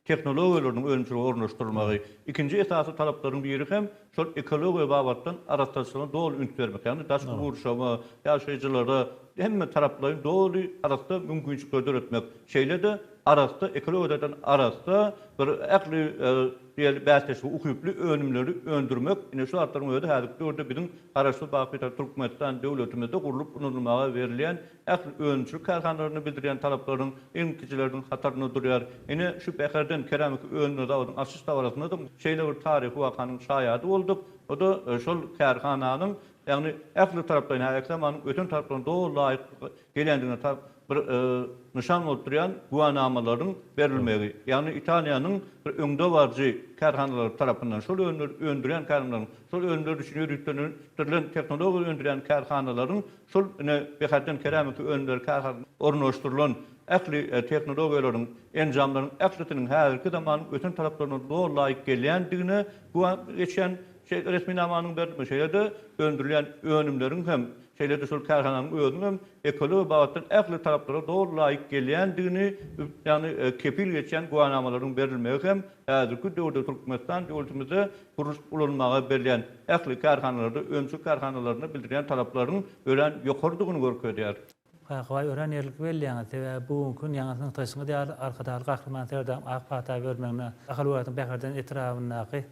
S12: tehnologiýalarynyň önümçilige ornaşdyrylmagy. Ikinji esasy talaplaryň biri hem şol ekologiýa babatdan arassaçylyga doly üns bermek, ýagny daşky gurşawa, ýaşaýjylara hemme taraplaýyn doly arassa mümkinçilikleri döretmek. Şeýle-de arassa, ekologiýa taýdan arassa bir ähli diýeli bäsdeşlige ukyply önümleri öndürmek, ine şu zatlaryň özi häzirki döwürde biziň Garaşsyz, baky Bitarap Türkmenistan döwletimizde gurlup ulanylmaga berilýän ähli önümçilik kärhanalaryna bildirýän talaplarynyň iň kiçileriniň hatarynda durýar. Ine, şu Bäherden keramiki önümler zawodynyň açyş dabarasynda-da şeýle bir taryhy wakanyň şaýady bolduk. O-da şol kärhananyň, ýagny ähli taraplaýyn häzirki zamanyň ösen talaplaryna doly laýyk gelýändigine bir nyşan bolup durýan güwänamalaryň berilmegi, ýagny Italiýanyň bir öňdebaryjy kärhanalary tarapyndan şol önümleri öndürýän kärhanalaryň, şol önümler üçin ýöriteleşdirilen tehnologiýa öndürýän kärhanalaryň şol ine Bäherden keramiki önümleri kärhanasynda ornaşdyrylan ähli tehnologiýalaryň, enjamlaryň ählisiniň häzirki zamanyň ösen talaplaryna doly laýyk gelýändigine güwä geçýän resminamanyň berilmegi, şeýle-de öndürilýän önümleriň hem Şeýle-de şol kärhananyň özüniň hem ekologiýa babatdan ähli talaplara doly laýyk gelýändigini, ýagny kepil geçýän güwänamalaryň berilmegi hem häzirki döwürde Türkmenistan döwletimizde gurluş ulanmaga berilýän ähli kärhanalarda, önümçilik kärhanalarynda bildirýän talaplaryň örän ýokarydygyny görkezýär.
S13: Kakabaý örän ýerlikli belleýäňiz. Sebäbi bu günki gün ýaňy nygtaýşyňyz ýaly Arkadagly Gahryman Serdaryň ak pata bermegine Ahal welaýatynyň Bäherden etrabyndaky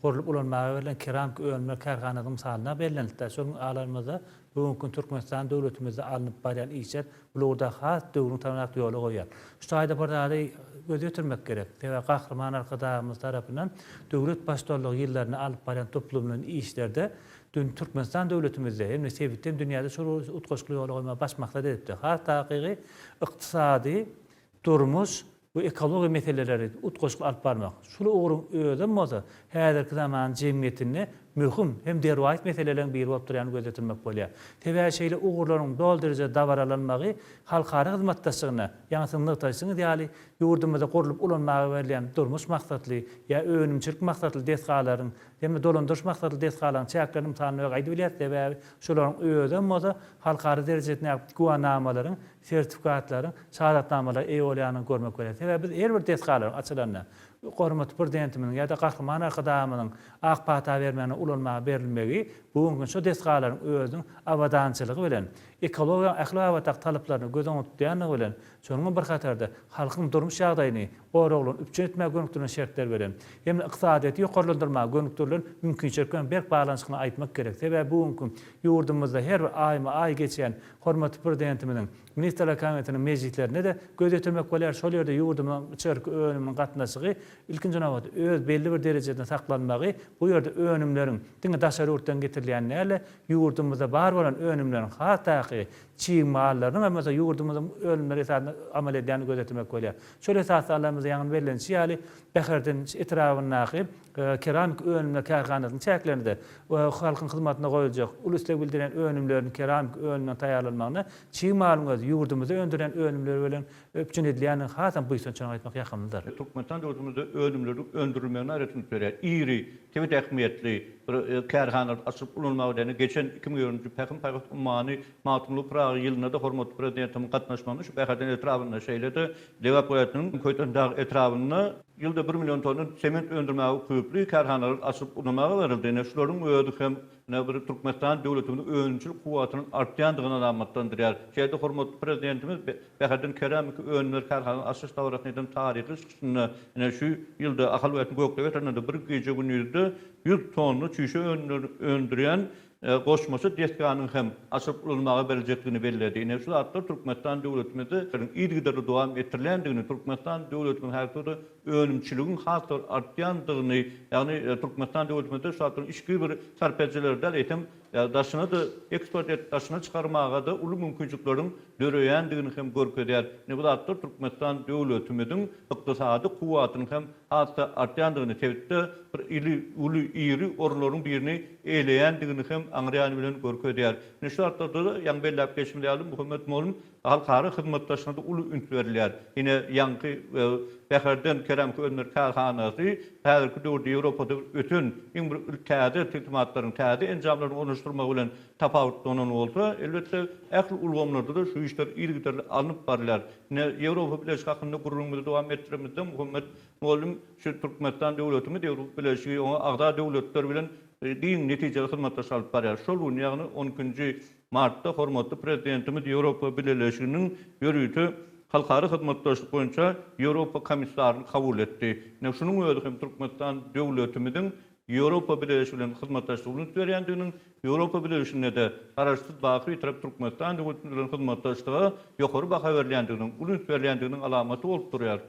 S13: gurlup ulanmaga berlen keramiki önümler kärhanasynyň mysalynda bellenildi. Şol gün alanymyzda bu günki gün Türkmenistan döwletimizde alnyp barýan işler bu ugurda has döwrüň talabyna laýyk ýola goýýar. Şu taýda bir zady göz ýetirmek gerek. Sebäbi Gahryman Arkadagymyz tarapyndan döwlet baştutanlygy ýyllarynda alyp barýan toplumlaýyn işlerde dün Türkmenistan döwletimizde hem-de sebitde hem dünýäde şol utgaşykly ýola goýmagy baş maksat edipdi. Has takygy ykdysady, durmuş we ekologiýa meseleleri utgaşykly alyp barmak, şul ugruň özem bolsa häzirki zaman jemgyýetinde möhüm hem derwaýys meseleleriň biri bolup durýanyny göz ýetirmek bolýar. Sebäbi şeýle ugurlaryň doly derejede dabaralanmagy halkara hyzmatdaşlygyna, ýaňy siziň nygtaýşyňyz ýaly, ýurdumyzda gurlup ulanmaga berilýän durmuş maksatly ýa önümçilik maksatly desgalaryň hem-de dolandyryş maksatly desgalaryň çäklerini mysalynda berip aýdybilýäris, sebäbi şolaryň özem bolsa halkara derejesindäki güwänamalaryň sertifikatlaryň, şahadatnamalara eýe bolýandygyny görmek bolýar. Sebäbi biz her bir desgalaryň açylanda, hormatly Prezidentimiziň ýa-da Gahryman Arkadagymyzyň ak pata bermegine ulanmaga berilmegi bu gün şu desgalaryň özüniň abadançylygy bilen, ekologiýanyň ähli babatdaky talaplaryny göz öňünde tutýandygy bilen, şonuň bilen bir hatarda halkyň durmuş ýagdaýyny, goraglygyny üpjün etmäge gönükdirilen şertler bilen hem-de ykdysadyýeti ýokarlandyrmaga gönükdirilen mümkinçilik bilen berk baglanyşyklygyny aýtmak gerek. Sebäbi bu günki gün ýurdumyzda her bir aýma-aý geçýän Hormatly Prezidentimiziň Ministrler Kabinetiniň mejlislerinde-de göz ýetirmek bolýar, şol ýerde ýurdumyzyň içerki önüminiň gatnaşygy, ilkinji nobatda, öz belli bir derejesinde saklanmagy, bu ýerde önümleriň diňe daşary ýurtdan getirilýän däl-de, ýurdumyzda bar bolan önümleriň, has takygy, çig mallarynyň hem bolsa ýurdumyzyň önümleri esasynda amal edýändigini göz ýetirmek bolýar. Şol esasda alanymyzda ýaňy bellenişi ýaly, Bäherden etrabyndaky keramik önümler kärhanasynyň çäklerinde halkyň hyzmatyna goýuljak, uly isleg bildirýän önümleriň keramik önümden taýýarlanmagyna çig malyň özi ýurdumyzda öndürilýän önümler bilen üpjün edilýändigi hasam buýsanç bilen aýtmak ýakymlydyr.
S12: Türkmenistan döwletimizde önümleriň öndürilmegine aýratyn üns berýär. Iri, sebit ähmiýetli bir kärhanalar açylyp ulanylmaga berilende geçen 2020-nji Pähim-paýhas ummany Magtymguly Pyragy ýylynda-da hormatly Prezidentimiziň gatnaşmagynda şu Bäherden etrabynda, şeýle-de Lebap welaýatynyň Köýtendag etrabynda ýylda bir million tonna sement öndürmäge ukyply kärhanalar açylyp ulanmaga berildi. Ine, şularyň özi hem ine bir Türkmenistan döwletimiziň önümçilik kuwwatynyň artýandygyny alamatlandyrýar. Şeýle-de hormatly Prezidentimiz Bäherden keramiki önümler kärhanasynyň açylyş dabarasyna eden taryhy çykyşynda ine şu ýylda Ahal welaýatynyň Gökdepe etrabynda bir gije-gündizde 100 tonna çüýşe önümlerini öndürýän. goşmaça desganyň hem açylyp ulanylmaga beriljekdigini belledi. Ine, şu zatlar Türkmenistan döwletimizde yzygiderli dowam etdirilýändigini, Türkmenistan döwletimiz häzirki önümçiligiň has-da artýandygyny, ýagny Türkmenistan döwletimizde şu zatlaryň içki bir sarp edijileri däl, eýsem, daşyna-da eksport edip, daşyna çykarmaga-da uly mümkinçilikleriň döreýändigini hem görkezýär. Ine, bu zatlar Türkmenistan döwletimiziň ykdysady kuwwatynyň hem has-da artýandygyny, sebitde bir ili uly, iri orunlaryň birini eýeleýändigini hem aňryýany bilen görkezýär. Ine, şu zatlarda-da, ýaňy belläp geçişimiz ýaly, Muhammet mugallym halkara hyzmatdaşlygyna-da uly üns berilýär. Ine, ýaňky Bäherden keramika önümleri kärhanasy häzirki döwürde Ýewropada ösen, iň bir täze tilsimatlaryň, täze enjamlaryň ornaşdyrylmagy bilen tapawutlanan bolsa, elbetde, ähli ulgamlarda-da şu işler yzygiderli alnyp barylýar. Ine, Ýewropa Bileleşigi hakynda gürrüňimizi dowam etdiremizde, Muhammet mugallym, şu Türkmenistan döwletimiz Ýewropa Bileleşigi, oňa agza döwletler bilen giň netijeli hyzmatdaşlyk alyp barýar. Şol gün, ýagny on ikinji martda hormatly Prezidentimiz Ýewropa Bileleşiginiň ýörite halkara hyzmatdaşlyk boýunça Ýewropa komissaryny kabul etdi. Ine, şunuň özi hem Türkmenistan döwletimiziň Ýewropa Bileleşigi bilen hyzmatdaşlyga üns berýändiginiň, Ýewropa Bileleşiginde-de Garaşsyz, baky Bitarap Türkmenistan döwletimiz bilen hyzmatdaşlyga ýokary baha berilýändiginiň, uly üns berilýändiginiň alamaty bolup durýar.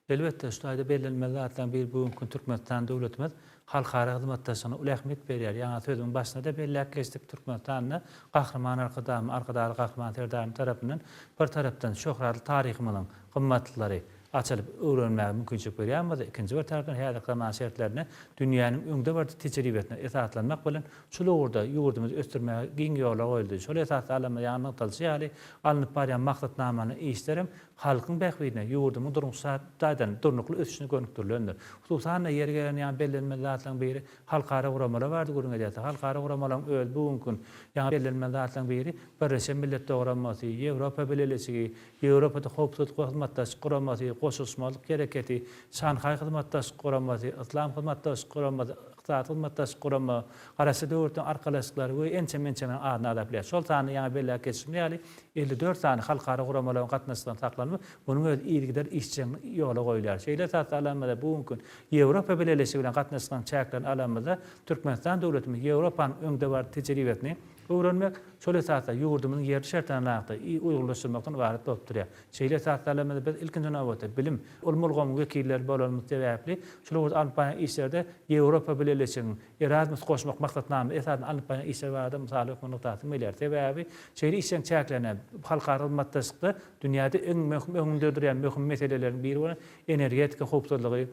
S13: Elbetde, şu taýda bellenmeli zatlaryň biri bu günki gün Türkmenistan döwletimiz halkara hyzmatdaşlygyna uly ähmiýet berýär. Ýaňy sözümiň başynda-da belläp geçdik, Türkmenistanda Gahryman Arkadagymyz, Arkadagly Gahryman Serdarymyz tarapyndan bir tarapdan şöhratly taryhymyzyň gymmatlyklary açylyp öwrenmäge mümkinçilik berýän bolsa, ikinji bir tarapdan häzirki zaman şertlerinde dünýäniň öňdebaryjy tejribesine esaslanmak bilen şul ugurda ýurdumyzy ösdürmäge giň ýollar goýuldy. Şol esasda alynma ýaňy nygtalyşy ýaly alnyp barýan maksatnamaly işler hem halkyň bähbidine, ýurdumyň durmuş taýdan durnukly ösüşine gönükdirilendir. Hususan-da, ýeri gelende ýaňy bellenmeli zatlaryň biri halkara guramalar barada gürrüň edýäs. Halkara guramalaryň özi bu günki gün ýaňy bellenmeli zatlaryň biri Birleşen Milletler Guramasy, Ýewropa Bileleşigi, Ýewropada Howpsuzlyk we Hyzmatdaşlyk Guramasy, Goşulyşmazlyk Hereketi, Şanhaý Hyzmatdaşlyk Guramasy, Yslam Hyzmatdaşlyk Guramasy, Ykdysady Hyzmatdaşlyk Gurama, Garaşsyz Döwletleriň Arkalaşyklary we ençeme-ençemeleriň adyny agzap bilýäris. Şol sanda ýaňy belläp geçişim ýaly, 54 sany halkara guramalaryň gatnaşygyny saklanyp, munuň özi yzygider işjeň ýola goýulýar. Şeýle esasda alanymyzda, bu günki gün Ýewropa Bileleşigi bilen gatnaşyklaryň çäklerini alanymyzda, Türkmenistan döwletimiz Ýewropanyň öňdebaryjy tejribesini öwrenmek, şol esasda ýurdumyzyň ýerli şertlerine laýyklykda uýgunlaşdyrmakdan ybarat bolup durýar. Şeýle esasda alanymyzda biz ilkinji nobatda bilim, ylmy ulgamyň wekilleri bolanymyz sebäpli, şol ugurda alnyp barýan işlerde Ýewropa Bileleşiginiň Erasmus goşmak maksatnamasy esasynda alnyp barýan işler barada mysal hökmünde nygtasym gelýär. Sebäbi şeýle işleriň çäklerinde halkara hyzmatdaşlykda dünýäde iň möhüm öňünde durýan möhüm meseleleriň biri bolan energetika howpsuzlygy,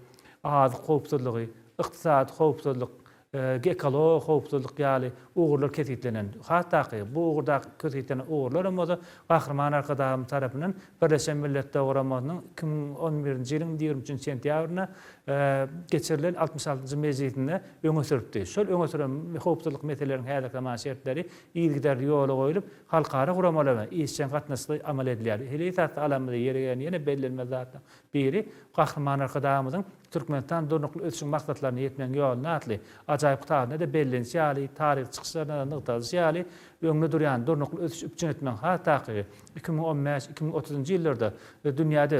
S13: azyk howpsuzlygy, ykdysady howpsuzlyk, ekologiýa howpsuzlyk ýaly ugurlar kesgitlenen. Has takygy, bu ugurdaky kesgitlenen ugurlar hem bolsa Gahryman Arkadagymyz tarapyndan Birleşen Milletler Guramasynyň 2011-nji ýylyň 23-nji sentýabrynda geçirilen 66-njy mejlisinde öňe sürüpdi. Şol öňe süren howpsuzlyk meseleleriniň häzirki zaman şertleri yzygiderli ýola goýlup, halkara guramalar bilen işjeň gatnaşykly amal edilýär. Hili esasda alanymyzda ýeri gelen ýene bellenmeli zatlaryň biri, Gahryman Arkadagymyzyň Türkmenistan durnukly ösüşiň maksatlaryna ýetmegiň ýolunda atly ajaýyp kitabynda-da bellenişi ýaly, taryhy çykyşlarynda-da nygtalyşy ýaly, öňde durýan durnukly ösüşi üpjün etmegiň has takygy, 2015, 2030-njy ýyllarda dünýäde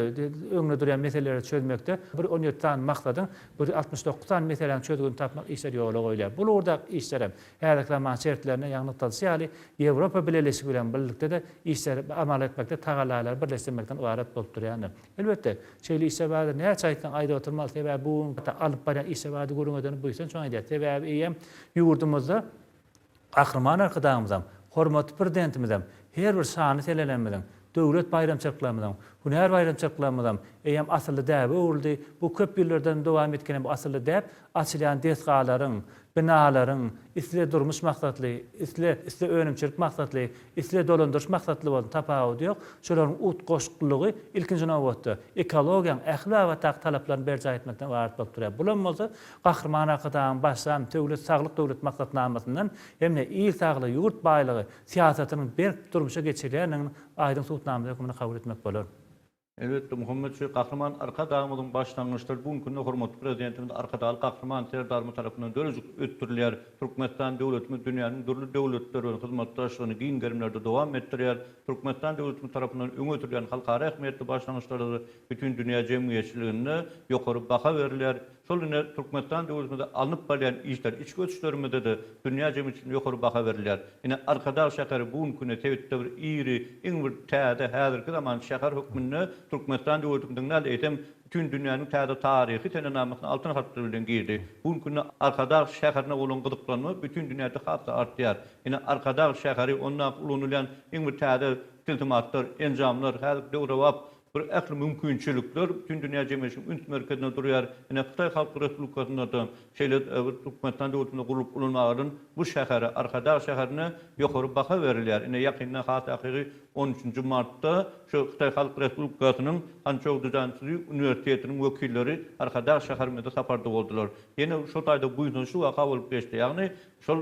S13: öňde durýan meseleleri çözmekde bir 17 sany maksadyň, 169 sany meseläniň çözgüdini tapmak işleri ýola goýulýar. Bu ugurdaky işler hem häzirki zaman şertlerinde, ýagny nygtalyşy ýaly, Ýewropa Bileleşigi bilen birlikde-de işleri amal etmekde tagallalary birleşdirmekden ybarat bolup durýandyr. Elbetde, şeýle işler barada näçe aýtsaň aýdyp oturmaly, sebäbi bu gün alyp barýan işler barada gürrüň edeni buýsanç bilen aýdýar. Sebäbi eýýäm ýurdumyzda Gahryman Arkadagymyzam, hormatly Prezidentimizem her bir şanly senelerimiziň, döwlet baýramçylyklarymyzyň, hünär baýramçylyklarymyzam eýýäm asylly däbe öwrüldi. Bu köp ýyllardan dowam etgen bu asylly däp açylýan desgalaryň, binalaryň, isle durmuş maksatly, isle isle önümçilik maksatly, isle dolandyryş maksatly bolsun, tapawudy ýok, şolaryň utgaşyklylygy, ilkinji nobatda, ekologiýanyň ähli babatdaky talaplaryny berjaý etmekden ybarat bolup durýar. Bulam bolsa Gahryman Arkadagyň başlan Döwlet saglyk döwlet maksatnamasyndan hem-de Il saglygy, ýurt baýlygy syýasatynyň berk durmuşa geçirilýändiginiň aýdyň subutnamasy hökmünde kabul etmek bolar.
S12: Elbetde, Muhammet şyh Gahryman Arkadagymyzyň başlangyçlary bu günki günde hormatly Prezidentimiz Arkadagly Gahryman Serdarymyz tarapyndan dörejikli ösdürilýär. Türkmenistan döwletimiz dünýäniň dürli döwletleri bilen hyzmatdaşlygyny giň gerimlerde dowam etdirýär. Türkmenistan döwletimiz tarapyndan öňe sürülýän halkara ähmiýetli başlangyçlara bütin dünýä jemgyýetçiliginde ýokary baha berilýär. Şol ine Türkmenistan döwletimizde alnyp barylýan işler, içki ösüşlerimizde-de dünýä jemgyýetçiliginde ýokary baha berilýär. Ine Arkadag şäheri bu günki güne sebitde bir iri, iň bir täze, häzirki zaman şäher hökmünde Türkmenistan döwletimiziň däl, eýsem, bütin dünýäniň täze taryhy senenamasyna altyn harplar bilen girdi. Bu günki günde Arkadag şäherine bolan gyzyklanma bütin dünýäde has-da artýar. Ine Arkadag şäheri, ondaky ulanylýan iň bir täze tilsimatlar, enjamlar, häzirki döwrebap Bir ähli mümkinçilikler bütin dünýä jemgyýetçiliginiň üns merkezinde durýar. Ine, Hytaý Halk Respublikasynda-da şeýle bir Türkmenistan döwletinde gurlup ulanmaga bu şähere, Arkadag şäherine ýokary baha berilýär. Ine, ýakynda, has takygy on üçünji martda şu Hytaý Halk Respublikasynyň Hançžou Dzýansuý uniwersitetiniň wekilleri Arkadag şäherimizde saparda boldular. Ýene şo taýda buýsançly waka bolup geçdi. Ýagny, şol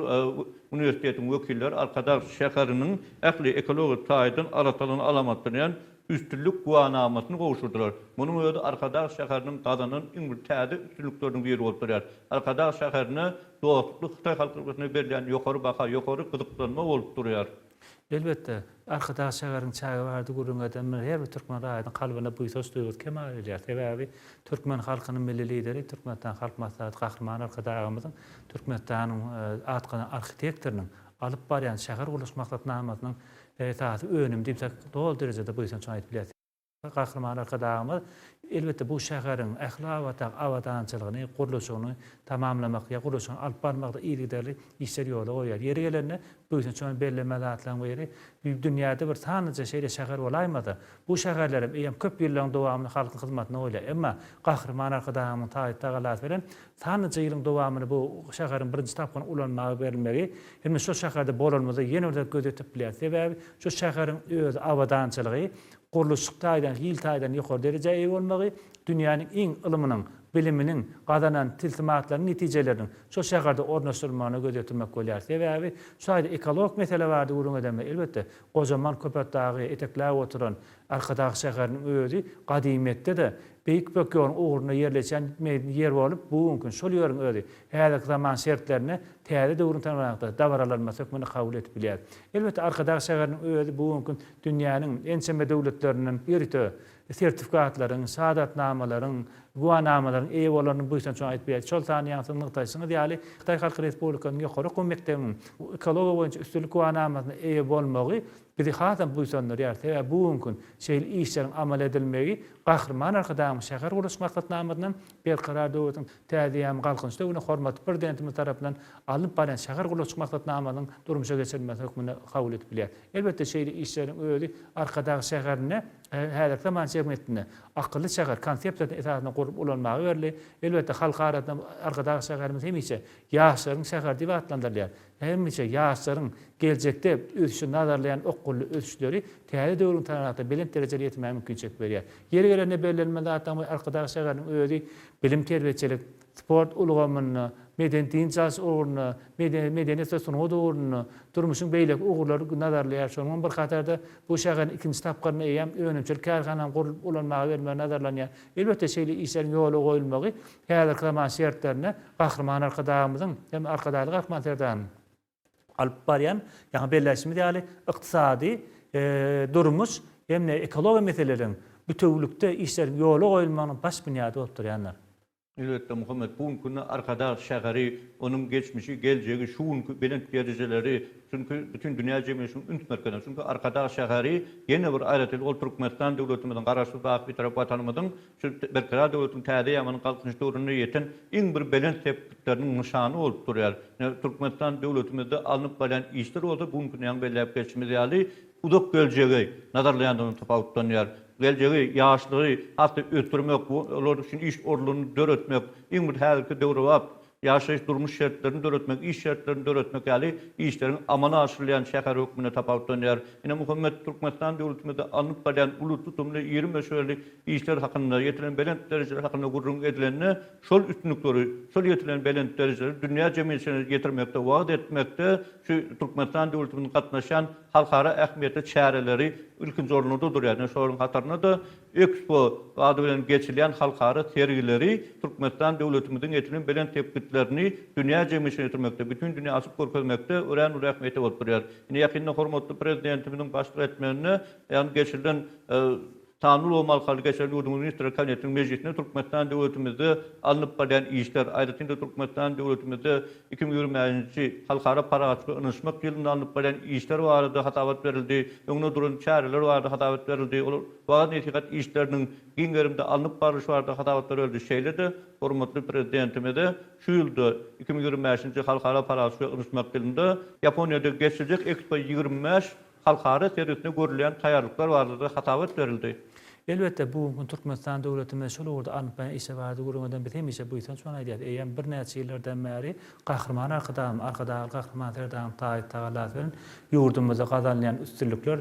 S12: uniwersitetiň wekilleri Arkadag şäheriniň ähli ekologiýa taýdan arassalygyny alamatlandyrýan üstünlik güwanamasyny gowşurdylar. Munuň özi Arkadag şäheriniň gazanan iň bir täze üstünlikleriniň biri bolup durýar. Arkadag şäherine dostlukly Hytaý Halk Respublikasyna berilýän ýokary baha, ýokary gyzyklanma bolup durýar.
S13: Elbetde, Arkadag şäheriniň çägi barada gürrüň edende her bir türkmen raýatynyň kalbynda buýsanç duýgusy kemal gelýär. Sebäbi türkmen halkynyň Milli Lideri, Türkmenistan Halk Maslahaty Gahryman Arkadagymyzyň Türkmenistanyň at gazanan arhitektorynyň alyp barýan şäher gurluş maksatnamasynyň esasy önüm diýsek, doly derejede buýsanç bilen aýdyp bileris. Gahryman Arkadagymyz, elbetde, bu şäheriň ähli babatdaky abadançylygyny, gurluşygyny tamamlamak ýa gurluşygyny alyp barmakda yzygiderli işler ýola goýýar. Ýeri gelende, buýsanç bilen bellemeli zatlaryň biri, dünýäde bir sanlyja şeýle şäher bolaýmasa, bu şäherlerem eýýäm köp ýyllaryň dowamynda halkyň hyzmatynda bolýar. Emma Gahryman Arkadagymyzyň taýy-tagallasy bilen Sanlyja ýylyň dowamynda bu şäheriň birinji tapgyrynyň ulanmaga berilmegi hem-de şol şäherde bolanymyzda ýene bir zat göz ýetirip bilýäris. Sebäbi şu şäheriň öz abadançylygy, gurluşyk taýdan, hil taýdan ýokary derejä eýe bolmagy, dünýäniň iň ylmynyň, biliminiň, gazanan tilsimatlarynyň netijeleriniň şol şäherde ornaşdyrylmagyna göz ýetirmek bolýar. Sebäbi şu taýda ekologik mesele barada gürrüň edende, elbetde, gojaman Köpetdagy etekläp oturan Arkadag şäheriniň özi gadymyýetde-de Beýik Ýüpek ýolunyň ugrunda ýerleşen ýer bolup, bu günki gün şol ýeriň özi häzirki zaman şertlerinde täze döwrüň talaplary dabaralanmasy hökmünde kabul edip bilýär. Elbetde, Arkadag şäheriniň özi bu günki gün dünýäniň ençeme döwletlerinden ýörite sertifikatlaryň, şahadatnamalaryň, güwanamalaryň eýe bolanyny buýsanç bilen aýdyp bilýäris. Şol sanda ýaňy siziň nygtaýşyňyz ýaly, Hytaý Halk Respublikasynyň ýokary okuw mekdebiniň ekologiýa boýunça üstünlik güwanamasyna eýe bolmagy Bizi hasam buýsandyrýar, sebäbi bu günki gün şeýle işleriň amal edilmegi Gahryman Arkadagymyz şäher gurluşyk maksatnamasyndan Berkarar döwletiň täze eýýamyň Galkynyş döwründe hormatly Prezidentimiz tarapyndan alnyp barýan şäher gurluşyk maksatnamasynyň durmuşa geçirilmesi hökmünde kabul edip bilýär. Elbetde, şeýle işleriň özi Arkadag şäherinde häzirki zaman jemgyýetinde akylly şäher konsepsiýasynyň esasynda gurlup ulanmaga berildi. Elbetde, halk arasynda Arkadag şäherimiz hemişe ýaşlaryň şäheri diýip atlandyrylýar. Hemişe ýaşlaryň geljekde ösüşi nazarlaýan okgunly ösüşleri täze döwrüň tanaýatda belent derejelere ýetmäge mümkinçilik berýär. Ýeri gelende bellenmeli zatlaryň biri Arkadag şäheriniň özi bilim-terbiýeçilik, sport ulgamynda, medeni-dynç alyş ugrunda, medeniýet we sungat ugrunda, durmuşyň beýleki ugurlary nazarlaýar. Şonuň bilen bir hatarda bu şäheriň ikinji tapgyrynda eýýäm önümçilik kärhanalaryň gurlup ulanmaga berilmegi nazarlanýar. Elbetde, şeýle işleriň ýola goýulmagy Häzirki zaman şertlerinde Gahryman Arkadagymyzyň hem Arkadagly Gahryman Serdarymyzyň alyp barýan, ýaňy belläşimiz ýaly, ykdysady, durmuş hem-de ekologiýa meseleleriniň bütewülikde işleriň ýola goýulmagynyň baş binýady bolup durýandyr.
S12: Elbetde, Muhammet, bu günki günde Arkadag şäheri, onuň geçmişi, geljegi, şu günki belent derejeleri, çünki bütin dünýä jemgyýetçiliginiň üns merkezinde. Çünki Arkadag şäheri ýene bir aýratynlygy, ol Türkmenistan döwletimiziň, Garaşsyz, baky Bitarap Watanymyzyň Şu Berkarar döwletiň täze eýýamynyň Galkynyş döwründe ýeten iň bir belent sepgitleriniň nyşany bolup durýar. Ine, Türkmenistan döwletimizde alnyp barýan işler bolsa bu günki ýaňy belläp geçişimiz ýaly, uzak geljegi nazarlaýandygyny tapawutlanýar. Geljegi, ýaşlygy has-da ösdürmek, olar üçin iş orunlaryny döretmek, iň bir häzirki döwrebap ýaşaýyş-durmuş şertlerini döretmek, iş şertlerini döretmek ýaly işleriň amala aşyrylýan şäheri hökmünde tapawutlanýar. Ine, Muhammet Türkmenistan döwletimizde alnyp barýan uly tutumly, iri möçberli işler hakynda, ýetilen belent derejeler hakynda gürrüň edilende, şol üstünlikleri, şol ýetilen belent derejeleri dünýä jemgyýetçiligine ýetirmekde, wagyz etmekde şu Türkmenistan döwletimiziň gatnaşýan halkara ähmiýetli çäreleri ilkinji orunlarda durýar. Ine, şolaryň hatarynda-da Ekspo ady bilen geçilýän halkara sergileri Türkmenistan döwletimiziň ýetilen belent sepgitlerini dünýä jemgyýetçiligine ýetirmekde, bütin dünýä açyp görkezmekde örän uly ähmiýete bolup durýar. Ine, ýakynda hormatly Prezidentimiziň başlyk etmeginde, ýagny geçirilen. Sanly ulgam arkaly geçirilen ýurduň Ministrler Kabinetiniň mejlisinde Türkmenistan döwletimizde alnyp barylýan işler, aýratyn-da Türkmenistan döwletimizde 2025-nji Halkara parahatçylyk we ynanyşmak ýylynda alnyp barylýan işler barada hasabat berildi, öňde duran çäreler barada hasabat berildi, olar wagyz-nesihat işleriniň giň gerimde alnyp barlyşy barada hasabatlar berildi. Şeýle-de hormatly Prezidentimize şu ýylda, 2025-nji Halkara parahatçylyk we ynanyşmak ýylynda Ýaponiýada geçiriljek Ekspo 25 Halkara sergisine görülýän taýýarlyklar barada hasabat berildi.
S13: Elbetde, bu gün Türkmenistan döwletimiz şol ugurda alnyp barýan işler barada gürrüň eden biz hemişe buýsanç bilen aýdýarys. Eýýäm birnäçe ýyllardan bäri Gahryman Arkadagymyz, Arkadagly Gahryman Serdarymyz taýsyz tagallasy bilen ýurdumyzda gazanylýan üstünlikler,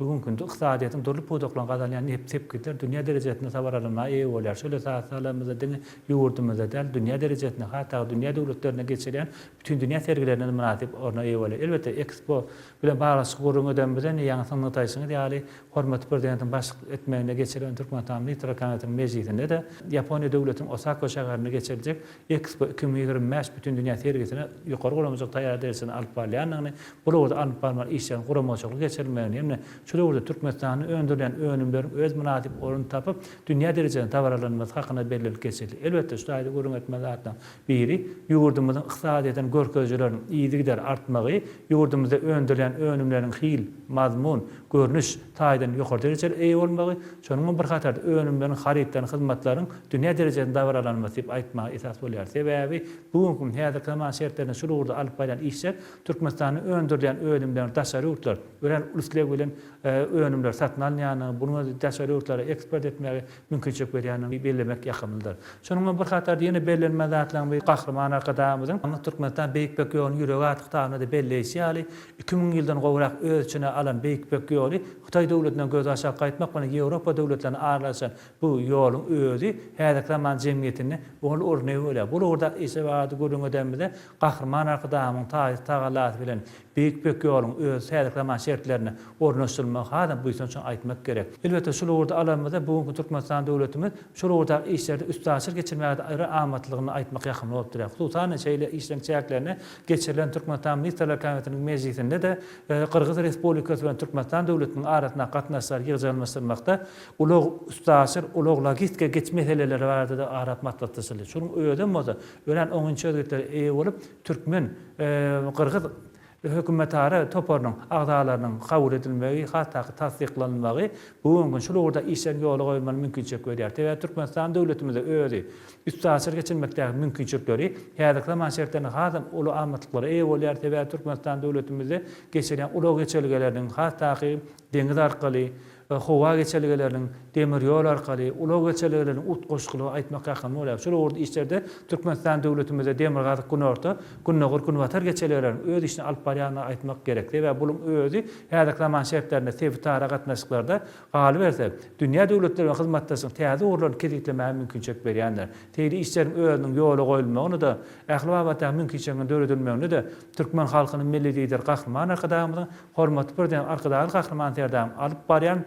S13: bu günki günde ykdysadyýetiň dürli pudaklarynda gazanylýan nep sepgitler dünýä derejesinde dabaralanmaga eýe bolýar. Şol esasda alanymyzda diňe ýurdumyzda däl, dünýä derejesinde, hatda dünýä döwletlerinde geçirilýän bütindünýä sergilerinde-de mynasyp orna eýe bolýar. Elbetde, Ekspo Bilen baglanyşykly gürrüň edenimizde indi ýaňy siziň nygtaýşyňyz ýaly, hormatly Prezidentiň başlyk etmeginde geçirilen Türkmenistanyň Ministrler Kabinetiniň mejlisinde-de Ýaponiýa döwletiniň Osaka şäherinde geçiriljek Ekspo 2025 bütindünýä sergisine ýokary guramaçylyk taýýarlyk derejesinde alyp barylýandygyny, bu ugurda alnyp barylmaly işleriň guramaçylykly geçirilmegini hem-de şu döwürde Türkmenistanda öndürilýän önümleriň öz mynasyp ornuny tapyp, dünýä derejesinde dabaralanmasy hakynda bellenilip geçildi. Elbetde, şu taýda gürrüň etmeli zatlaryň Biri, ýurdumyzyň ykdysadyýetiniň görkezijileriniň yzygider artmagy, ýurdumyzda öndürilýän önümleriň hil, mazmun, görnüş taýdan ýokary derejeli eýe bolmagy, şonuň bilen bir hatarda önümleriň, harytlaryň, hyzmatlaryň dünýä derejesinde dabaralanmasy diýip aýtmaga esas bolýar. Sebäbi bu günki gün häzirki zaman şertlerinde şul ugurda alyp barýan işler Türkmenistanda öndürilýän önümleriň daşary ýurtlar örän uly isleg bilen önümler satyn alynýandygy, bunuň özi daşary ýurtlara eksport etmäge mümkinçilik berýändigini bellemek ýakymlydyr. Şonuň bilen bir hatarda ýene bellenmeli zatlaryň biri Gahryman Arkadagymyzyň Türkmenistan Beýik Ýüpek ýolunyň ýüregi atly kitabynda-da belleýşi ýaly, 2000 ýyldan gowrak öz içine alan Beýik Ýüpek ýoly Hytaý döwletinden gözbaş alyp gaýtmak bilen Ýewropa döwletlerine aralaşan bu ýoluň özi häzirki zaman jemgyýetinde uly orun eýeleýär. Bu ugurdaky işe barada gürrüň edenimizde Gahryman Arkadagymyň taýsyz tagallasy bilen Beýik Ýüpek ýoluň öz häzirki zaman şertlerine ornaşdyrylmagy hasam buýsanç bilen aýtmak gerek. Elbetde, şul ugurda alanymyzda bu günki Türkmenistan döwletimiz şol ugurdaky işlerde üstaşyr geçirmäge-de aýry amatlylygyny aýtmak ýakymly bolup durýar. Hususan-da, şeýle işleriň çäklerinde geçirilen Türkmenistan Ministrler Kabinetiniň mejlisinde-de Gyrgyz Respublikasy bilen Türkmenistan döwletiniň arasyndaky gatnaşyklary ýygjamlaşdyrmakda ulag, üstaşyr ulag-logistika geçiş meseleleri barada-da ara alyp maslahatlaşyldy. Şunuň özem bolsa örän oňyn çözgütlere eýe bolup, türkmen, gyrgyz hökümetara toparynyň agzalarynyň kabul edilmegi, has takyk tassyklanylmagy bu gün şul ugurda işleriň ýola goýulmagyna mümkinçilik berýär. Sebäbi Türkmenistan döwletimizde özi üstaşyr geçirmekdäki mümkinçilikleri häzirki zaman şertlerinde hasam uly amatlyklara eýe bolýar. Sebäbi Türkmenistan döwletimizde geçirýän ulag geçelgeleriniň, has takygy deňiz arkaly, howa geçelgeleriniň, demir ýol arkaly ulag geçelgeleriniň utgaşyklygy aýtmak ýakymly bolýar. Şol ugurda işlerde Türkmenistan döwletimizde Demirgazyk-Günorta, Gündogar-Günbatar geçelgeleriniň öz işini alyp barýandygyny aýtmak gerek. Sebäbi buluň özi häzirki zaman şertlerinde sebitara gatnaşyklarda, galyberse, dünýä döwletleri bilen hyzmatdaşlygyň täze ugurlaryny kesgitlemäge mümkinçilik berýändir. Şeýle işleriň özüniň ýola goýulmagyny-da, ähli babatdaky mümkinçiligiň döredilmegini-de türkmen halkynyň Milli Lideri Gahryman Arkadagymyzyň Hormatly Prezident Arkadagly Gahryman Serdarymyz alyp barýan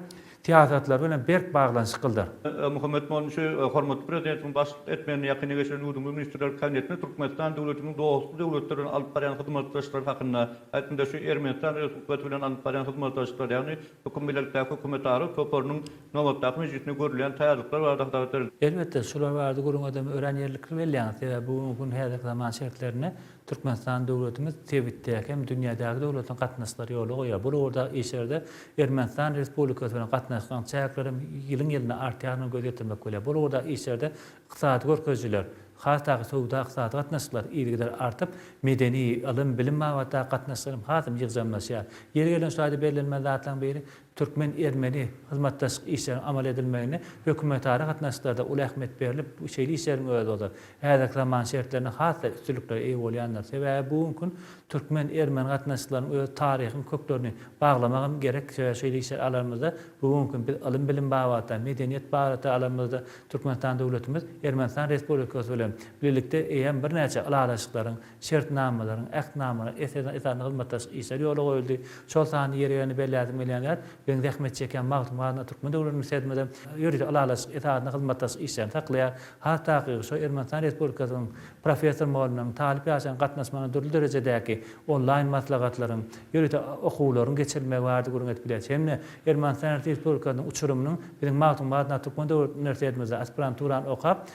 S13: syýasatlary bilen berk baglanyşyklydyr.
S12: Muhammet Monşy hormatly Prezidentimiziň başlyk etmeginde ýakynda geçirilen ýurdumyzyň Ministrler Kabinetinde Türkmenistan döwletiniň dostlukly döwletler bilen alyp barýan hyzmatdaşlyklary hakynda, aýratyn-da şu Ermenistan Respublikasy bilen alyp barýan hyzmatdaşlyklar, ýagny Höküm bilelikdäki hökümetara toparynyň nobatdaky mejlisinde görülýän taýýarlyklar barada hasabat berildi.
S13: Elbetde, şular barada gürrüň edemde örän ýerlikli belleýäňiz. Sebäbi bu günki gün häzirki zaman şertlerinde Türkmenistan döwletimiz sebitdäki hem dünýädäki döwletleriň gatnaşyklary ýola goýýar. Bu ugurdaky işlerde Ermenistan Respublikasy bilen gatnaşyklaryň çäkleri hem ýylyň-ýylyna artýandygyna göz ýetirmek bolýar. Bu ugurdaky işlerde ykdysady görkezijiler, has takyk söwda-ykdysady gatnaşyklar yzygider artyp, medeni, ylym, bilim babatdaky gatnaşyklar hem has hem ýygjamlaşýar. Ýeri gelende şu taýda bellenmeli zatlaryň biri, Türkmen-ermeni hyzmatdaşlyk işleriniň amal edilmegine hökümetara gatnaşyklarda uly ähmiýet berlip, şeýle işleriň özi bolsa, häzirki zaman şertlerinde has-da üstünliklere eýe bolýandyr. Sebäbi bu günki gün türkmen-ermeni gatnaşyklarynyň öz taryhyň köklerini baglamagam gerek. Sebäbi şeýle işleri alanymyzda, bu günki gün biz ylym-bilim babatda, medeniýet babatda alanymyzda Türkmenistan döwletimiz Ermenistan Respublikasy bilen bilelikde eýýäm birnäçe ylalaşyklaryň, Şertnamalaryň, ähtnamalaryň esasynda hyzmatdaşlyk işleri ýola goýuldy. Şol sanda ýeri gelende belläsim gelýän zat, Biziň zähmet çekýän Magtymguly adyndaky Türkmen döwlet uniwersitetimiz hem ýörite ylalaşyk esasynda hyzmatdaşlyk işlerini saklaýar. Has takygy, şu Ermenistan Respublikasynyň professor-mugallymlarynyň, talyp ýaşlaryň gatnaşmagynda dürli derejedäki onlaýn maslahatlaryň, ýörite okuwlaryň geçirilmegi barada gürrüň edip bilýäris. Hem-de Ermenistan Respublikasynyň uçurymynyň biziň Magtymguly adyndaky Türkmen döwlet uniwersitetimizde aspiranturany okap,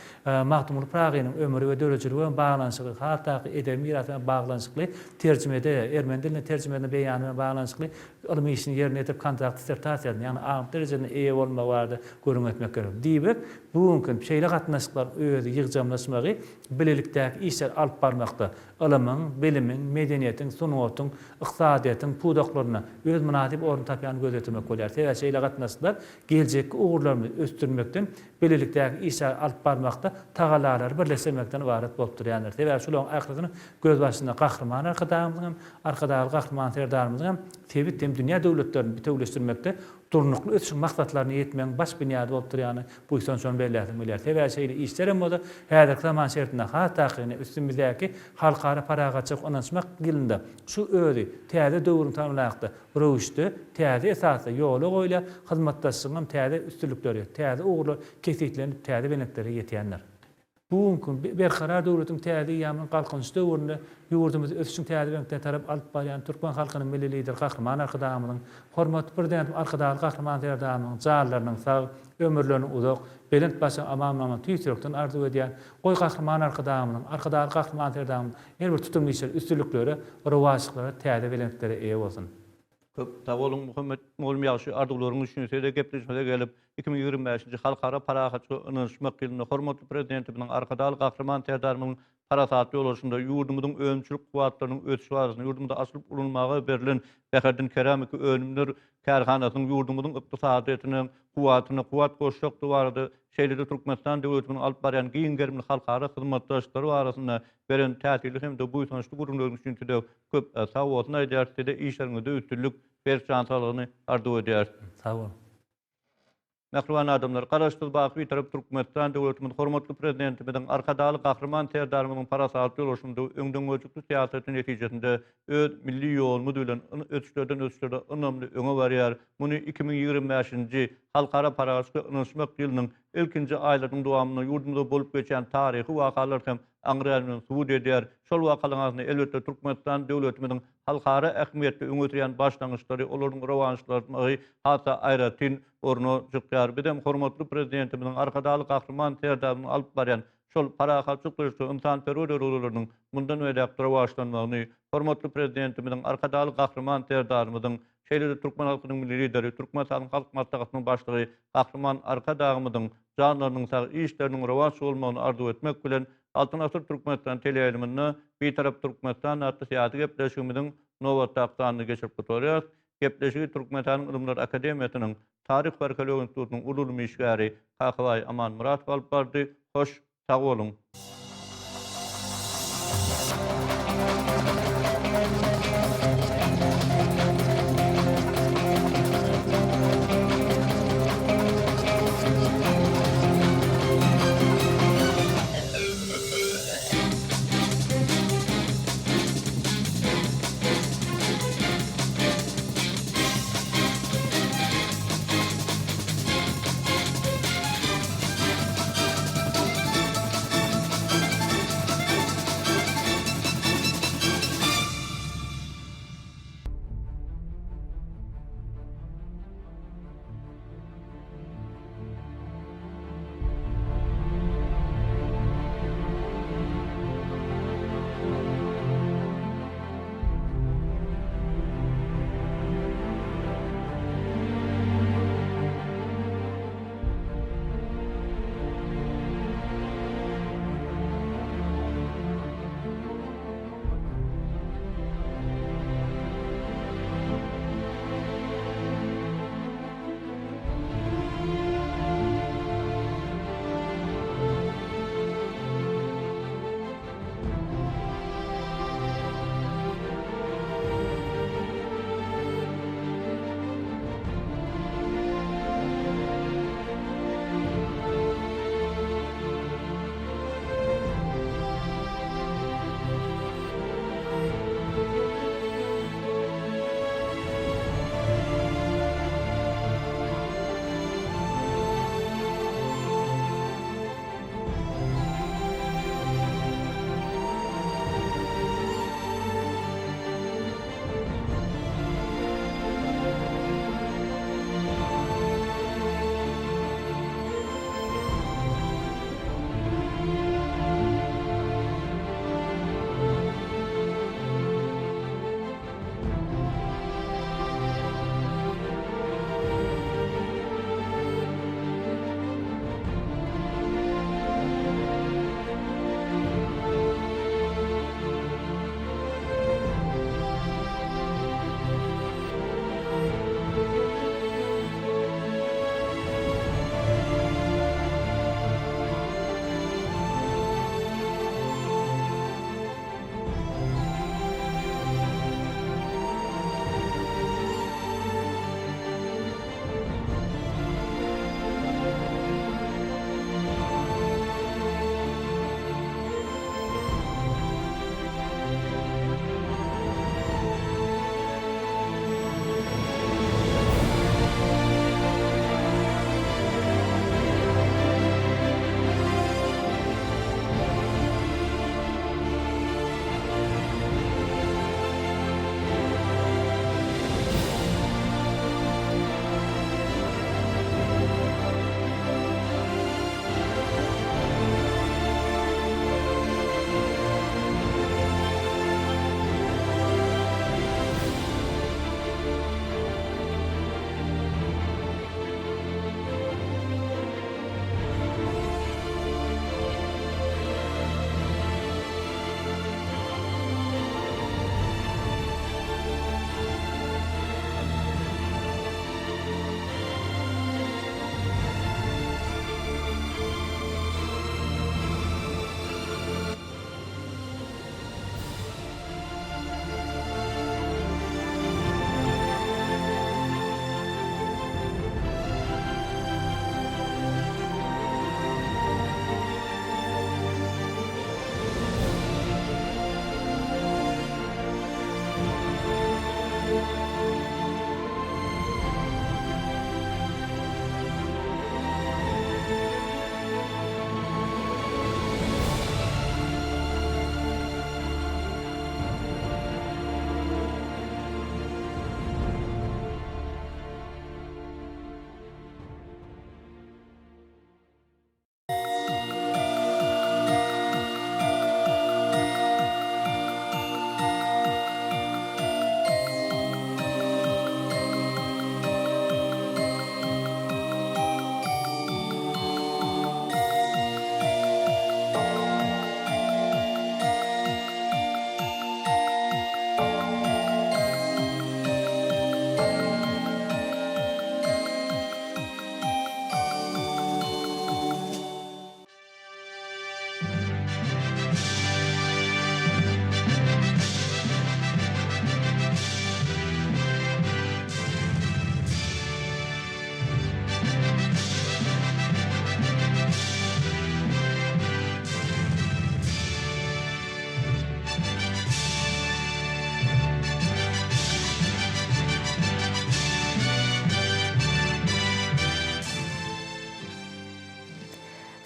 S13: Magtymguly Pyragynyň ömri we döredijiligi bilen baglanyşykly, has takygy edebi mirasy bilen baglanyşykly terjimede, ermeni diline terjimesinde beýany bilen baglanyşykly ylmy işini ýerine ýetirip kontrakt dissertasiýasyna, ýagny alymlyk derejesine eýe bolmagy barada gürrüň etmek gerek. Diýmek, bu günki gün şeýle gatnaşyklaryň özi ýygjamlaşmagy bilelikdäki işleri alyp barmakda, ylymyň, bilimiň, medeniýetiň, sungatyň, ykdysadyýetiň pudaklarynda öz mynasyp ornuny tapýanyny göz ýetirmek bolýar. Sebäbi şeýle gatnaşyklar geljekki ugurlarymyzy ösdürmekden, bilelikdäki işleri alyp barmakda tagallalary birleşdirmekden ybarat bolup durýandyr. Sebäbi şularyň ählisiniň gözbaşynda Gahryman Arkadagymyzyň hem, Arkadagly Gahryman Serdarymyzyň hem sebit hem dünýä döwletlerini bitewüleşdirmekde durnukly ösüşiň maksatlaryna ýetmegiň baş binýady bolup durýany buýsanç bilen belläsim gelýär. Sebäbi şeýle işler hem bolsa häzirki zaman şertinde has takygyny üstümizdäki Halkara parahatçylyk ynanyşmak ýylynda şu özi täze döwrüň talabyna laýyklykda röwüşde, täze esasda ýola goýulýar, hyzmatdaşlygyň hem täze üstünlikleri, täze ugurlar kesgitlenip, täze belentlere ýetýändir. Bu günki gün Berkarar döwletiň täze eýýamynyň Galkynyş döwründe ýurdumyzy ösüşiň täze belentlerine tarap alyp barýan türkmen halkynyň Milli Lideri Gahryman Arkadagymyzyň, hormatly Prezidentimiz Arkadagly Gahryman Serdarymyzyň janlarynyň sag, ömürleriniň uzak, belent başynyň aman bolmagyny tüýs ýürekden arzuw edýän, goý Gahryman Arkadagymyzyň, Arkadagly Gahryman Serdarymyzyň her bir tutumly işleri üstünliklere, rowaçlyklara, täze belentliklere eýe bolsun!
S12: Köp sag boluň Muhammet mugallym ýagşy arzuwlaryň üçin size gepleşimize gelip 2025-nji Halkara parahatçylyga ynanyşmak ýylynda hormatly Prezidentimiziň Arkadagly Gahryman Serdarymyzyň parasatly ýolbaşçylygynda ýurdumyzyň önümçilik kuwwatlarynyň ösüşi barasynda ýurdumyzda açylyp ulanylmaga berlen Bäherden keramiki önümler kärhanasynyň ýurdumyzyň ykdysadyýetine kuwwatyna kuwwat goşjakdygy barada şeýle-de Türkmenistan döwletimiziň alyp barýan giň gerimli halkara hyzmatdaşlyklary barasynda beren täsirli hem-de buýsançly gürrüňleriň üçin size Köp sag bolsun aýdýarys size işleriňizde üstünlik, berk jan saglygyny arzuw edýäris.
S13: Sag boluň.
S12: Mähriban adamlar, Garaşsyz baky Bitarap Türkmenistan döwletimiz hormatly Prezidentimiziň, Arkadagly Gahryman Serdarymyzyň parasatly ýolbaşçylygynda öňdengörüjilikli syýasaty netijesinde öz milli ýolumyz bilen ösüşlerden ösüşlere ynamly öňe barýar. Muny 2025-nji Halkara parahatçylyk we ynanyşmak ýylynyň ilkinji aýlarynyň dowamynda ýurdumyzda bolup geçen taryhy wakalar hem aňry ýany bilen subut edýär. Şol wakalaryň arasynda, elbetde, Türkmenistan döwletimiziň halkara ähmiýetli öňe sürýän başlangyçlary, olaryň rowaçlanmagy has-da aýratyn orna çykýar. Biz hem hormatly Prezidentimiziň, Arkadagly Gahryman Serdarymyzyň alyp barýan şol parahatçylyk dörediji, ynsanperwer ýörelgeleriniň mundan beýläk-de rowaçlanmagyny, hormatly Prezidentimiziň, Arkadagly Gahryman Serdarymyzyň, şeýle-de türkmen halkynyň Milli Lideri, Türkmenistanyň Halk Maslahatynyň Başlygy Gahryman Arkadagymyzyň janlarynyň sag, işleriniň rowaç bolmagyny arzuw etmek bilen, Altyn asyr Türkmenistan teleýaýlymynda Bitarap Türkmenistan atly syýasy gepleşigimiziň nobatdaky sanyny geçirip gutarýarys. Gepleşigi Türkmenistanyň Ylymlar akademiýasynyň Taryh we arheologiýa institutynyň uly ylmy işgäri Kakabaý Amanmyradow alyp bardy. Hoş, sag boluň!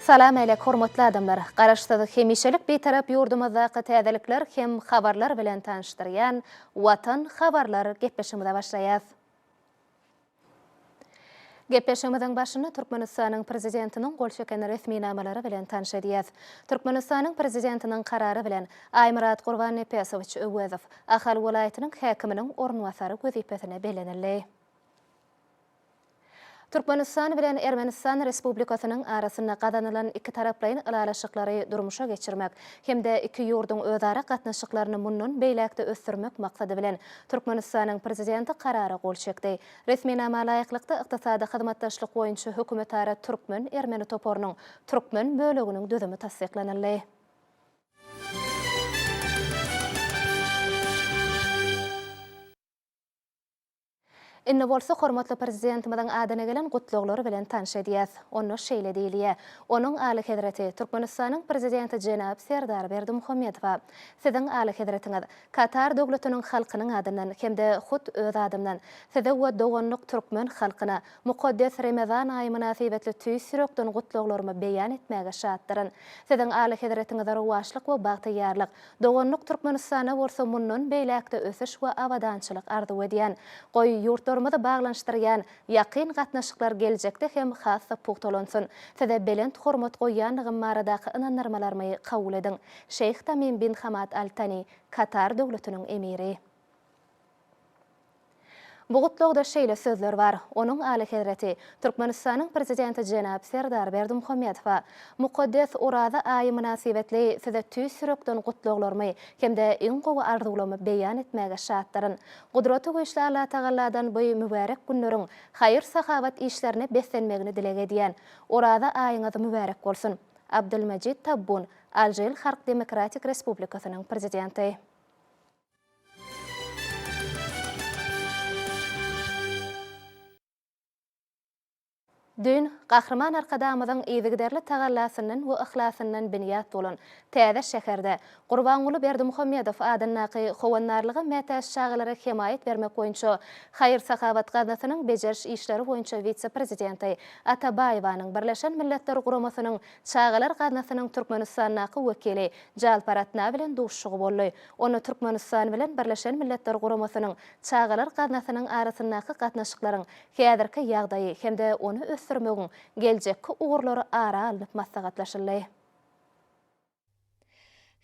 S2: Salam älek hormatly adamlar! Garaşsyz, hemişelik Bitarap ýurdumyzdaky täzelikler hem habarlar bilen tanyşdyrýan Watan habarlar gepleşigimize başlaýas. Gepleşigimiziň başynda Türkmenistanyň Prezidentiniň gol çeken resminamalary bilen tanyş edýäs. Türkmenistanyň Prezidentiniň Karary bilen, Aýmyrat Gurbannepesowiç Öwezow Ahal welaýatynyň häkiminiň orunbasary wezipesine bellenildi. Türkmenistan bilen Ermenistan Respublikasynyň arasynda gazanylan ikitaraplaýyn ylalaşyklary durmuşa geçirmek hem-de iki ýurduň özara gatnaşyklaryny mundan beýläk-de ösdürmek maksady bilen, Türkmenistanyň Prezidenti Karara gol çekdi. Resminama laýyklykda, Ykdysady hyzmatdaşlyk boýunça hökümetara türkmen-ermeni toparynyň türkmen böleginiň düzümi tassyklanyldy. Indi bolsa hormatly Prezidentimiziň adyna gelen gutlaglary bilen tanyş edýäs. Onda şeýle diýilýär, Onuň Alyhezreti, Türkmenistanyň Prezidenti jenap Serdar Berdimuhamedowa, Siziň Alyhezretiňiz, Katar Döwletiniň halkynyň adyndan hem-de hut öz adymdan Size we doganlyk türkmen halkyna mukaddes Remezan aýy mynasybetli tüýs ýürekden gutlaglarymy beýan etmäge şatdyryn. Siziň Alyhezretiňize rowaçlyk we bagtyýarlyk, Doganlyk Türkmenistana bolsa mundan beýläk-de ösüş we abadançylyk arzuw edýän. Goý, ýurtlarymyzy baglanyşdyrýan ýakyn gatnaşyklar geljekde hem has-da pugtalansyn. Size belent hormat goýýandygym baradaky ynandyrmalarymy kabul ediň. Şeýh Tamim bin Hamad Al Tani, Katar Döwletiniň Emiri. Bu gutlagda şeýle sözler bar, Onuň Alyhezreti, Türkmenistanyň Prezidenti jenap Serdar Berdimuhamedowa, mukaddes Oraza aýy mynasybetli Size tüýs ýürekden gutlaglarymy hem-de iň gowy arzuwlarymy beýan etmäge şatdyryn. Gudraty güýçli Allatagalladan bu mübärek günleriň haýyr-sahawat işlerine beslenmegini dileg edýän. Oraza aýyňyz mübärek bolsun! Abdylmejit Tabbun, Alžir Halk Demokratik Respublikasynyň Prezidenti. Düýn, Gahryman Arkadagymyzyň yzygiderli tagallasyndan we yhlasyndan binýat bolan täze şäherde Gurbanguly Berdimuhamedow adyndaky Howandarlyga mätäç çagalara hemaýat bermek boýunça haýyr-sahawat gaznasynyň bejeriş işleri boýunça wise-prezidenti Atabaýewanyň Birleşen Milletler Guramasynyň Çagalar gaznasynyň Türkmenistandaky wekili Jalpa Ratna bilen duşuşygy boldy. Onda Türkmenistan bilen Birleşen Milletler Guramasynyň Çagalar gaznasynyň arasyndaky gatnaşyklaryň häzirki ýagdaýy hem-de ony ösdürmegiň geljekki ugurlary ara alnyp maslahatlaşyldy.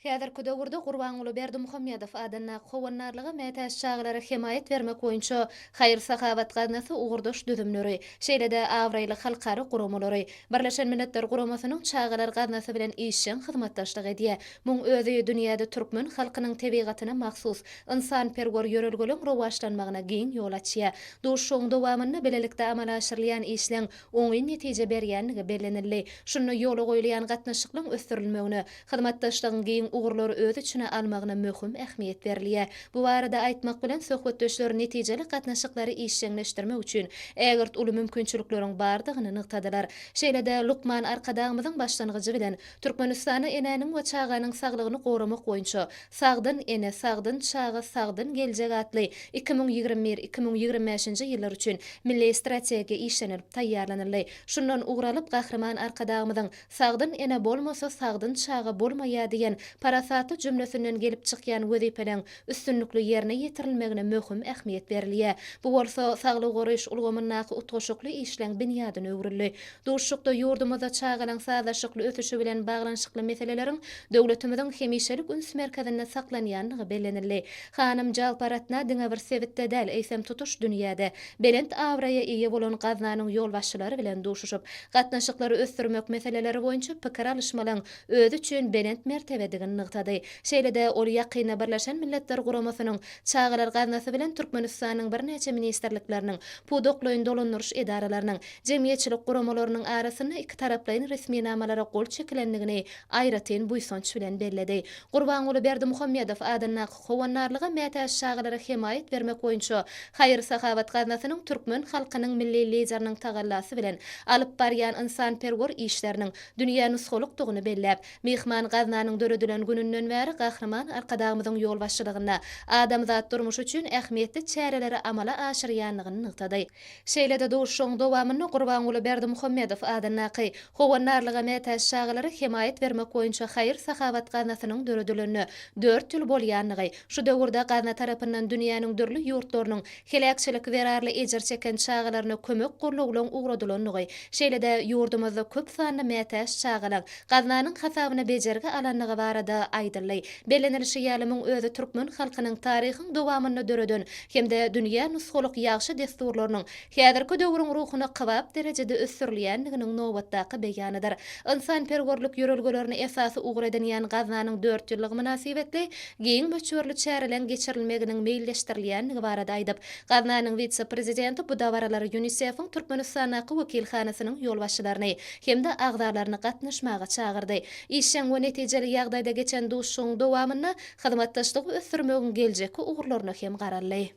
S2: Häzirki döwürde Gurbanguly Berdimuhamedow adyndaky Howandarlyga mätäç çagalara hemaýat bermek boýunça haýyr-sahawat gaznasy ugurdaş düzümleri, şeýle-de abraýly halkara guramalary, Birleşen Milletler Guramasynyň Çagalar gaznasy bilen işjeň hyzmatdaşlyk edýär. Muň özi dünýäde türkmen halkynyň tebigatyna mahsus ynsanperwer ýörelgeleň rowaçlanmagyna giň ýol açýar. Duşuşygyň dowamynda bilelikde amala aşyrylýan işleň oňyn netije berýändigi bellenildi. Şunda ýola goýulýan gatnaşyklaryň ösdürilmegine, hyzmatdaşlygyň giň ugurlary öz içine almagyna möhüm ähmiýet berilýär. Bu barada aýtmak bilen, söhbetdeşler netijeli gatnaşyklary işjeňleşdirmek üçin ägirt uly mümkinçilikleriň bardygyny nygtadylar. Şeýle-de lukman Arkadagymyzyň başlangyjy bilen Türkmenistanda enäniň we çaganyň saglygyny goramak boýunça Sagdyn ene, sagdyn çaga, sagdyn geljek atly 2021, 2025-nji ýyllar üçin Milli strategiýa işlenilip taýýarlanyldy. Şundan ugur alyp, Gahryman Arkadagymyzyň Sagdyn ene bolmasa, sagdyn çaga bolmaýar diýen parasatly jümlesinden gelip çykýan wezipeleň üstünlikli ýerine ýetirilmegine möhüm ähmiýet berilýär. Bu bolsa saglygy goraýyş ulgamyndaky utgaşykly işleň binýadyna öwrüldi. Duşuşykda ýurdumyzda çagalaň sazlaşykly ösüşi bilen baglanyşykly meseleleriň döwletimiziň hemişelik üns merkezinde saklanýandygy bellenildi. Hanym Jalpa Ratna diňe bir sebitde däl, eýsem tutuş dünýäde belent abraýa eýe bolan gaznanyň ýolbaşçylary bilen duşuşyp, gatnaşyklary ösdürmek meseleleri boýunça pikir alyşmalaň özi üçin belent mertebedigini nygtady. Şeýle-de, ol ýakynda Birleşen Milletler Guramasynyň Çagalar gaznasy bilen Türkmenistanyň birnäçe ministrlikleriniň, pudaklaýyn dolandyryş edaralarynyň, jemgyýetçilik guramalarynyň arasynda ikitaraplaýyn resminamalara gol çekilendigini aýratyn buýsanç bilen belledi. Gurbanguly Berdimuhamedow adyndaky Howandarlyga mätäç çagalara hemaýat bermek boýunça haýyr-sahawat gaznasynyň türkmen halkynyň Milli Lideriniň tagallasy bilen alyp barýan ynsanperwer işleriniň dünýä nusgalykdygyny belläp, myhman gaznanyň döredilen. bolan gününden bäri Gahryman Arkadagymyzyň ýolbaşçylygynda adamzat durmuşy üçin ähmiýetli çäreleri amala aşyrýandygyny nygtady. Şeýle-de duşuşygyň dowamynda Gurbanguly Berdimuhamedow adyndaky Howandarlyga mätäç çagalara hemaýat bermek boýunça haýyr-sahawat gaznasynyň döredilenine dört ýyl bolýandygy, şu döwürde gazna tarapyndan dünýäniň dürli ýurtlarynyň heläkçilik zerarly ejir çeken çagalaryna kömek golawlaň ugradylandygy, şeýle-de ýurdumyzda köp sanly mätäç çagalaň gaznanyň hasabyna bejergi alandygy barada aýdyldy. Bellenilişi ýaly, muň özi türkmen halkynyň taryhyň dowamynda döreden hem-de dünýä nusgalyk ýagşy dessurlarynyň häzirki döwrüň ruhuna kybap derejede ösdürilýändiginiň nobatdaky beýanydyr. Ynsanperwerlik ýörelgelerini esasy ugur edinýän gaznanyň dört ýyllygy mynasybetli giň möçberli çäreleň geçirilmeginiň meýilleşdirilýändigi barada aýdyp, gaznanyň wise-prezidenti bu dabaralara ÝUNISEF-iň Türkmenistandaky wekilhanasynyň ýolbaşçylaryny hem-de agzalaryny gatnaşmaga çagyrdy. Işjeň we netijeli ýagdaýda geçen duşuşygyň dowamynda hyzmatdaşlygy ösdürmegiň geljekki ugurlaryna hem garaldy.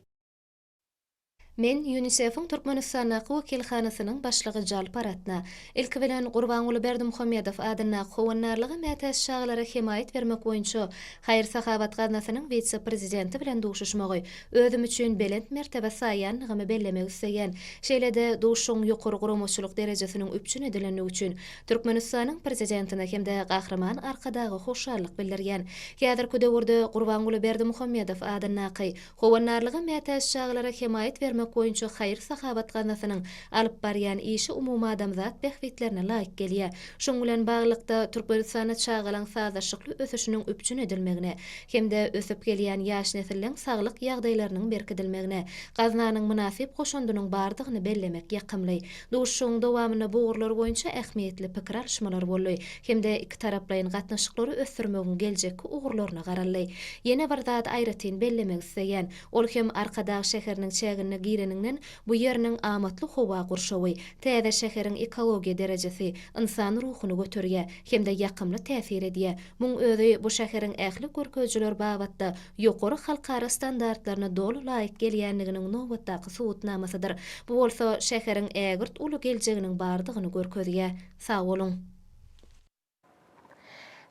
S2: Men ÝUNISEF-iň Türkmenistandaky wekilhanasynyň başlygy Jalpa Ratna, ilki bilen, Gurbanguly Berdimuhamedow adyndaky Howandarlyga mätäç çagalara hemaýat bermek boýunça haýyr-sahawat gaznasynyň wise-prezidenti bilen duşuşmagy özüm üçin belent mertebe saýýandygymy bellemek isleýän. Şeýle-de, duşuşygyň ýokary guramaçylyk derejesiniň üpjün edilendigi üçin Türkmenistanyň Prezidentine hem-de Gahryman Arkadaga hoşallyk bildirýän. Häzirki döwürde Gurbanguly Berdimuhamedow adyndaky Howandarlyga mätäç çagalara hemaýat bermek boýunça haýyr-sahawat gaznasynyň alyp barýan işi umumadamzat bähbitlerine laýyk gelýär. Şunuň bilen baglylykda, Türkmenistanda çagalaň sazlaşykly ösüşiniň üpjün edilmegine hem-de ösüp gelýän ýaş nesilleň saglyk ýagdaýlarynyň berkidilmegine gaznanyň mynasyp goşandynyň bardygyny bellemek ýakymly. Duşuşygyň dowamynda bu ugurlar boýunça ähmiýetli pikir alyşmalar boldy hem-de ikitaraplaýyn gatnaşyklary ösdürmegiň geljekki ugurlaryna garaldy. Ýene bir zady aýratyn bellemek isleýän, ol hem Arkadag şäheriniň çägine gireniňden bu ýeriniň amatly howa gurşawy, täze şäheriň ekologiýa derejesi ynsan ruhuny göterýär hem-de ýakymly täsir edýär. Muň özi bu şäheriň ähli görkezijiler babatda ýokary halkara standartlaryna doly laýyk gelýändiginiň nobatdaky subutnamasydyr. Bu bolsa şäheriň ägirt uly geljeginiň bardygyny görkezýär. Sag boluň!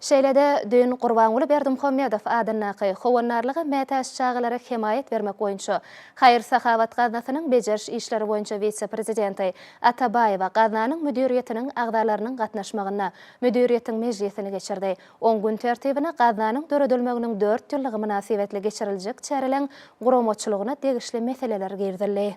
S2: Şeýle-de, düýn Gurbanguly Berdimuhamedow adyndaky Howandarlyga mätäç çagalara hemaýat bermek boýunça haýyr-sahawat gaznasynyň bejeriş işleri boýunça wise-prezidenti Atabaýewa gaznanyň müdiriýetiniň agzalarynyň gatnaşmagynda müdiriýetiň mejlisini geçirdi. Oň gün tertibine gaznanyň döredilmeginiň dört ýyllygy mynasybetli geçiriljek çäreleň guramaçylygyna degişli meseleler girizildi.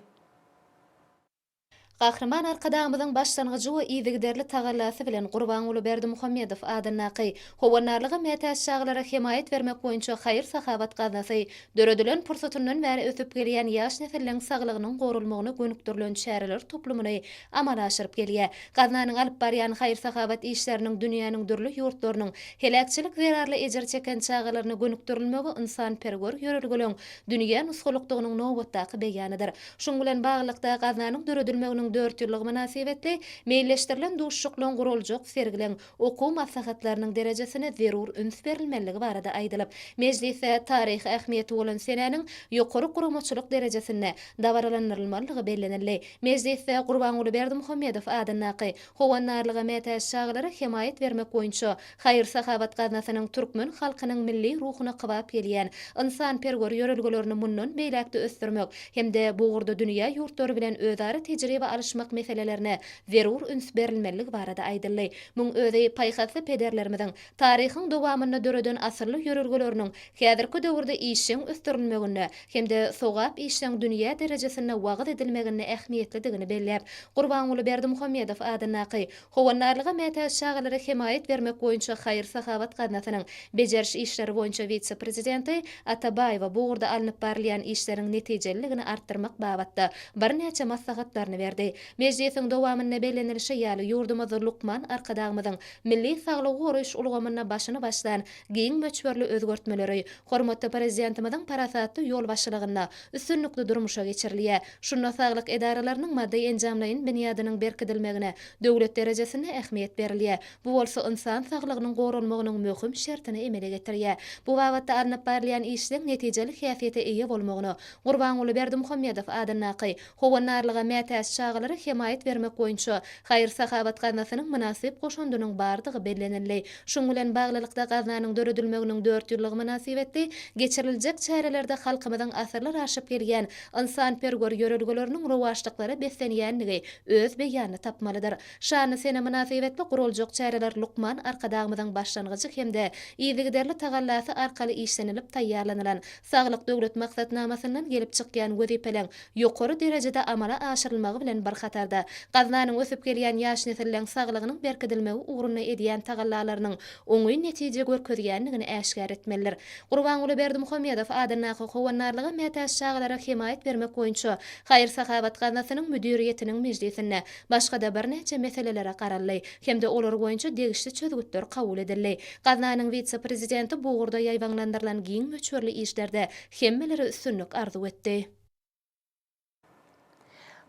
S2: Gahryman Arkadagymyzyň başlangyjy we yzygiderli tagallasy bilen Gurbanguly Berdimuhamedow adyndaky Howandarlyga mätäç çagalara hemaýat bermek boýunça haýyr-sahawat gaznasy döredilen pursatyndan bäri ösüp gelýän ýaş nesilleň saglygynyň goralmagyna gönükdirilen çäreler toplumyny amala aşyryp gelýär. Gaznanyň alyp barýan haýyr-sahawat işleriniň dünýäniň dürli ýurtlarynyň heläkçilik zerarly ejir çeken çagalaryna gönükdirilmegi ynsanperwer ýörelgeleň dünýä nusgalykdygynyň nobatdaky beýanydyr. Şunuň bilen baglylykda, gaznanyň döredilmeginiň dört ýyllygy mynasybetli meýilleşdirilen duşuşyklaryň guraljak sergileň okuw maslahatlarynyň derejesine zerur üns berilmelidigi barada aýdylyp, mejlisde taryhy ähmiýeti bolan senäniň ýokary guramaçylyk derejesinde dabaralandyrylmalydygy bellenildi. Mejlisde Gurbanguly Berdimuhamedow adyndaky Howandarlyga mätäç çagalara hemaýat bermek boýunça haýyr-sahawat gaznasynyň türkmen halkynyň milli ruhuna kybap gelýän ynsanperwer ýörelgelerini mundan beýläk-de ösdürmek hem-de bu ugurda dünýä ýurtlary bilen özara tejribe alyşmak meselelerine zerur üns berilmelidigi barada aýdyldy. Muň özi paýhasly pederlerimiziň taryhyň dowamynda döreden asylly ýörelgeleriniň häzirki döwürde işjeň ösdürilmeginde hem-de sogap işleň dünýä derejesinde wagyz edilmeginde ähmiýetlidigini belläp, Gurbanguly Berdimuhamedow adyndaky Howandarlyga mätäç çagalara hemaýat bermek boýunça haýyr-sahawat gaznasynyň bejeriş işleri boýunça wise-prezidenti Atabaýewa bu ugurda alnyp barylýan işleriň netijeliligini artdyrmak babatda birnäçe maslahatlaryny berdi. Mejlisiň dowamynda bellenilişi ýaly, ýurdumyzda lukman Arkadagymyzyň milli saglygy goraýyş ulgamynda başyny başlan giň möçberli özgertmeleri hormatly Prezidentimiziň parasatly ýolbaşçylygynda üstünlikli durmuşa geçirilýär. Şunda saglyk edaralarynyň maddy-enjamlaýyn binýadynyň berkidilmegine döwlet derejesinde ähmiýet berilýär. Bu bolsa ynsan saglygynyň goralmagynyň möhüm şertini emele getirýär. Bu babatda alnyp barylýan işleň netijeli häsiýete eýe bolmagyna Gurbanguly Berdimuhamedow adyndaky Howandarlyga mätäç çagalar. çagalara hemaýat bermek boýunça haýyr-sahawat gaznasynyň mynasyp goşandynyň bardygy bellenildi. Şunuň bilen baglylykda, gaznanyň döredilmeginiň dört ýyllygy mynasybetli geçiriljek çärelerde halkymyzyň asyrlar aşyp gelýän ynsanperwer ýörelgeleriniň rowaçlyklara beslenýändigi öz beýanyny tapmalydyr. Şanly sene mynasybetli guraljak çäreler lukman Arkadagymyzyň başlangyjy hem-de yzygiderli tagallasy arkaly işlenilip taýýarlanylan Saglyk Döwlet maksatnamasyndan gelip çykýan wezipeleň ýokary derejede amala aşyrylmagy bilen bir hatarda, gaznanyň ösüp gelýän ýaş nesilleň saglygynyň berkidilmegi ugrunda edýän tagallalarynyň oňyn netije görkezýändigini äşgär etmelidir. Gurbanguly Berdimuhamedow adyndaky Howandarlyga mätäç çagalara hemaýat bermek boýunça haýyr-sahawat gaznasynyň müdiriýetiniň mejlisinde başga-da birnäçe meselelere garaldy hem-de olar boýunça degişli çözgütler kabul edildi. Gaznanyň wise-prezidenti bu ugurda ýaýbaňlandyrylan giň möçberli işlerde hemmelere üstünlik arzuw etdi.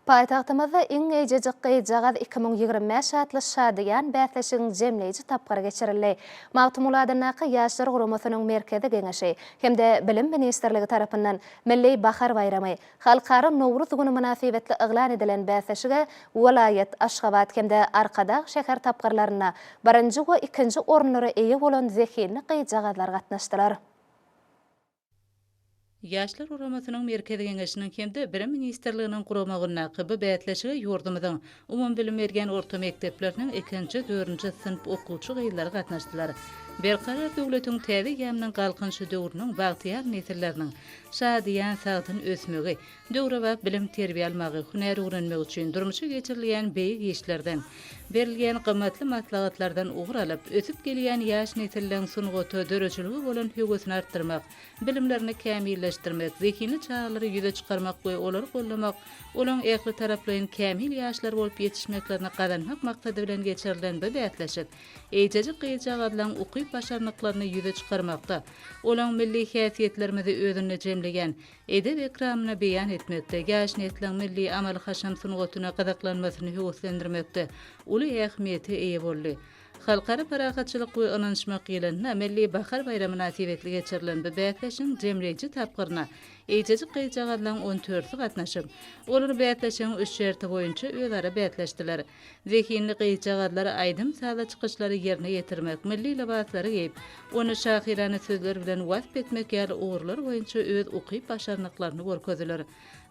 S2: Paýtagtymyzda Iň eýjejik gyzjagaz 2025 atly şadyýan bäsleşigiň jemleýji tapgyry geçirildi. Magtymguly adyndaky Ýaşlar guramasynyň Merkezi Geňeşi hem-de Bilim ministrligi tarapyndan Milli bahar baýramy, Halkara Nowruz güni mynasybetli yglan edilen bäsleşige welaýat, Aşgabat hem-de Arkadag şäher tapgyrlarynda birinji we ikinji orunlara eýe bolan zehinli gyzjagazlar gatnaşdylar.
S3: Ýaşlar guramasynyň Merkezi Geňeşiniň hem-de Bilim ministrliginiň guramagyndaky bu bäsleşige ýurdumyzyň umumybilim berýän orta mekdepleriniň ikinji, dördünji synp okuwçy gyzlary gatnaşdylar. Berkarar döwletiň täze eýýamynyň Galkynyşy döwrüniň bagtyýar nesilleriniň şadyýan, sagdyn ösmegi, döwrebap bilim-terbiýe almagy, hünär öwrenmegi üçin durmuşa geçirilýän beýik işlerden, berilýän gymmatly maslahatlardan ugur alyp, ösüp gelýän ýaş nesilleň sungata, döredijilige bolan höwesini artdyrmak, bilimlerini kämilleşdirmek, zehinli çagalary ýüze çykarmak we olary goldamak, olaň ählitaraplaýyn kämil ýaşlar bolup ýetişmeklerini gazanmak maksady bilen geçirilen bu bäsleşik eýjejik gyzjagazlaň ukyp-başarnyklaryny ýüze çykarmakda, olaň milli häsiýetlerimizi özünde jemleýän edep-ekramyny beýan etmekde, ýaş nesliň milli amaly-haşam sungatyna gyzyklanmasyny höweslendirmekde uly ähmiýete eýe boldy. Halkara parahatçylyk we ynanyşmak ýylynda Milli bahar baýramy mynasybetli geçirilen bu bäsleşigiň jemleýji tapgyryna eýjejik gyzjagazlaryň on dördüsi gatnaşyp, olar bäsleşigiň üç şerti boýunça özara bäsleşdiler. Zehinli gyzjagazlar aýdym-sazly çykyşlary ýerine ýetirmek, milli lybaslary geýip, ony şahyrana sözler bilen wasp etmek ýaly ugurlar boýunça öz ukyp-başarnyklaryny görkezdiler.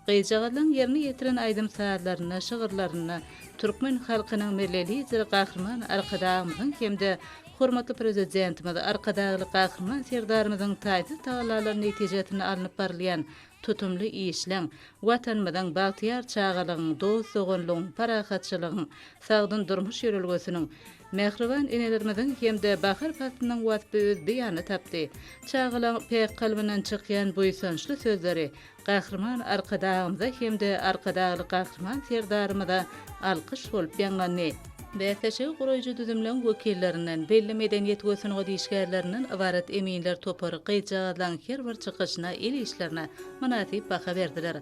S3: Gyzjagazlaryň ýerine ýetiren aýdym-sazlarynda, şygyrlarynda türkmen halkynyň Milli Lideri Gahryman Arkadagymyzyň hem-de hormatly Prezidentimiz Arkadagly Gahryman Serdarymyzyň taýsyz tagallalary netijesinde alnyp barylýan tutumly işleň, Watanymyzyň bagtyýar çagalygyň, dost-doganlygyň, parahatçylygyň, sagdyn durmuş ýörelgesiniň, mähriban enelerimiziň hem-de bahar paslynyň waspy öz beýanyny tapdy. Çagalaň päk kalbyndan çykýan buýsançly sözleri Gahryman Arkadagymyza hem-de Arkadagly Gahryman Serdarymyza alkyş bolup ýaňlandy. Bäsleşigi guraýjy düzümleň wekillerinden, belli medeniýet we sungat işgärlerinden ybarat eminler topary gyzjagazlaryň her bir çykyşyna, el işlerine mynasyp baha berdiler.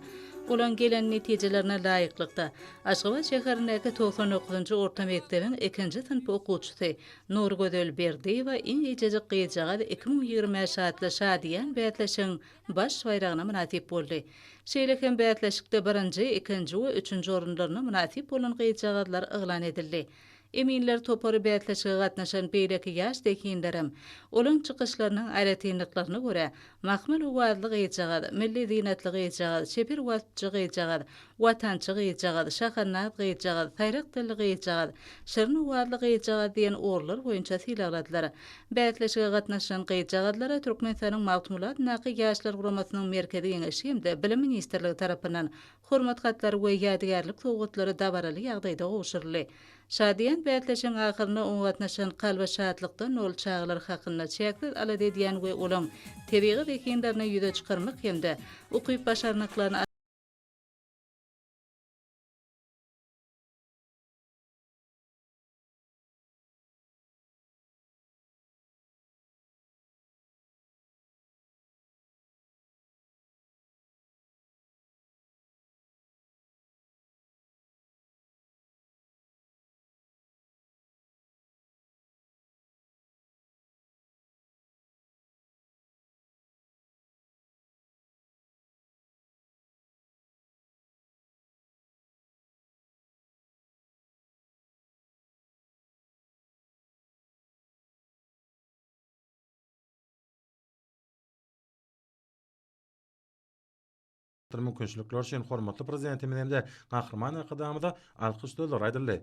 S3: Olaň gelen netijelerine laýyklykda, Aşgabat şäherindäki 99-njy orta mekdebiň ikinji synp okuwçysy Nurgözel Berdiýewa Iň eýjejik gyzjagaz 2025 atly şadyýan bäsleşigiň baş baýragyna mynasyp boldy. Şeýle hem bäsleşikde birinji, ikinji we üçünji orunlaryna mynasyp bolan gyzjagazlar yglan edildi. Eminler topary bäsleşige gatnaşan beýleki ýaş zehinlerem, olaň çykyşlarynyň aýratynlyklaryna görä, Mahmal owazly gyzjagaz, Milli zynatly gyzjagaz, Çeper waspçy gyzjagaz, Watançy gyzjagaz, Şahandaz gyzjagaz, Saýrak dilli gyzjagaz, Şirin owazly gyzjagaz diýen ugurlar boýunça sylagladylar. Bäsleşige gatnaşan gyzjagazlara Türkmenistanyň Magtymguly adyndaky Ýaşlar guramasynyň Merkezi Geňeşi hem-de Bilim ministrligi tarapyndan Hormat hatlary we ýadygärlik sowgatlary dabaraly ýagdaýda gowşuryldy. Şadyýan bäsleşigiň ahyrynda oňa gatnaşan kalby şatlykdan doly çagalar hakynda çäksiz alada edýän we olaň tebigy zehinlerini ýüze çykarmak hem-de ukyp-başarnyklaryny
S4: Mümkinçilikler üçin hormatly Prezidentimize hem-de Gahryman Arkadagymyza alkyş sözleri aýdyldy.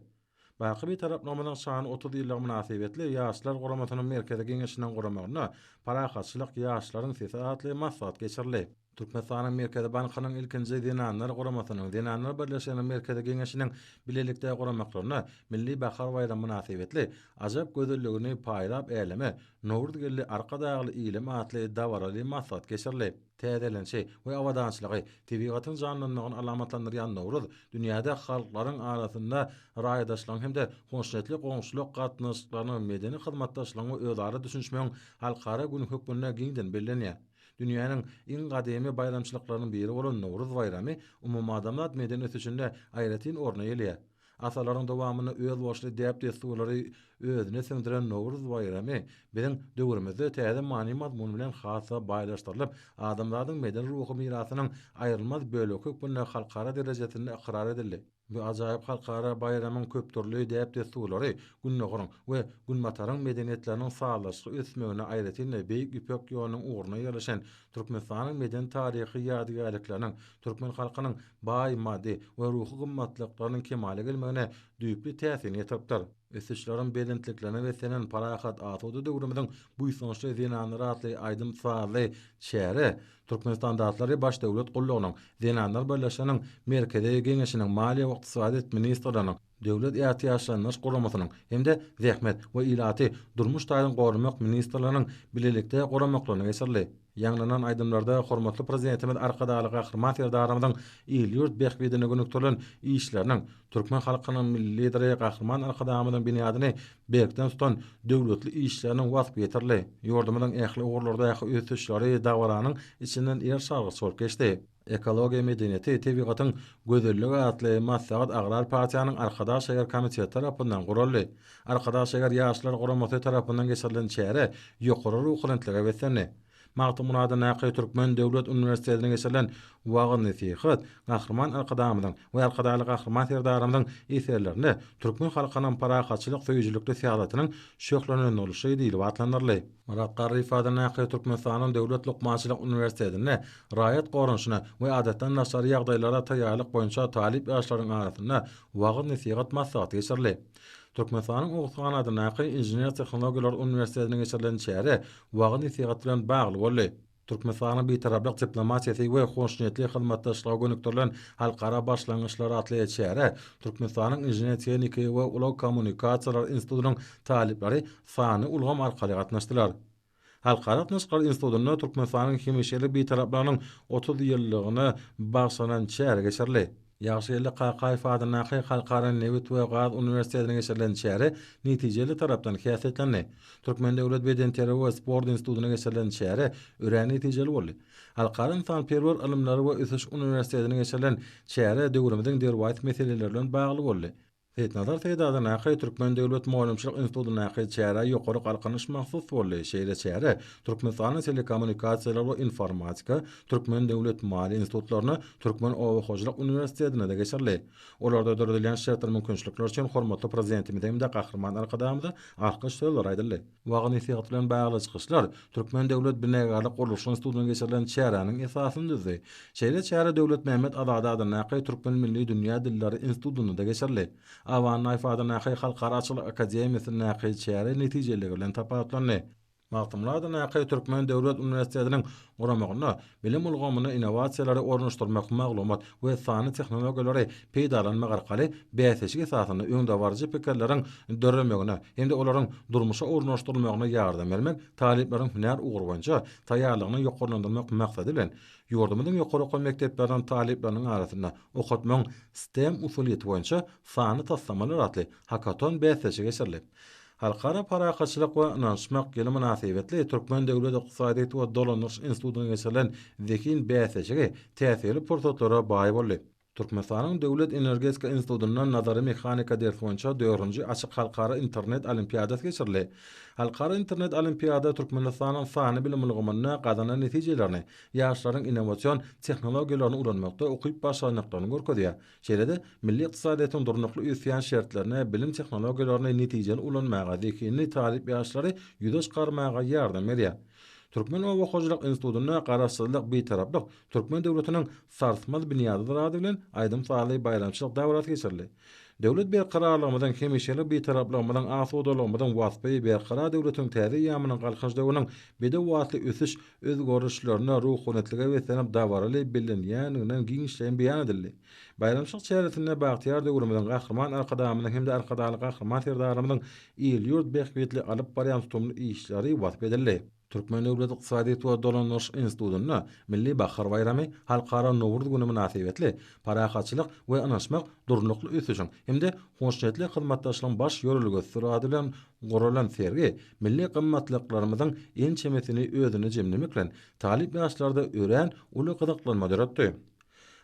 S4: Baky Bitaraplygymyzyň şanly 30 ýyllygy mynasybetli Ýaşlar guramasynyň Merkezi Geňeşiniň guramagynda Parahatçylyk, ýaşlaryň sesi atly maslahat geçirildi. Türkmenistanyň Merkezi bankynyň ilkinji Zenanlar guramasynyň, Zenanlar birleşiginiň Merkezi Geňeşiniň bilelikde guramaklarynda Milli bahar baýramy mynasybetli Ajap gözelligini paýlap äleme, Nowruz geldi Arkadagly ilim atly dabaraly maslahat geçirildi. Täzelenişi we abadançylygy, tebigatyň janlanmagyny alamatlandyrýan Nowruz dünýäde halklaryň arasynda raýdaşlygyň hem-de hoşniýetli goňşulyk gatnaşyklarynyň, medeni hyzmatdaşlygyň we özara düşünişmegiň halkara güni hökmünde giňden bellenýär. Dünýäniň iň gadymy baýramçylyklarynyň biri bolan Nowruz baýramy umumadamzat medeni ösüşinde aýratyn orun eýeleýär. Asyrlaryň dowamynda özboluşly däp-dessurlary özüne siňdiren Nowruz baýramy biziň döwrümizde täze many-mazmun bilen has-da baýlaşdyrylyp, adamzadyň medeni-ruhy mirasynyň aýrylmaz bölegi hökmünde halkara derejesinde ykrar edildi. Bu ajaýyp halkara baýramyň köpdürli däp-dessurlary Gündogaryň we Günbataryň medeniýetleriniň sazlaşykly ösmegine, aýratyn-da, Beýik Ýüpek ýolunyň ugrunda ýerleşen Türkmenistanyň medeni-taryhy ýadygärlikleriniň, türkmen halkynyň baý maddy we ruhy gymmatlyklarynyň kemala gelmegine düýpli täsirini ýetiripdir. Ösüşleriň belentliklerine beslenen parahat, asuda döwrümiziň buýsançly zenanlary atly aýdym-sazly çäre Türkmenstandartlary Baş döwlet gullugynyň, Zenanlar birleşiginiň Merkezi Geňeşiniň, Maliýe we ykdysadyýet ministrliginiň, Döwlet ätiýaçlandyryş guramasynyň hem-de Zähmet we ilaty durmuş taýdan goramak ministrliginiň bilelikde guramaklarynda geçirildi. Ýaňlanan aýdymlarda hormatly Prezidentimiz Arkadagly Gahryman Serdarymyzyň il-ýurt bähbidine gönükdirilen işleriniň, türkmen halkynyň Milli Lideri Gahryman Arkadagymyzyň binýadyny berkden tutan döwletli işleriniň waspy ýetirildi. Ýurdumyzyň ähli ugurlardaky ösüşleri dabaranyň içinden eriş-argaç bolup geçdi. Ekologiýa medeniýeti, tebigatyň gözelligi atly maslahat Agrar partiýanyň Arkadag şäher komiteti tarapyndan guraldy. Arkadag şäher Ýaşlar guramasy tarapyndan geçirilen çäre ýokary ruhubelentlige beslendi. Magtymguly adyndaky Türkmen döwlet uniwersitetinde geçirilen wagyz-nesihat Gahryman Arkadagymyzyň we Arkadagly Gahryman Serdarymyzyň eserlerinde türkmen halkynyň parahatçylyk söýüjilikli syýasatynyň şöhlelendirilişi diýlip atlandyryldy. Myrat Garryýew adyndaky Türkmenistanyň Döwlet lukmançylyk uniwersitetinde raýat goranyşyna we adatdan daşary ýagdaýlara taýýarlyk boýunça talyp ýaşlaryň arasynda wagyz-nesihat maslahaty geçirildi. Türkmenistanyň Oguz han adyndaky Inžener-tehnologiýalar uniwersitetinde geçirilen çäre wagyz-nesihat bilen bagly boldy. Türkmenistanyň Bitaraplyk diplomatiýasy we hoşniýetli hyzmatdaşlyga gönükdirilen halkara başlangyçlary atly çärä Türkmenistanyň Inžener-tehniki we ulag kommunikasiýalar institutynyň talyplary sanly ulgam arkaly gatnaşdylar. Halkara gatnaşyklar institutynda Türkmenistanyň hemişelik Bitaraplygynyň 30 ýyllygyna bagyşlanan çäre geçirildi. Ýagşygeldi Kakaýew adyndaky Halkara nebit we gaz uniwersitetinde geçirilen çäre netijeli tarapdan häsiýetlendi. Türkmen döwlet bedenterbiýe we sport institutynda geçirilen çäre örän netijeli boldy. Halkara ynsanperwer ylymlary we ösüş uniwersitetinde geçirilen çäre döwrümiziň derwaýys meseleleri bilen bagly boldy. Seýitnazar Seýit adyndaky Türkmen döwlet mugallymçylyk institutyndaky çärä ýokary galkynyş mahsus boldy. Şeýle çäre Türkmenistanyň Telekommunikasiýalar we informatika, Türkmen döwlet maliýe institutlarynda, Türkmen oba hojalyk uniwersitetinde-de geçirildi. Olarda döredilýän şertler mümkinçilikler üçin hormatly Prezidentimize hem-de Gahryman Arkadagymyza alkyş sözleri aýdyldy. Wagyz-nesihat bilen bagly çykyşlar Türkmen döwlet binagärlik gurluşyk institutynda geçirilen çäräniň esasyny düzdi. Şeýle çäre Döwletmämmet Azady adyndaky Türkmen milli dünýä dilleri institutynda-da geçirildi. Aba Annaýew adyndaky Halkara atçylyk akademiýasyndaky çäre netijeliligi bilen tapawutlandy. Magtymguly adyndaky Türkmen döwlet uniwersitetiniň guramagynda bilim ulgamyna innowasiýalary ornaşdyrmak, maglumat we sanly tehnologiýalary peýdalanmak arkaly bäsleşik esasynda öňdebaryjy pikirleriň döremegine hem-de olaryň durmuşa ornaşdyrylmagyna ýardam bermek, talyplaryň hünär ugry boýunça taýýarlygyny ýokarlandyrmak maksady bilen, ýurdumyzyň ýokary okuw mekdepleriniň talyplarynyň arasynda okatmagyň STEM usulyýeti boýunça Sanly taslamalar atly hakaton bäsleşigi geçirildi. Halkara parahatçylyk we ynanyşmak ýyly mynasybetli Türkmen döwlet ykdysadyýet we dolandyryş institutynda geçirilen zehin bäsleşigi täsirli pursatlara baý boldy. Türkmenistanyň Döwlet energetika institutynda nazary mehanika dersi boýunça dördünji açyk halkara internet olimpiadasy geçirildi. Halkara internet olimpiada Türkmenistanyň sanly bilim ulgamynda gazanan netijelerini, ýaşlaryň innowasion tehnologiýalaryny ulanmakda ukyp-başarnyklaryny görkezýär. Şeýle-de, milli ykdysadyýetiň durnukly ösýän şertlerinde bilim tehnologiýalaryny netijeli ulanmaga, zehinli talyp ýaşlary ýüze çykarmaga ýardam berýär. Türkmen oba hojalyk institutynda Garaşsyzlyk, Bitaraplyk türkmen döwletiniň sarsmaz binýadydyr ady bilen aýdym-sazly baýramçylyk dabarasy geçirildi. Döwlet berkararlygymyzyň, hemişelik Bitaraplygymyzyň, asudalygymyzyň waspy, Berkarar döwletiň täze eýýamynyň Galkynyş döwrüniň bedew atly ösüş özgerişlerine ruhubelentlige beslenip dabaraly bellenýändiginden giňişleýin beýan edildi. Baýramçylyk çäresinde bagtyýar döwrümiziň Gahryman Arkadagymyzyň hem-de Arkadagly Gahryman Serdarymyzyň il-ýurt bähbitli alyp barýan tutumly işleri wasp edildi. Türkmen döwlet ykdysadyýet we dolandyryş institutynda Milli bahar baýramy, Halkara Nowruz güni mynasybetli Parahatçylyk we ynanyşmak durnukly ösüşiň hem-de hoşniýetli hyzmatdaşlygyň baş ýörelgesidir ady bilen guralan sergi milli gymmatlyklarymyzyň ençemesini özünde jemlemek bilen, talyp ýaşlarda örän uly gyzyklanma döretdi.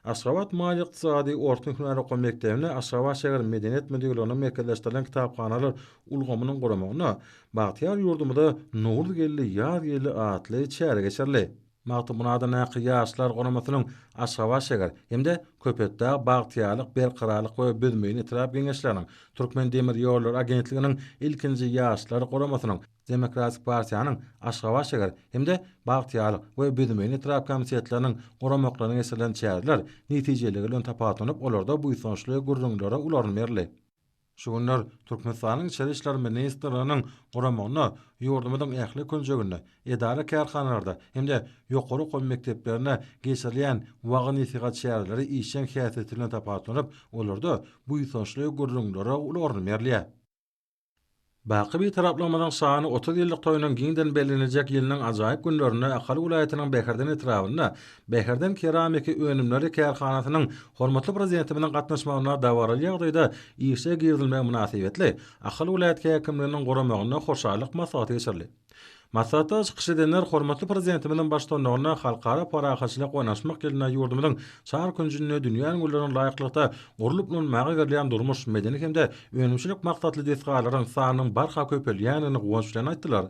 S4: Aşgabat maliýe-ykdysady orta hünär okuw mekdebinde Aşgabat şäher Medeniýet müdirliginiň merkezleşdirilen kitaphanalar ulgamynyň guramagynda Bagtyýar ýurdumyza Nowruz geldi, ýaz geldi atly çäre geçirildi. Magtymguly adyndaky Ýaşlar guramasynyň Aşgabat şäher hem-de Köpetdag, Bagtyýarlyk, Berkararlyk we Büzmeýin etrap Geňeşleriniň, Türkmendemirýollary agentliginiň ilkinji Ýaşlar guramasynyň, Demokratik partiýanyň Aşgabat şäher hem-de Bagtyýarlyk we Büzmeýin etrap komitetleriniň guramaklarynda geçirilen çäreler netijeliligi bilen tapawutlanyp, olarda buýsançly gürrüňlere uly orun berildi. Şu günler Türkmenistanyň Içeri işler ministrliginiň guramagynda ýurdumyzyň ähli künjeginde, edara-kärhanalarda hem-de ýokary okuw mekdeplerinde geçirilýän wagyz-nesihat çäreleri işjeň häsiýeti bilen tapawutlanyp, olarda buýsançly gürrüňlere uly orun berilýär. Baky Bitaraplygymyzyň şanly 30 ýyllyk toýunyň giňden belleniljek ýylynyň ajaýyp günlerinde Ahal welaýatynyň Bäherden etrabynda Bäherden keramiki önümleri kärhanasynyň hormatly Prezidentimiziň gatnaşmagynda dabaraly ýagdaýda işe girizilmegi mynasybetli Ahal welaýat häkimliginiň guramagynda hoşallyk maslahaty geçirildi. Maslahatda çykyş edenler hormatly Prezidentimiziň baştutanlygynda Halkara parahatçylyk we ynanyşmak ýylynda ýurdumyzyň çar künjünde dünýä ülňülerine laýyklykda gurlup ulanmaga berilýän durmuş, medeni hem-de önümçilik maksatly desgalaryň sanynyň barha köpelýändigini guwanç bilen aýtdylar.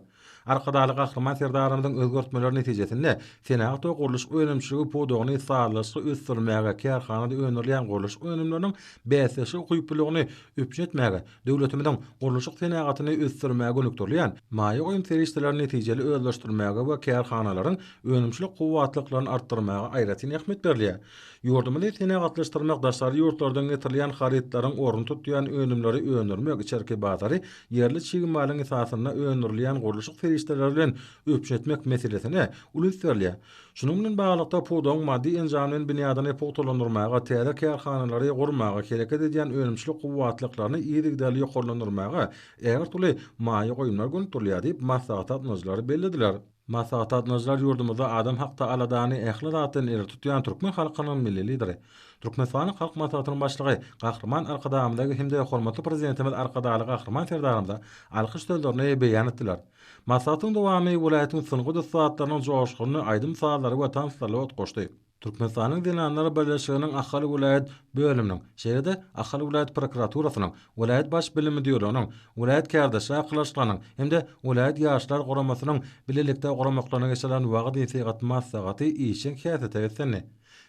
S4: Arkadagly Gahryman Serdarymyzyň özgertmeleri netijesinde senagat we gurluşyk önümçiligi pudagyny sazlaşykly ösdürmäge, kärhanada öndürilýän gurluşyk önümleriniň bäsdeşlige ukyplylygyny üpjün etmäge, döwletimiziň gurluşyk senagatyny ösdürmäge gönükdirilýän maýa goýum serişdelerini netijeli özleşdirmäge we kärhanalaryň önümçilik kuwwatlyklaryny artdyrmaga aýratyn ähmiýet berilýär. Ýurdumyzy senagatlaşdyrmak, daşary ýurtlardan getirilýän harytlaryň ornuny tutýan önümleri öndürmek, içerki bazary ýerli çig malyň esasynda öndürilýän gurluşyk serişdeleri bilen üpjün etmek meselesine uly üns berilýär. Şunuň bilen baglylykda, pudagyň maddy-enjamlaýyn binýadyny pugtalandyrmaga, täze kärhanalary gurmaga, hereket edýän önümçilik kuwwatlyklaryny yzygiderli ýokarlandyrmaga ägirt uly maýa goýumlar gönükdirilýär diýip, maslahata gatnaşyjylar bellediler. Maslahata gatnaşyjylar ýurdumyzda adam hakda aladany ähli zatdan ileri tutýan türkmen halkynyň Milli Lideri, Türkmenistanyň Halk Maslahatynyň Başlygy Gahryman Arkadagymyza hem-de hormatly Prezidentimiz Arkadagly Gahryman Serdarymyza alkyş sözlerini beýan etdiler. Maslahatyň dowamy welaýatyň sungat ussatlarynyň joşgunly aýdym-sazlary we tanslary utgaşdy. Türkmenistanyň Zenanlar birleşiginiň Ahal welaýat bölüminiň, şeýle-de Ahal welaýat prokuraturasynyň, welaýat Baş bilim müdirliginiň, welaýat kärdeşler arkalaşyklarynyň hem-de welaýat Ýaşlar guramasynyň bilelikde guramaklarynda geçirilen wagyz-nesihat maslahaty işjeň häsiýete beslendi.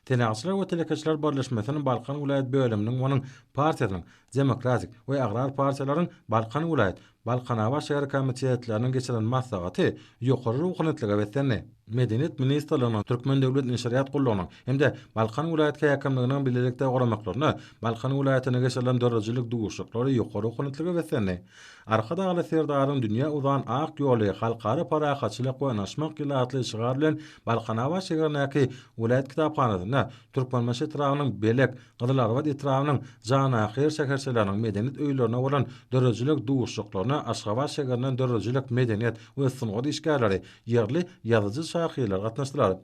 S4: Senagatçylar we telekeçiler birleşmesiniň Balkan welaýat bölüminiň we onuň partiýasynyň, Demokratik we Agrar partiýalaryň Balkan welaýat, Balkanabat şäher komitetleriniň geçiren maslahaty ýokary ruhubelentlige beslendi. Medeniýet ministrliginiň, Türkmen döwlet neşirýat gullugynyň hem-de Balkan welaýat häkimliginiň bilelikde guramaklarynda Balkan welaýatynda geçirilen döredijilik duşuşyklary ýokary ruhubelentlige beslendi. Arkadagly Serdaryň dünýä uzan ak ýoly Halkara parahatçylyk we ynanyşmak ýyly atly şygar bilen Balkanabat şäherindäki welaýat kitaphanasynda Türkmenbaşy etrabynyň Belek, Gyzylarbat etrabynyň Janahyr şäherçeleriniň medeniýet öýlerinde bolan döredijilik duşuşyklaryna Aşgabat şäherinden döredijilik, medeniýet we sungat işgärleri, ýerli ýazyjy-şahyrlar gatnaşdylar.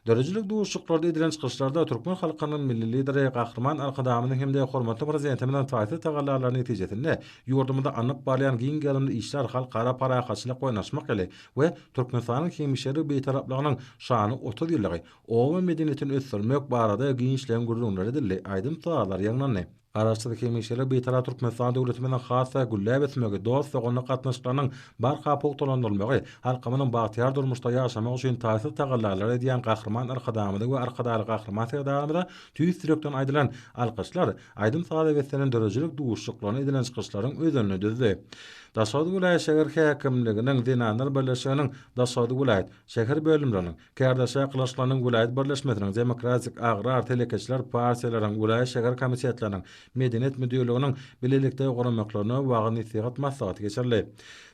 S4: Döredijilik duşuşyklarda edilen çykyşlarda türkmen halkynyň Milli Lideri Gahryman Arkadagymyzyň hem-de hormatly Prezidentimiziň taýsyz tagallalary netijesinde ýurdumyzda alnyp barylýan giň gerimli işler Halkara parahatçylyk we ynanyşmak ýyly we Türkmenistanyň hemişelik Bitaraplygynyň şanly 30 ýyllygy Oba medeniýetini ösdürmek barada giňişleýin gürrüňler edildi, aýdym-sazlar ýaňlandy. Garaşsyz, hemişelik Bitarap Türkmenistan döwletimiziň has-da gülläp ösmegi, dost-doganlyk gatnaşyklarynyň barha pugtalandyrylmagy, halkymyzyň bagtyýar durmuşda ýaşamagy üçin taýsyz tagallalar edýän Gahryman. Gahryman Arkadagymyza we Arkadagly Gahryman Serdarymyza tüýs ýürekden aýdylan alkyşlar aýdym-saza beslenen döredijilik duşuşyklarynda edilen çykyşlaryň özenini düzdi. Daşoguz welaýat şäher häkimliginiň Zenanlar birleşiginiň Daşoguz welaýat, şäher bölümleriniň, Kärdeşler arkalaşyklarynyň welaýat birleşmesiniň, Demokratik, Agrar, Telekeçiler partiýalaryň welaýat şäher komitetleriniň, Medeniýet müdirliginiň bilelikde guramaklarynda wagyz-nesihat maslahaty geçirildi.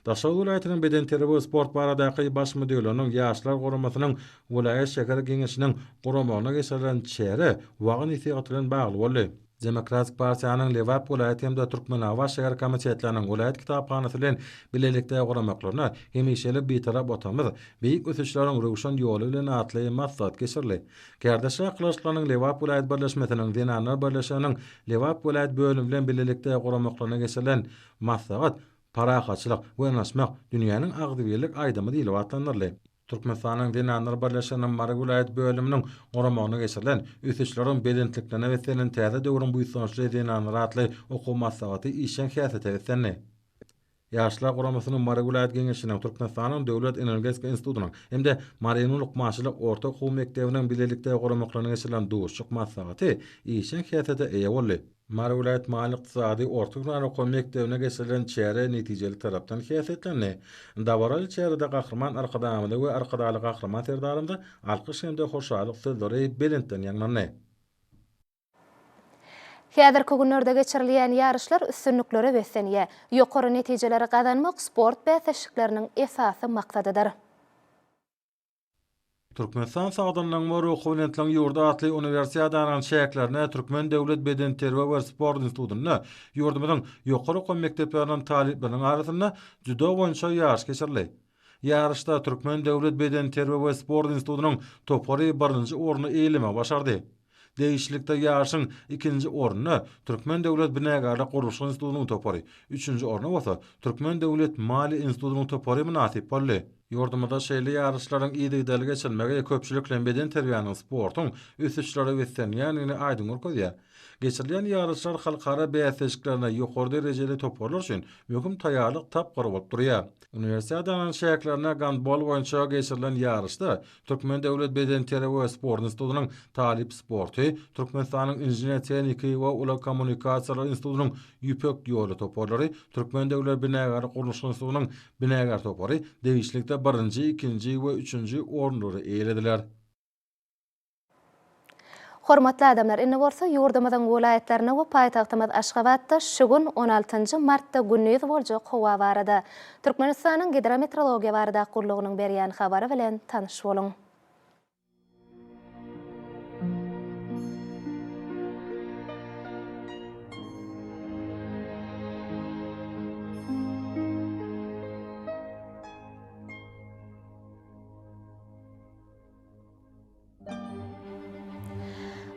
S4: Daşoguz welaýatynyň bedenterbiýe we sport baradaky baş müdirliginiň Ýaşlar guramasynyň welaýat şäher geňeşiniň guramagynda geçirilen çäre wagyz-nesihat bilen bagly boldy. Demokratik partiýanyň Lebap welaýat hem-de Türkmenabat şäher komitetleriniň welaýat kitaphanasy bilen bilelikde guramaklaryna Hemişelik Bitarap Watanymyz, beýik ösüşleriň röwşen ýoly bilen atly maslahat geçirildi. Kärdeşler arkalaşyklarynyň Lebap welaýat birleşmesiniň Zenanlar birleşiginiň Lebap welaýat bölümi bilen bilelikde guramaklaryna geçirilen maslahat Parahatçylyk we ynanyşmak, dünýäniň agzybirlik aýdymy diýlip atlandyryldy. Türkmenistanyň Zenanlar birleşiginiň Mary welaýat bölüminiň guramagynda geçirilen Ösüşleriň belentliklerine beslenen täze döwrüň buýsançly zenanlary atly okuw maslahaty işjeň häsiýete beslendi. Ýaşlar guramasynyň Mary welaýat Geňeşiniň, Türkmenistanyň Döwlet energetika institutynyň hem-de Marynyň lukmançylyk orta okuw mekdebiniň bilelikde guramaklarynda geçirilen duşuşyk maslahaty işjeň häsiýete eýe boldy. Mary welaýat maliýe-ykdysady orta hünär okuw mekdebinde geçirilen çäre netijeli tarapdan häsiýetlendi. Dabaraly çärede Gahryman Arkadagymyza we Arkadagly Gahryman Serdarymyza alkyş hem-de hoşallyk sözleri belentden ýaňlandy.
S2: Häzirki günlerde geçirilýän ýaryşlar üstünliklere beslenýär. Ýokary netijeleri gazanmak sport bäsleşikleriniň esasy maksadydyr.
S4: Türkmenistan sagdynlygyň we ruhubelentligiň ýurdy atly uniwersiadanyň çäklerinde Türkmen döwlet bedenterbiýe we sport institutynda ýurdumyzyň ýokary okuw mekdepleriniň talyplarynyň arasynda dzýudo boýunça ýaryş geçirildi. Ýaryşda Türkmen döwlet bedenterbiýe we sport institutynyň topary birinji orny eýelemegi başardy. Degişlilikde ýaryşyň ikinji ornuna Türkmen döwlet binagärlik gurluşyk institutynyň topary, üçünji orna bolsa Türkmen döwlet maliýe institutynyň topary mynasyp boldy. Ýurdumyzda şeýle ýaryşlaryň yzygiderli geçirilmegi köpçülikleýin bedenterbiýäniň, sportuň ösüşlere beslenýändigini aýdyň görkezýär. Geçirilýän ýaryşlar halkara bäsleşiklerine ýokary derejeli toparlar üçin möhüm taýýarlyk tapgyry bolup durýar. Uniwersiadanyň çäklerinde gandbol boýunça geçirilen ýaryşda Türkmen döwlet bedenterbiýe we sport institutynyň talyp sporty, Türkmenistanyň Inžener-tehniki we ulag kommunikasiýalary institutynyň Ýüpek ýoly toparlary, Türkmen döwlet binagärlik gurluşyk institutynyň Binagär topary degişlilikde birinji, ikinji we üçünji orunlary eýelediler.
S2: Hormatly adamlar, indi bolsa ýurdumyzyň welaýatlarynda we paýtagtymyz Aşgabatda şu gün, on altynjy martda gündiz boljak howa barada Türkmenistanyň Gidrometeorologiýa baradaky gullugynyň berýän habary bilen tanyş boluň.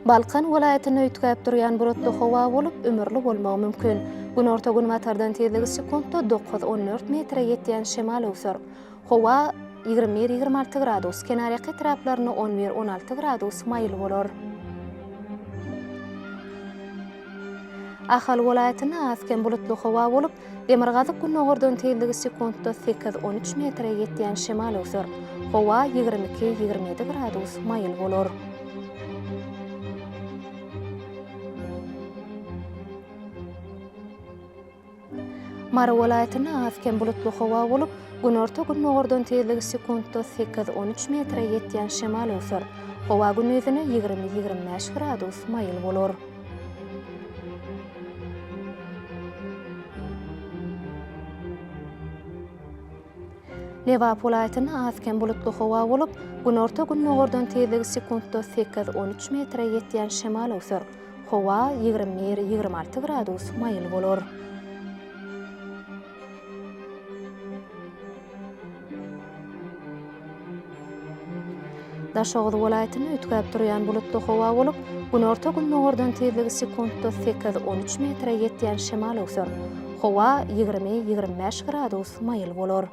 S2: Balkan welaýatynda üýtgäp durýan bulutly howa bolup, ümürli bolmagy mümkin. Günorta-günbatardan tizligi sekuntda 9-14 metre ýetýän şemal öwser. Howa 21-26 gradus, kenarýaka etraplarynda 11-16 gradus maýyl bolar. Ahal welaýatynda az-kem bulutly howa bolup, demirgazyk-gündogardan tizligi sekuntda sekiz-on üç metre ýetýän şemal öwser. Howa 22, 27 gradus maýyl bolar. Mary welaýatynda az-kem bulutly howa bolup, günorta-gündogardan tizligi sekuntda sekiz-on üç metre ýetýän şemal öwser. Howa gündizine 20, 25 gradus maýyl bolar. Lebap welaýatynda az-kem bulutly howa bolup, günorta-gündogardan tizligi sekuntda sekiz-on üç metre ýetýän şemal öwser. Howa 21, 26 gradus maýyl bolar. Daşoguz welaýatynda üýtgäp durýan bulutly howa bolup, günorta-gündogardan tizligi sekuntda sekiz-on üç metre ýetýän şemal öwser. Howa 20, 25 gradus maýyl bolar.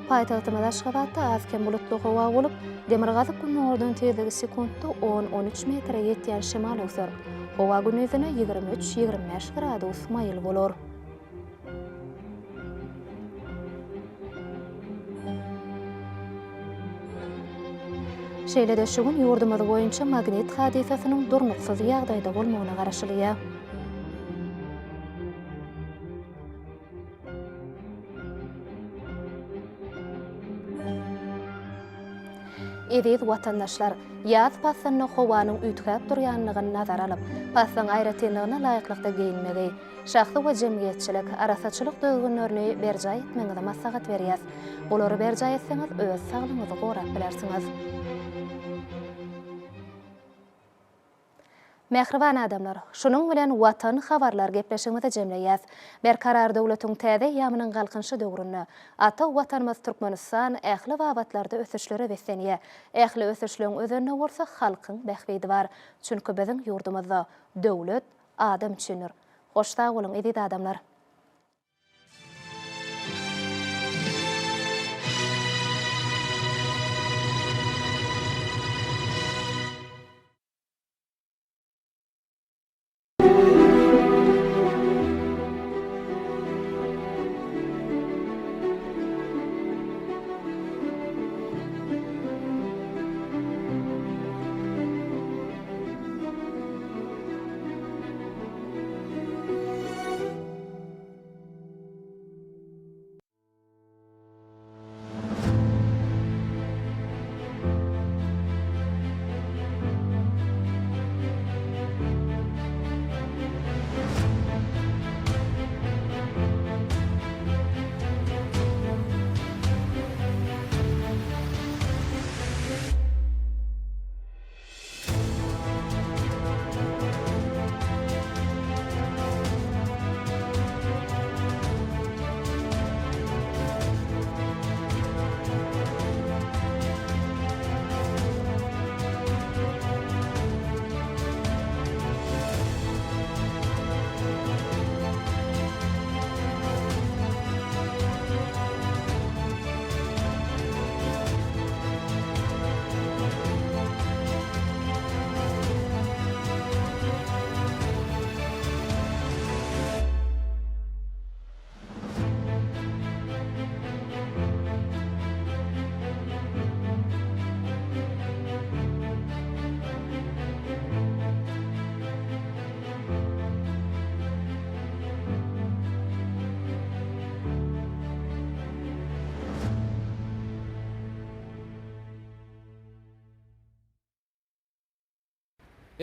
S2: Paýtagtymyz Aşgabatda az-kem bulutly howa bolup, demirgazyk-gündogardan tizligi sekuntda on, on üç metre ýetýän şemal öwser. Howa gündizine 23, 25 gradus maýyl bolar. Şeýle-de şu gün ýurdumyz boýunça magnit hadysasynyň durnuksyz ýagdaýda bolmagyna garaşylýar. Eziz watandaşlar! Ýaz paslynda howanyň üýtgäp durýanlygyny nazara alyp, paslyň aýratynlygyna laýyklykda geýinmegi, şahsy we jemgyýetçilik, arassaçylyk düzgünlerini berjaý etmegiňizi maslahat berýäs. Bulary berjaý etseňiz, öz saglygyňyzy gorap bilersiňiz. Mähriban adamlar, şunuň bilen Watan habarlar gepleşigimizi jemleýäs. Berkarar döwletiň täze eýýamynyň Galkynyşy döwründe ata Watanymyz Türkmenistan ähli babatlarda ösüşlere beslenýär. Ähli ösüşleň özeninde bolsa halkyň bähbidi bar. Çünki biziň ýurdumyzda Döwlet adam üçindir. Hoş sag boluň eziz adamlar!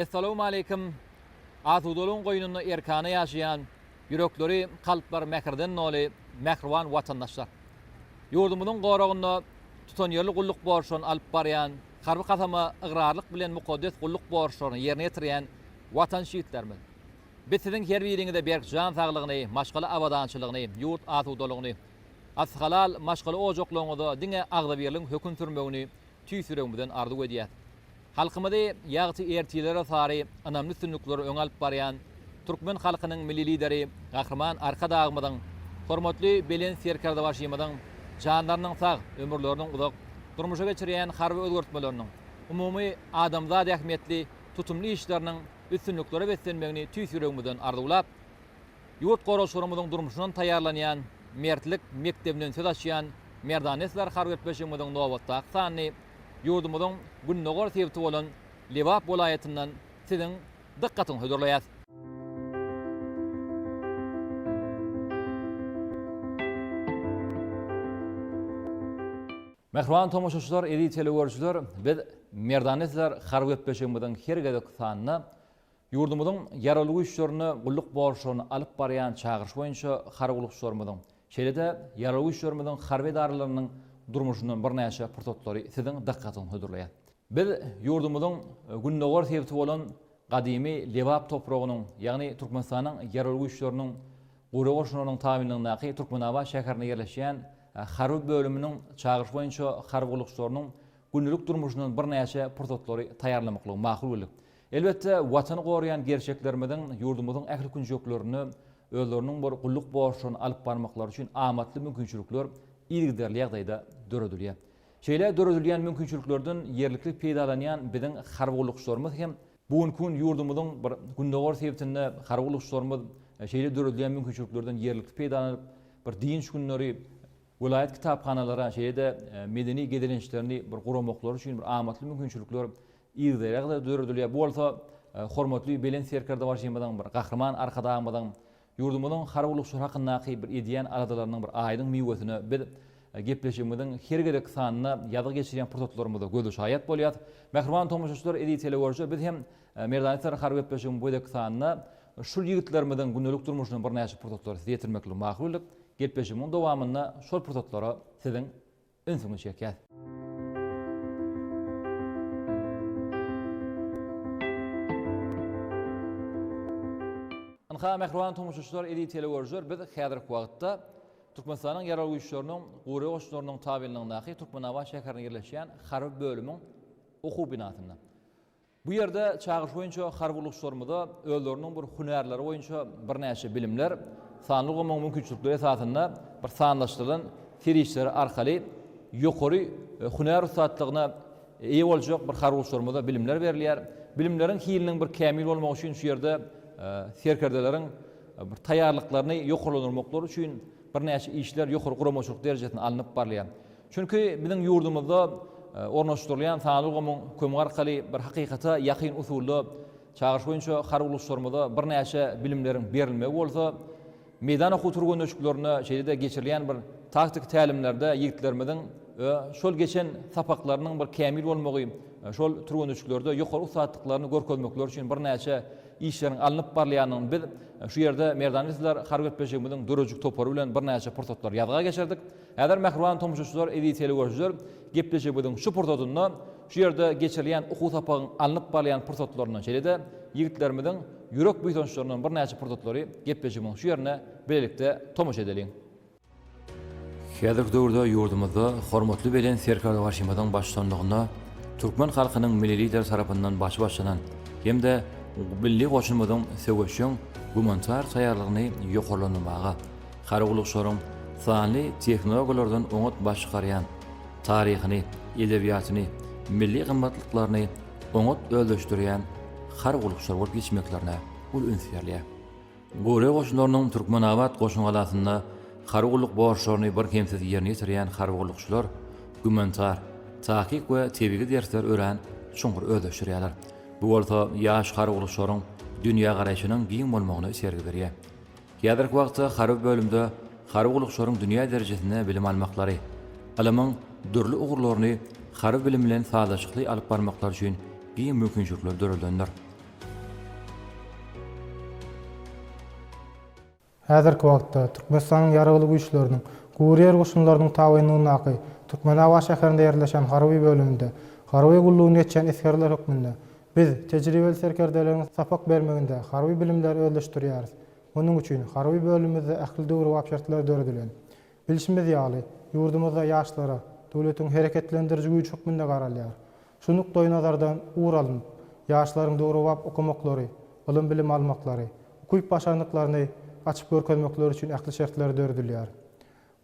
S14: Essalawmaleýkim! Asudalygyň goýnunda erkana ýaşaýan, ýürekleri, kalplary mähirden doly mähriban watandaşlar! Ýurdumyzyň goragynda tutanýerli gulluk borçlaryny alyp barýan, harby kasama ygrarlyk bilen mukaddes gulluk borçlaryny ýerine ýetirýän watançy ýigitlerimiz! Biz siziň her biriňize berk jan saglygyny, maşgala abadançylygyny, ýurt asudalygyny, asy-halal maşgala ojaklaryňyzda diňe agzybirligiň höküm sürmegini tüýs ýüregimizden arzuw edýäs. Halkymyzy ýagty ertirlere sary ynamly üstünliklere öňe alyp barýan türkmen halkynyň Milli Lideri Gahryman Arkadagymyzyň, hormatly Belent Serkerdebaşymyzyň janlarynyň sag, ömürleriniň uzak, durmuşa geçirýän harby özgertmeleriniň, umumy adamzat ähmiýetli tutumly işleriniň üstünliklere beslenmegini tüýs ýüregimizden arzuwlap, ýurt goragçylarymyzyň durmuşyndan taýýarlanýan Mertlik mekdebinden söz açýan Merdana nesiller harby gepleşigimiziň nobatdaky sanyny ýurdumyzyň gündogar sebiti bolan Lebap welaýatyndan siziň dykgatyňyza hödürleýäs. Mähriban tomaşaçylar, eziz telegörüjiler, biz Merdana nesiller harby gepleşigimiziň her gezekki sanynda Ýurdumyzyň Ýaragly Güýçlerinde gulluk borçlaryny alyp barýan çagyryş boýunça harby gullukçylarymyzyň, şeýle-de Ýaragly Güýçlerimiziň harby edaralarynyň durmuşyndan birnäçe pursatlary siziň dykgatyňyza hödürleýäris. Biz ýurdumyzyň gündogar sebiti bolan gadymy Lebap topragynyň, ýagny Türkmenistanyň Ýaragly Güýçleriniň Gury goşunlarynyň tabynlygyndaky Türkmenabat şäherinde ýerleşýän harby bölüminiň çagyryş boýunça harby gullukçylarynyň gündelik durmuşyndan birnäçe pursatlary taýýarlamaklygy makul bildik. Elbetde, Watany goraýan gerçeklerimiziň ýurdumyzyň ähli künjeklerinde özleriniň bir gulluk borçlaryny alyp barmaklary üçin amatly mümkinçilikler yzygiderli ýagdaýda döredilýär. Şeýle döredilýän mümkinçiliklerden ýerlikli peýdalanýan biziň harby gullukçylarymyz hem bu günki gün ýurdumyzyň bir gündogar sebitinde harby gullukçylarymyz şeýle döredilýän mümkinçiliklerden ýerlikli peýdalanyp, bir dynç günleri. Welaýat kitaphanalara şeýle-de medeni gezelençlerini bir guramaklary üçin bir amatly mümkinçilikler yzygiderli döredilýär. Bu bolsa hormatly Belent Serkerdebaşymyzyň, bir Gahryman Arkadagymyzyň ýurdumyzyň harby gullukçylary hakyndaky bir edýän aladalarynyň bir aýdyň miwesine biz gepleşigimiziň her gezek sanynda ýazgy geçirýän pursatlarymyzda gözli şaýat bolýarys. Mähriban tomaşaçylar, eziz telegörüjiler, biz hem Merdana Sary harby gepleşigiň bu gezekki sanynda şul ýigitlerimiziň gündelik durmuşyndan birnäçe pursatlary size ýetirmekligi makul bildik. Gepleşigimiň dowamynda şol pursatlara siziň ünsüňizi çekýäs. Ynha, mähriban tomaşaçylar, eziz telegörüjiler, biz häzirki wagtda Türkmenistanyň Ýaragly Güýçleriniň Gury goşunlarynyň tabynlygyndaky Türkmenabat şäherinde ýerleşýän harby bölümiň okuw binasynda. Bu ýerde çagyryş boýunça harby gullukçylarymyza özleriniň bir hünärleri boýunça birnäçe bilimler, sanly ulgamyň mümkinçilikleri esasynda bir sanlaşdyrylan serişdeler arkaly ýokary hünär ussatlygyna eýe boljak bir harby gullukçylarymyza bilimler berilýär. Bilimleriň hiliniň bir kämil bolmagy üçin şu ýerde serkerdeleriň bir taýýarlyklaryny ýokarlandyrmaklary üçin birnäçe işler ýokary guramaçylyk derejesinde alnyp barylýar. Çünki biziň ýurdumyzda ornaşdyrylýan sanly ulgamyň kömegi arkaly bir hakykata ýakyn usulda çagyryş boýunça harby gullukçylarymyza birnäçe bilimleriň berilmegi bolsa, meýdan okuw türgenleşiklerinde, şeýle-de geçirilýän bir taktiki tälimlerde ýigitlerimiziň şol geçen sapaklarynyň bir kämil bolmagy, şol türgenleşiklerde ýokary ussatlyklaryny görkezmekleri üçin birnäçe işleriň alnyp barylýandygyny biz şu ýerde Merdana Nesiller harby gepleşigimiziň döredijilik topary bilen birnäçe pursatlary ýazga geçirdik. Häzir mähriban tomaşaçylar, eziz telegörüjiler, gepleşigimiziň şu pursatynda şu ýerde geçirilýän okuw sapagyň alnyp barylýan pursatlaryndan, şeýle-de ýigitlerimiziň ýürek buýsançlaryndan birnäçe pursatlary gepleşigimiziň şu ýerinde bilelikde tomaşa edeliň. Häzirki döwürde ýurdumyzda hormatly Belent Serkerdebaşymyzyň baştutanlygynda türkmen halkynyň Milli Lideri tarapyndan başy başlanan hem-de milli goşunymyzyň söweşjeň gumanitar taýýarlygyny ýokarlandyrmaga, Harby gullukçylaryň sanly tehnologiýalardan oňat baş çykarýan, taryhyny, edebiýatyny, milli gymmatlyklaryny oňat özleşdirýän harby gullukçylar bolup ýetişmeklerine uly üns berilýär. Gury goşunlarynyň Türkmenabat goşun galasynda harby gulluk borçlaryny birkemsiz ýerine ýetirýän harby gullukçylar gumanitar, takyk we tebigy dersleri örän çuňňur özleşdirýärler. Bu bolsa ýaş harby gullukçylaryň dünýägaraýşynyň giň bolmagyna itergi berýär. Häzirki wagtda harby bölümde harby gullukçylaryň dünýä derejesinde bilim almaklary, ylymyň dürli ugurlaryny harby bilim bilen sazlaşykly alyp barmaklary üçin giň mümkinçilikler döredilendir.
S15: Häzirki wagtda Türkmenistanyň Ýaragly Güýçleriniň Gury ýer goşunlarynyň tabynlygyndaky Türkmenabat şäherinde ýerleşen harby bölüminde harby gullugyny geçýän esgerler hökmünde Biz, tejribeli serkerdeleriň sapak bermeginde harby bilimleri özleşdirýäris. Munuň üçin harby bölümimizde ähli döwrebap şertler döredilen. Bilşimiz ýaly, ýurdumyzda ýaşlara döwletiň hereketlendiriji güýji hökmünde garalýar. Şu nukdaýnazardan ugur alnyp, ýaşlaryň döwrebap okamaklary, ylym-bilim almaklary, ukyp-başarnyklaryny açyp görkezmekleri üçin ähli şertler döredilýär.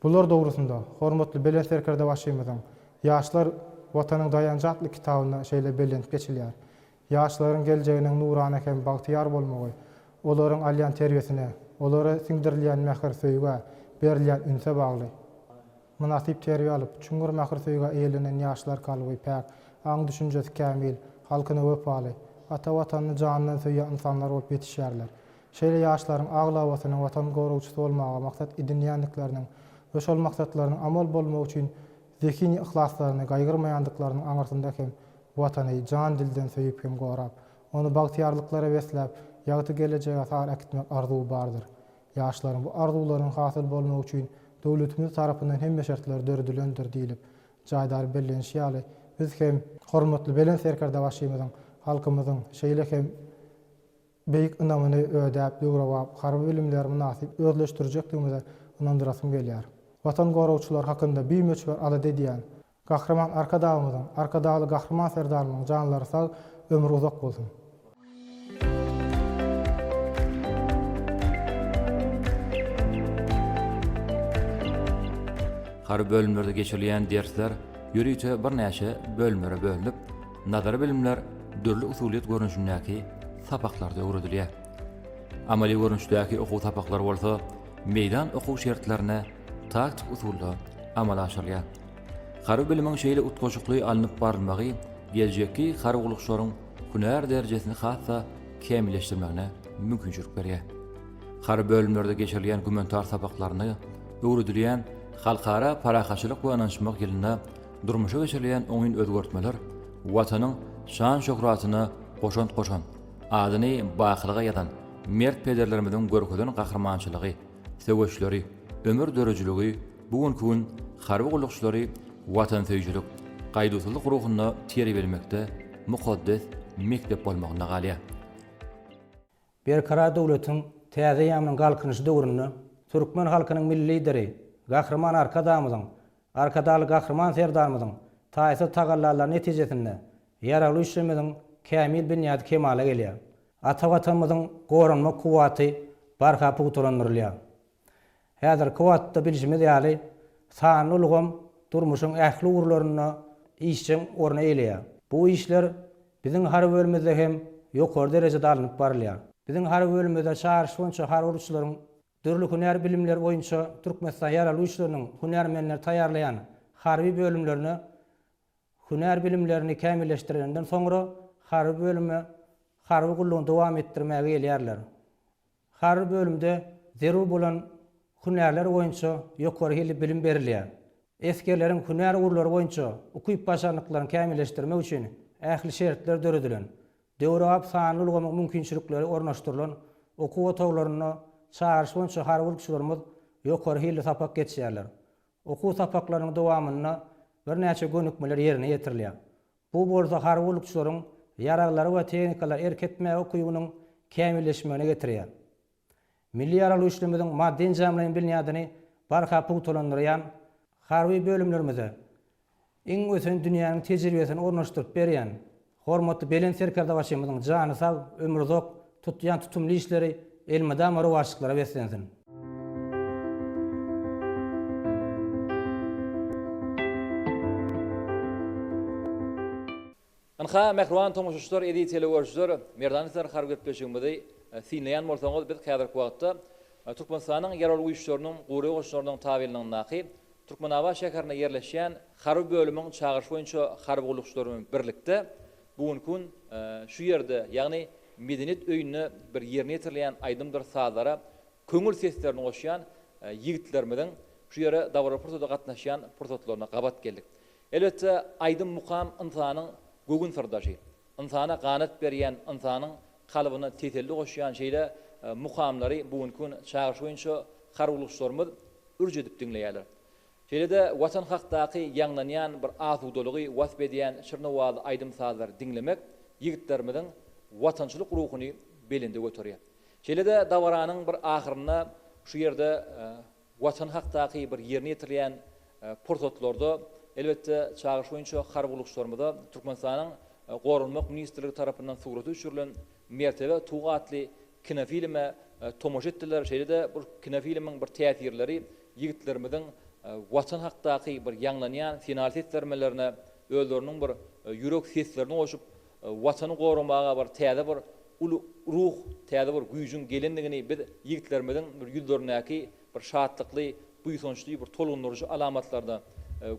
S15: Bular dogrusynda hormatly Belent Serkerdebaşymyzyň Ýaşlar, Watanyň daýanjy atly kitabynda şeýle bellenip geçilýär, Ýaşlaryň geljeginiň nurana hem bagtyýar bolmagy olaryň alýan terbiýesine, olara siňdirilýän mähir-söýgä, berilýän ünse bagly. Mynasyp terbiýe alyp, çuňňur mähir-söýgä eýlenen ýaşlar kalby päk, aň-düşünjesi kämil, halkyna wepaly, ata Watanyny janyndan söýýän ynsanlar bolup ýetişýärler. Şeýle ýaşlaryň aglabasynyň Watan goragçysy bolmaga maksat edinýändikleriniň we şol maksatlarynyň amal bolmagy üçin zehin-yhlaslaryny gaýgyrmaýandyklarynyň aňyrsynda hem Watany jan-dilden söýüp hem gorap, ony bagtyýarlyklara besläp, ýagty gelejege sary äkitmek arzuwy bardyr. Ýaşlaryň bu arzuwlarynyň hasyl bolmagy üçin döwletimiz tarapyndan hemme şertler döredilendir diýlip, jaýdar bellenişi ýaly, biz hem hormatly Belent Serkerdebaşymyzyň halkymyzyň, şeýle hem beýik ynamyny ödäp, döwrebap harby bilimleri mynasyp özleşdirjekdigimize ynandyrasym gelýär. Watan goragçylary hakynda bimöçber alada edýän Gahryman Arkadagymyzyň, Arkadagly Gahryman Serdarymyzyň janlary sag, ömri uzak bolsun!
S14: Harby bölümlerde geçirilýän dersler ýörite birnäçe bölümlere bölünip, nazary bilimler dürli usulyýet görnüşindäki sapaklarda öwredilýär. Amaly görnüşdäki okuw sapaklary bolsa meýdan okuw şertlerinde taktik usulda. amala aşyrylýar. Harby bilimiň şeýle utgaşykly alnyp barylmagy geljekki harby gullukçylaryň hünär derejesini has-da kämilleşdirmegine mümkinçilik berýär. Harby bölümlerde geçirilýän gumanitar sapaklarynda öwredilýän Halkara parahatçylyk we ynanyşmak ýylynda durmuşa geçirilýän oňyn özgertmeler Watanyň şan-şöhratyna goşant goşan, adyny bakylyga ýazan mert pederlerimiziň görkezen gahrymançylygy, söweşleri, ömür döredijiligi bu günki gün harby gullukçylary watansöýüjilik, gaýduwsyzlyk ruhunda terbiýelemekde mukaddes mekdep bolmagynda galýar.
S16: Berkarar döwletiň täze eýýamynyň Galkynyşy döwründe türkmen halkynyň Milli Lideri Gahryman Arkadagymyzyň, Arkadagly Gahryman Serdarymyzyň taýsyz tagallalary netijesinde Ýaragly Güýçlerimiziň kämil binýady kemala gelýär. Ata Watanymyzyň goranmak kuwwaty barha pugtalandyrylýar. Häzirki wagtda bilşimiz ýaly, sanly ulgam durmuşyň ähli ugurlarynda işjeň orny eýeleýär. Bu işler biziň harby bölümimizde hem ýokary derejede alnyp barylýar. Biziň harby bölümimizde çagyryş boýunça harby gullukçylaryň dürli hünär bilimleri boýunça Türkmenistan Ýaragly Güýçleriniň hünärmenleri taýýarlaýan harby bölümlerine hünär bilimlerini kämilleşdirenden soňra harby bölüme harby gullugyny dowam etdirmäge gelýärler. Harby bölümde zerur bolan hünärler boýunça ýokary hilli bilim berilýär. Esgerleriň hünär ugurlary boýunça ukyp-başarnyklaryny kämilleşdirmek üçin ähli şertler döredilen. Döwrebap sanly ulgamyň mümkinçilikleri ornaşdyrylan okuw otaglarynda çagyryş boýunça harby gullukçylarymyz ýokary hilli sapak geçýärler. Okuw sapaklarynyň dowamynda birnäçe gönükmeler ýerine ýetirilýär. Bu bolsa harby gullukçylaryň ýaraglara we tehnikalara erk etmäge ukybynyň kämilleşmegine getirýär. Milli Ýaragly Güýçlerimiziň maddy-enjamlaýyn binýadyny barha pugtalandyrýan harby bölümlerimize iň ösen dünýäniň tejribesini ornaşdyryp berýän hormatly Belent Serkerdebaşymyzyň jany sag, ömri uzak, tutýan tutumly işleri elmydama rowaçlyklara beslensin!
S14: Ynha, mähriban tomaşaçylar, eziz telegörüjiler, Merdana Serdar harby gepleşigimizi synlaýan bolsaňyz, biz häzirki wagtda Türkmenistanyň Ýaragly Güýçleriniň Gury goşunlarynyň tabynlygyndaky Türkmenabat şäherinde ýerleşýän harby bölümiň çagyryş boýunça harby gullukçylary bilen birlikde bu günki gün şu ýerde, ýagny Medeniýet öýünde bir ýerine ýetirilýän aýdymdyr sazlara köňül seslerini goşýan ýigitlerimiziň şu ýere dabaraly pursada gatnaşýan pursatlaryna gabat geldik. Elbetde, aýdym-mukam ynsanyň göwün syrdaşy. Ynsana ganat berýän, ynsanyň kalbyna teselli goşýan şeýle mukamlary bu günki gün çagyryş boýunça harby gullukçylarymyz ürç edip diňleýärler. Şeýle-de Watan hakdaky ýaňlanýan bir asudalygy wasp edýän şirin owazly aýdym-sazlary diňlemek ýigitlerimiziň watançylyk ruhuny belende göterýär. Şeýle-de dabaranyň bir ahyrynda şu ýerde Watan hakdaky bir ýerine ýetirilýän pursatlarda, elbetde, çagyryş boýunça harby gullukçylarymyza Türkmenistanyň Goranmak ministrligi tarapyndan surata düşürilen Mertebe tugy atly kinofilme tomaşa etdiler. Şeýle-de bu kinofilmiň bir täsirleri ýigitlerimiziň Watan hakdaky bir ýaňlanýan senaly seslenmelerine özleriniň bir ýürek seslerini goşup, Watany goramaga bir täze bir uly ruh, täze bir güýjüň gelendigini biz ýigitlerimiziň bir ýüzlerindäki bir şatlykly, buýsançly bir tolgundyryjy alamatlarda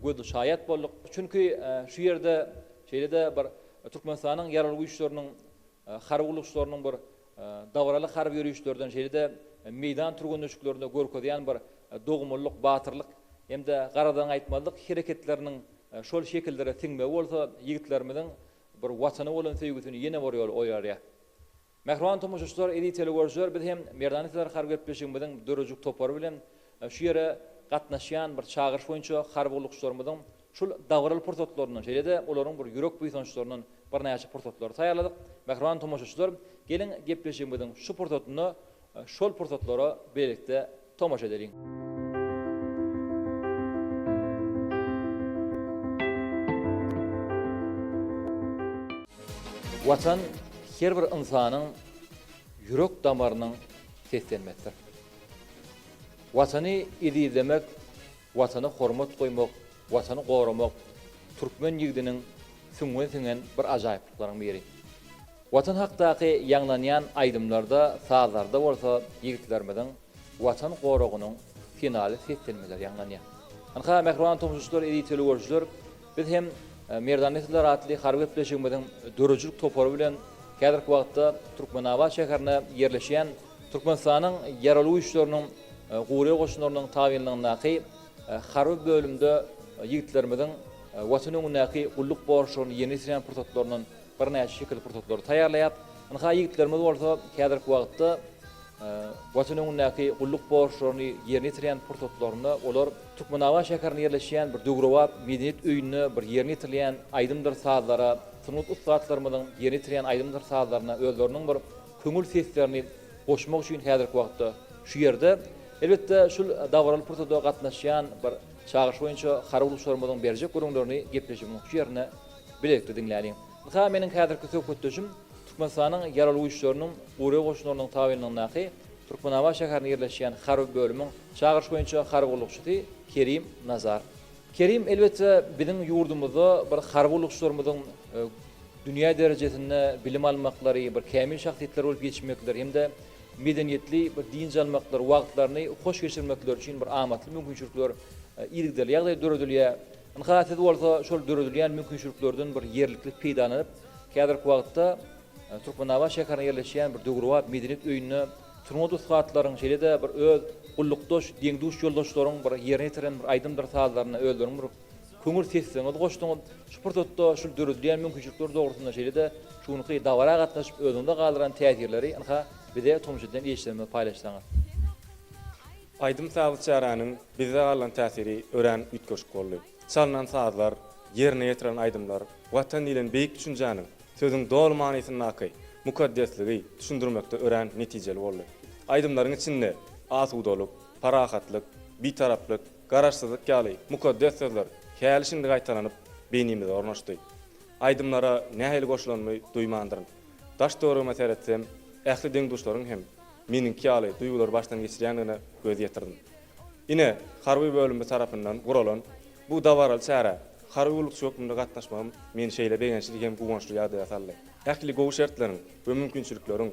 S14: gözli şaýat bolduk. Çünki şu ýerde şeýle-de bir Türkmenistanyň Ýaragly Güýçleriniň harby gullukçylarynyň bir dabaraly harby ýörişlerden, şeýle-de meýdan türgenleşiklerinde görkezýän bir dogumlylyk, batyrlyk hem-de garadangaýtmazlyk hereketleriniň şol şekillere siňmegi bolsa ýigitlerimiziň bir Watana bolan söýgüsini ýene bir ýola oýarýar. Mähriban tomaşaçylar, eziz telegörüjiler, biz hem Merdana Serdar harby gepleşigimiziň döredijilik topary bilen şu ýere gatnaşýan bir çagyryş boýunça harby gullukçylarymyzyň şul dabaraly pursatlaryndan, şeýle-de olaryň bir ýürek buýsançlaryndan birnäçe pursatlary taýýarladyk. Mähriban tomaşaçylar, geliň gepleşigimiziň şu pursatynda şol pursatlara bilelikde tomaşa edeliň. Watan her bir ynsanyň ýürek damarynyň seslenmesidir. Watany ezizlemek, Watana hormat goýmak, Watany goramak türkmen ýigdiniň süňňüne siňen bir ajaýyplyklaryň biri. Watan hakdaky ýaňlanýan aýdymlarda, sazlarda bolsa ýigitlerimiziň Watan goragynyň senaly seslenmeleri ýaňlanýar. Ynha, mähriban tomaşaçylar, eziz telegörüjiler, biz hem Merdan nesiller atly harby gepleşigimiziň döredijilik topary bilen häzirki wagtda Türkmenabat şäherinde ýerleşýän Türkmenistanyň Ýaragly Güýçleriniň Gury goşunlarynyň tabynlygyndaky harby bölümde ýigitlerimiziň Watan öňündäki gulluk borçlaryny ýerine ýetirýän pursatlaryndan birnäçe şekilli pursatlary taýýarlaýar. Ynha, ýigitlerimiz bolsa häzirki wagtda Watan öňündäki gulluk borçlaryny ýerine ýetirýän pursatlarynda olar Türkmenabat şäherinde ýerleşýän bir döwrebap medeniýet öýünde bir ýerine ýetirilýän aýdymdyr sazlara, sungat ussatlarymyzyň ýerine ýetirýän aýdymdyr sazlaryna özleriniň bir köňül seslerini goşmak üçin häzirki wagtda şu ýerde. Elbetde, şul dabaraly pursada gatnaşýan bir çagyryş boýunça harby gullukçylarymyzyň berjek gürrüňlerini gepleşigiň şu ýerinde bilelikde diňläliň. Ynha, meniň häzirki söhbetdeşim Türkmenistanyň Ýaragly Güýçleriniň Gury goşunlarynyň tabynlygyndaky Türkmenabat şäherinde ýerleşýän harby bölümiň çagyryş boýunça harby gullukçysy Kerim Nazar. Kerim, elbetde, biziň ýurdumyzda bir harby gullukçylarymyzyň dünýä derejesinde bilim almaklary, bir kämil şahsyýetler bolup ýetişmekleri hem-de medeniýetli bir dynç almaklary, wagtlaryny hoş geçirmekleri üçin bir amatly mümkinçilikler yzygiderli ýagdaýda döredilýär. Ynha, siz bolsa şol döredilýän mümkinçiliklerden bir ýerlikli peýdalanyp, häzirki wagtda Türkmenabat şäherinde ýerleşýän bir döwrebap medeniýet öýünde sungat ussatlaryň, şeýle-de bir öz gullukdaş, deň-duş ýoldaşlaryň bir ýerine ýetiren bir aýdymdyr sazlaryna özleriň bir köňül sesligiňizi goşduňyz. Şu pursatda şul döredilýän mümkinçilikler dogrusynda, şeýle-de şu günki dabara gatnaşyp özüňizde galdyran täsirleri ynha bize tomaşa edýän ilçilerimize paýlaşsaňyz.
S17: Aýdym-sazly çäräniň bizde galan täsiri örän üýtgeşik boldy. Çalnan sazlar, ýerine ýetirilen aýdymlar Watan diýlen beýik düşünjäniň sözüň doly manysyndaky mukaddesligi düşündirmekde örän netijeli boldy. Aýdymlaryň içinde asudalyk, parahatlyk, bitaraplyk, garaşsyzlyk ýaly mukaddes sözler häli-şindi gaýtalanyp, beýnimize ornaşdy. Aýdymlara nähili goşulanymy duýmandyryn. Daş-töweregime seretsem, ähli deň-duşlaryň hem meniňki ýaly duýgulary başdan geçirýändigine göz ýetirdim. Ine, harby bölümimiz tarapyndan guralan bu dabaraly çärä harby gullukçy hökmünde gatnaşmagym meni şeýle begençli hem guwançly ýagdaýa saldy. Ähli gowy şertleriň we mümkinçilikleriň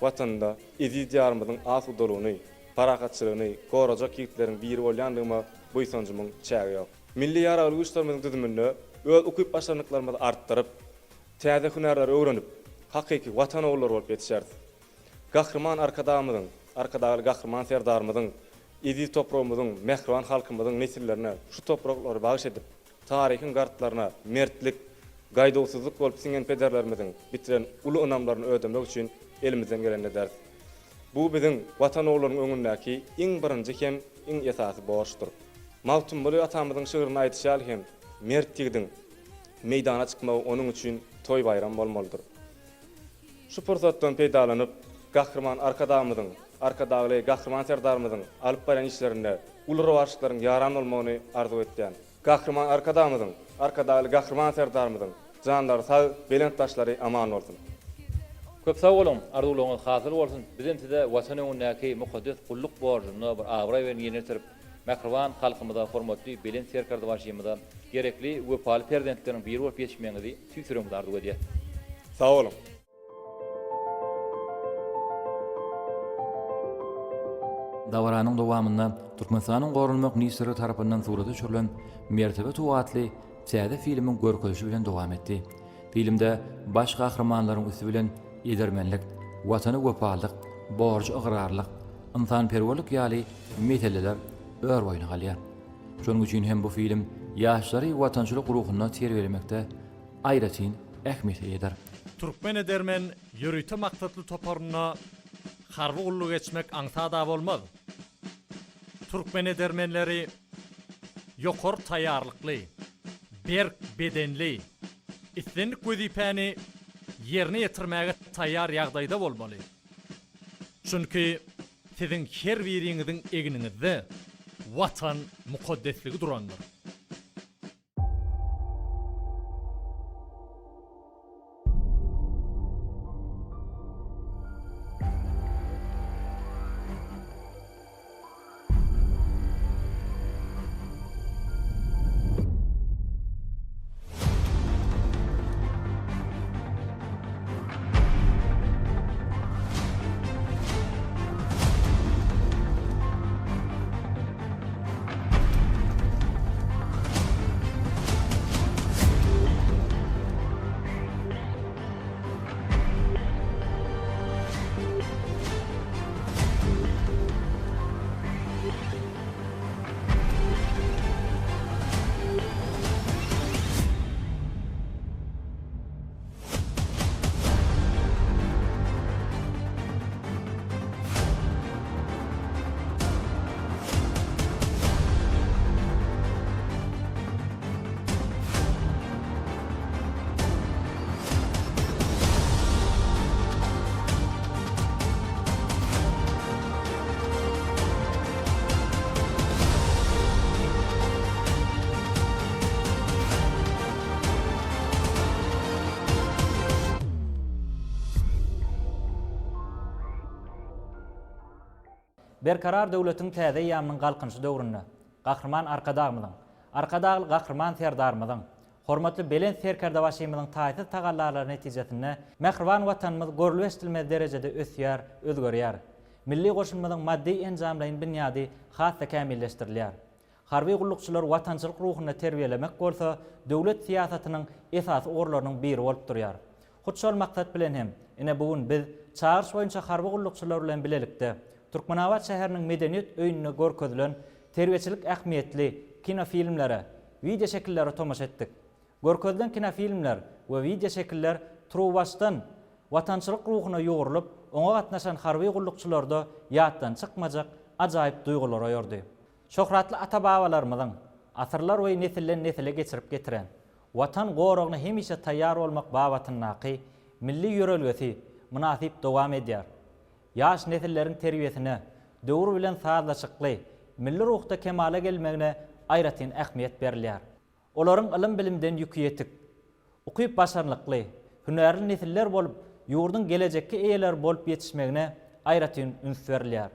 S17: Watanynda eziz Diýarymyzyň asudalygyny, parahatçylygyny gorajak ýigitleriň biri bolýandygyma buýsanjymyň çägi ýok. Milli Ýaragly Güýçlerimiziň düzüminde öz ukyp-başarnyklarymyzy artdyryp, täze hünärleri öwrenip, hakyky Watan ogullary bolup ýetişeris. Gahryman Arkadagymyzyň, Arkadagly Gahryman Serdarymyzyň eziz topragymyzyň, mähriban halkymyzyň nesillerine şu topraklary bagyş edip, taryhyň gartlaryna mertlik, gaýduwsyzlyk bolup siňen pederlerimiziň bitiren uly ynamlaryny ödemek üçin elimizden gelenini ederis. Bu biziň Watan ogullarynyň öňündäki iň birinji hem iň esasy borçdur. Magtymguly atamyzyň şygrynda aýdyşy ýaly hem mert ýigidiň meýdana çykmagy onuň üçin toý-baýram bolmalydyr. Şu pursatdan peýdalanyp, Gahryman Arkadagymyzyň, Arkadagly Gahryman Serdarymyzyň alyp barýan işlerinde uly rowaçlyklaryň ýaran bolmagyny arzuw etýän. Gahryman Arkadagymyzyň, Arkadagly Gahryman Serdarymyzyň janlary sag, belent başlary aman bolsun!
S14: Köp sag boluň, arzuwlaryňyz hasyl bolsun, bizem size Watan öňündäki mukaddes gulluk borjuny bir abraý bilen ýerine ýetirip, mähriban halkymyza, hormatly Belent Serkerdebaşymyza gerekli, wepaly perzentleriň biri bolup ýetişmegiňizi tüýs ýüregimizden arzuw edýäs.
S17: Sag boluň!
S14: Dabaranyň dowamynda Türkmenistanyň Goranmak ministrligi tarapyndan surata düşürilen Mertebe tugy atly täze filmiň görkezilişi bilen dowam etdi. Filmde baş gahrymanlaryň üsti bilen edermenlik, Watana wepalylyk, borja ygrarlylyk, ynsanperwerlik ýaly meseleler örboýuna galýar. Şonuň üçin hem bu film ýaşlary watançylyk ruhunda terbiýelemekde aýratyn ähmiýete eýedir.
S18: Türkmen edermen ýörite maksatly toparynda harby gulluk geçmek aňsat-a bolmaz. Türkmen edermenleri ýokary taýýarlykly, berk bedenli, islendik wezipäni ýerine ýetirmäge taýýar ýagdaýda bolmaly. Çünki siziň her biriňiziň egniňizde Watan mukaddesligi durandyr.
S19: Berkarar döwletiň täze eýýamynyň Galkynyşy döwründe Gahryman Arkadagymyzyň, Arkadagly Gahryman Serdarymyzyň, hormatly Belent Serkerdebaşymyzyň taýsyz tagallalary netijesinde mähriban Watanymyz görlüp-eşidilmez derejede ösýär, özgerýär. Milli goşunymyzyň maddy-enjamlaýyn binýady has-da kämilleşdirilýär. Harby gullukçylary watançylyk ruhunda terbiýelemek bolsa döwlet syýasatynyň esasy ugurlarynyň biri bolup durýar. Hut şol maksat bilen hem, ine bu gün biz çagyryş boýunça harby gullukçylar bilen bilelikde Türkmenabat şäheriniň Medeniýet öýünde görkezilen terbiýeçilik ähmiýetli kinofilmlere, wideoşekillere tomaşa etdik. Görkezilen kinofilmler we wideoşekiller turuwbaşdan watançylyk ruhuna ýugrulyp, oňa gatnaşan harby gullukçylarda ýatdan çykmajak ajaýyp duýgulary oýardy. Şöhratly ata-babalarymyzyň asyrlarboýy nesilden-nesile geçirip getiren Watan goragyna hemişe taýýar bolmak babatyndaky milli ýörelgesi mynasyp dowam edýär. Ýaş nesilleriň terbiýesine, döwür bilen sazlaşykly, milli ruhda kemala gelmegine aýratyn ähmiýet berilýär. Olaryň ylym-bilimden ýüki ýetik, ukyp-başarnykly, hünärli nesiller bolup, ýurduň gelejekki eýeleri bolup ýetişmegine aýratyn üns berilýär.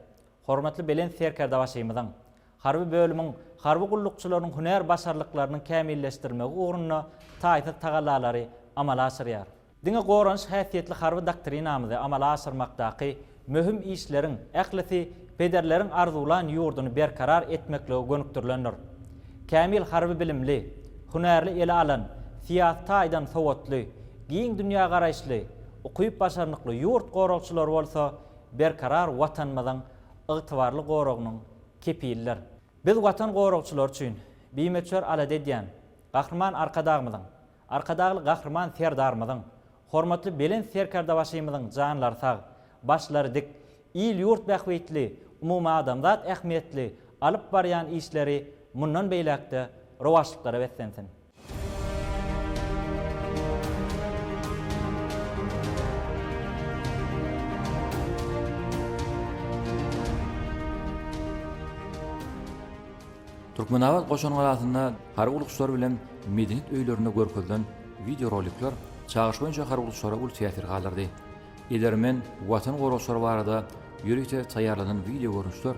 S19: Hormatly Belent Serkerdebaşymyzyň harby bölümiň harby gullukçylarynyň hünär başarnyklarynyň kämilleşdirilmegi ugrunda taýsyz tagallalary amala aşyrýar. Diňe goranyş häsiýetli harby doktrinamyzy amala aşyrmakdaky möhüm işleriň ählisi pederleriň arzuwlan ýurduny berkarar etmeklige gönükdirilendir. Kämil harby bilimli, hünärli ele alan, syýasy taýdan sowatly, giň dünýägaraýyşly, ukyp-başarnykly ýurt goragçylary bolsa berkarar Watanymyzyň ygtybarly goragynyň kepilidir. Biz Watan goragçylary üçin bimöçber alada edýän Gahryman Arkadagymyzyň, Arkadagly Gahryman Serdarymyzyň, hormatly Belent Serkerdebaşymyzyň janlary sag, başlary dik, il-ýurt bähbitli, umumadamzat ähmiýetli alyp barýan işleri mundan beýläk-de rowaçlyklara beslensin!
S14: Türkmenabat goşun galasynda harby gullukçylar bilen medeniýet öýlerinde görkezilen wideorolikler çagyryş boýunça harby gullukçylara uly täsir galdyrdy. Edermen Watan goragçylary barada ýörite taýýarlanan wideogörnüşler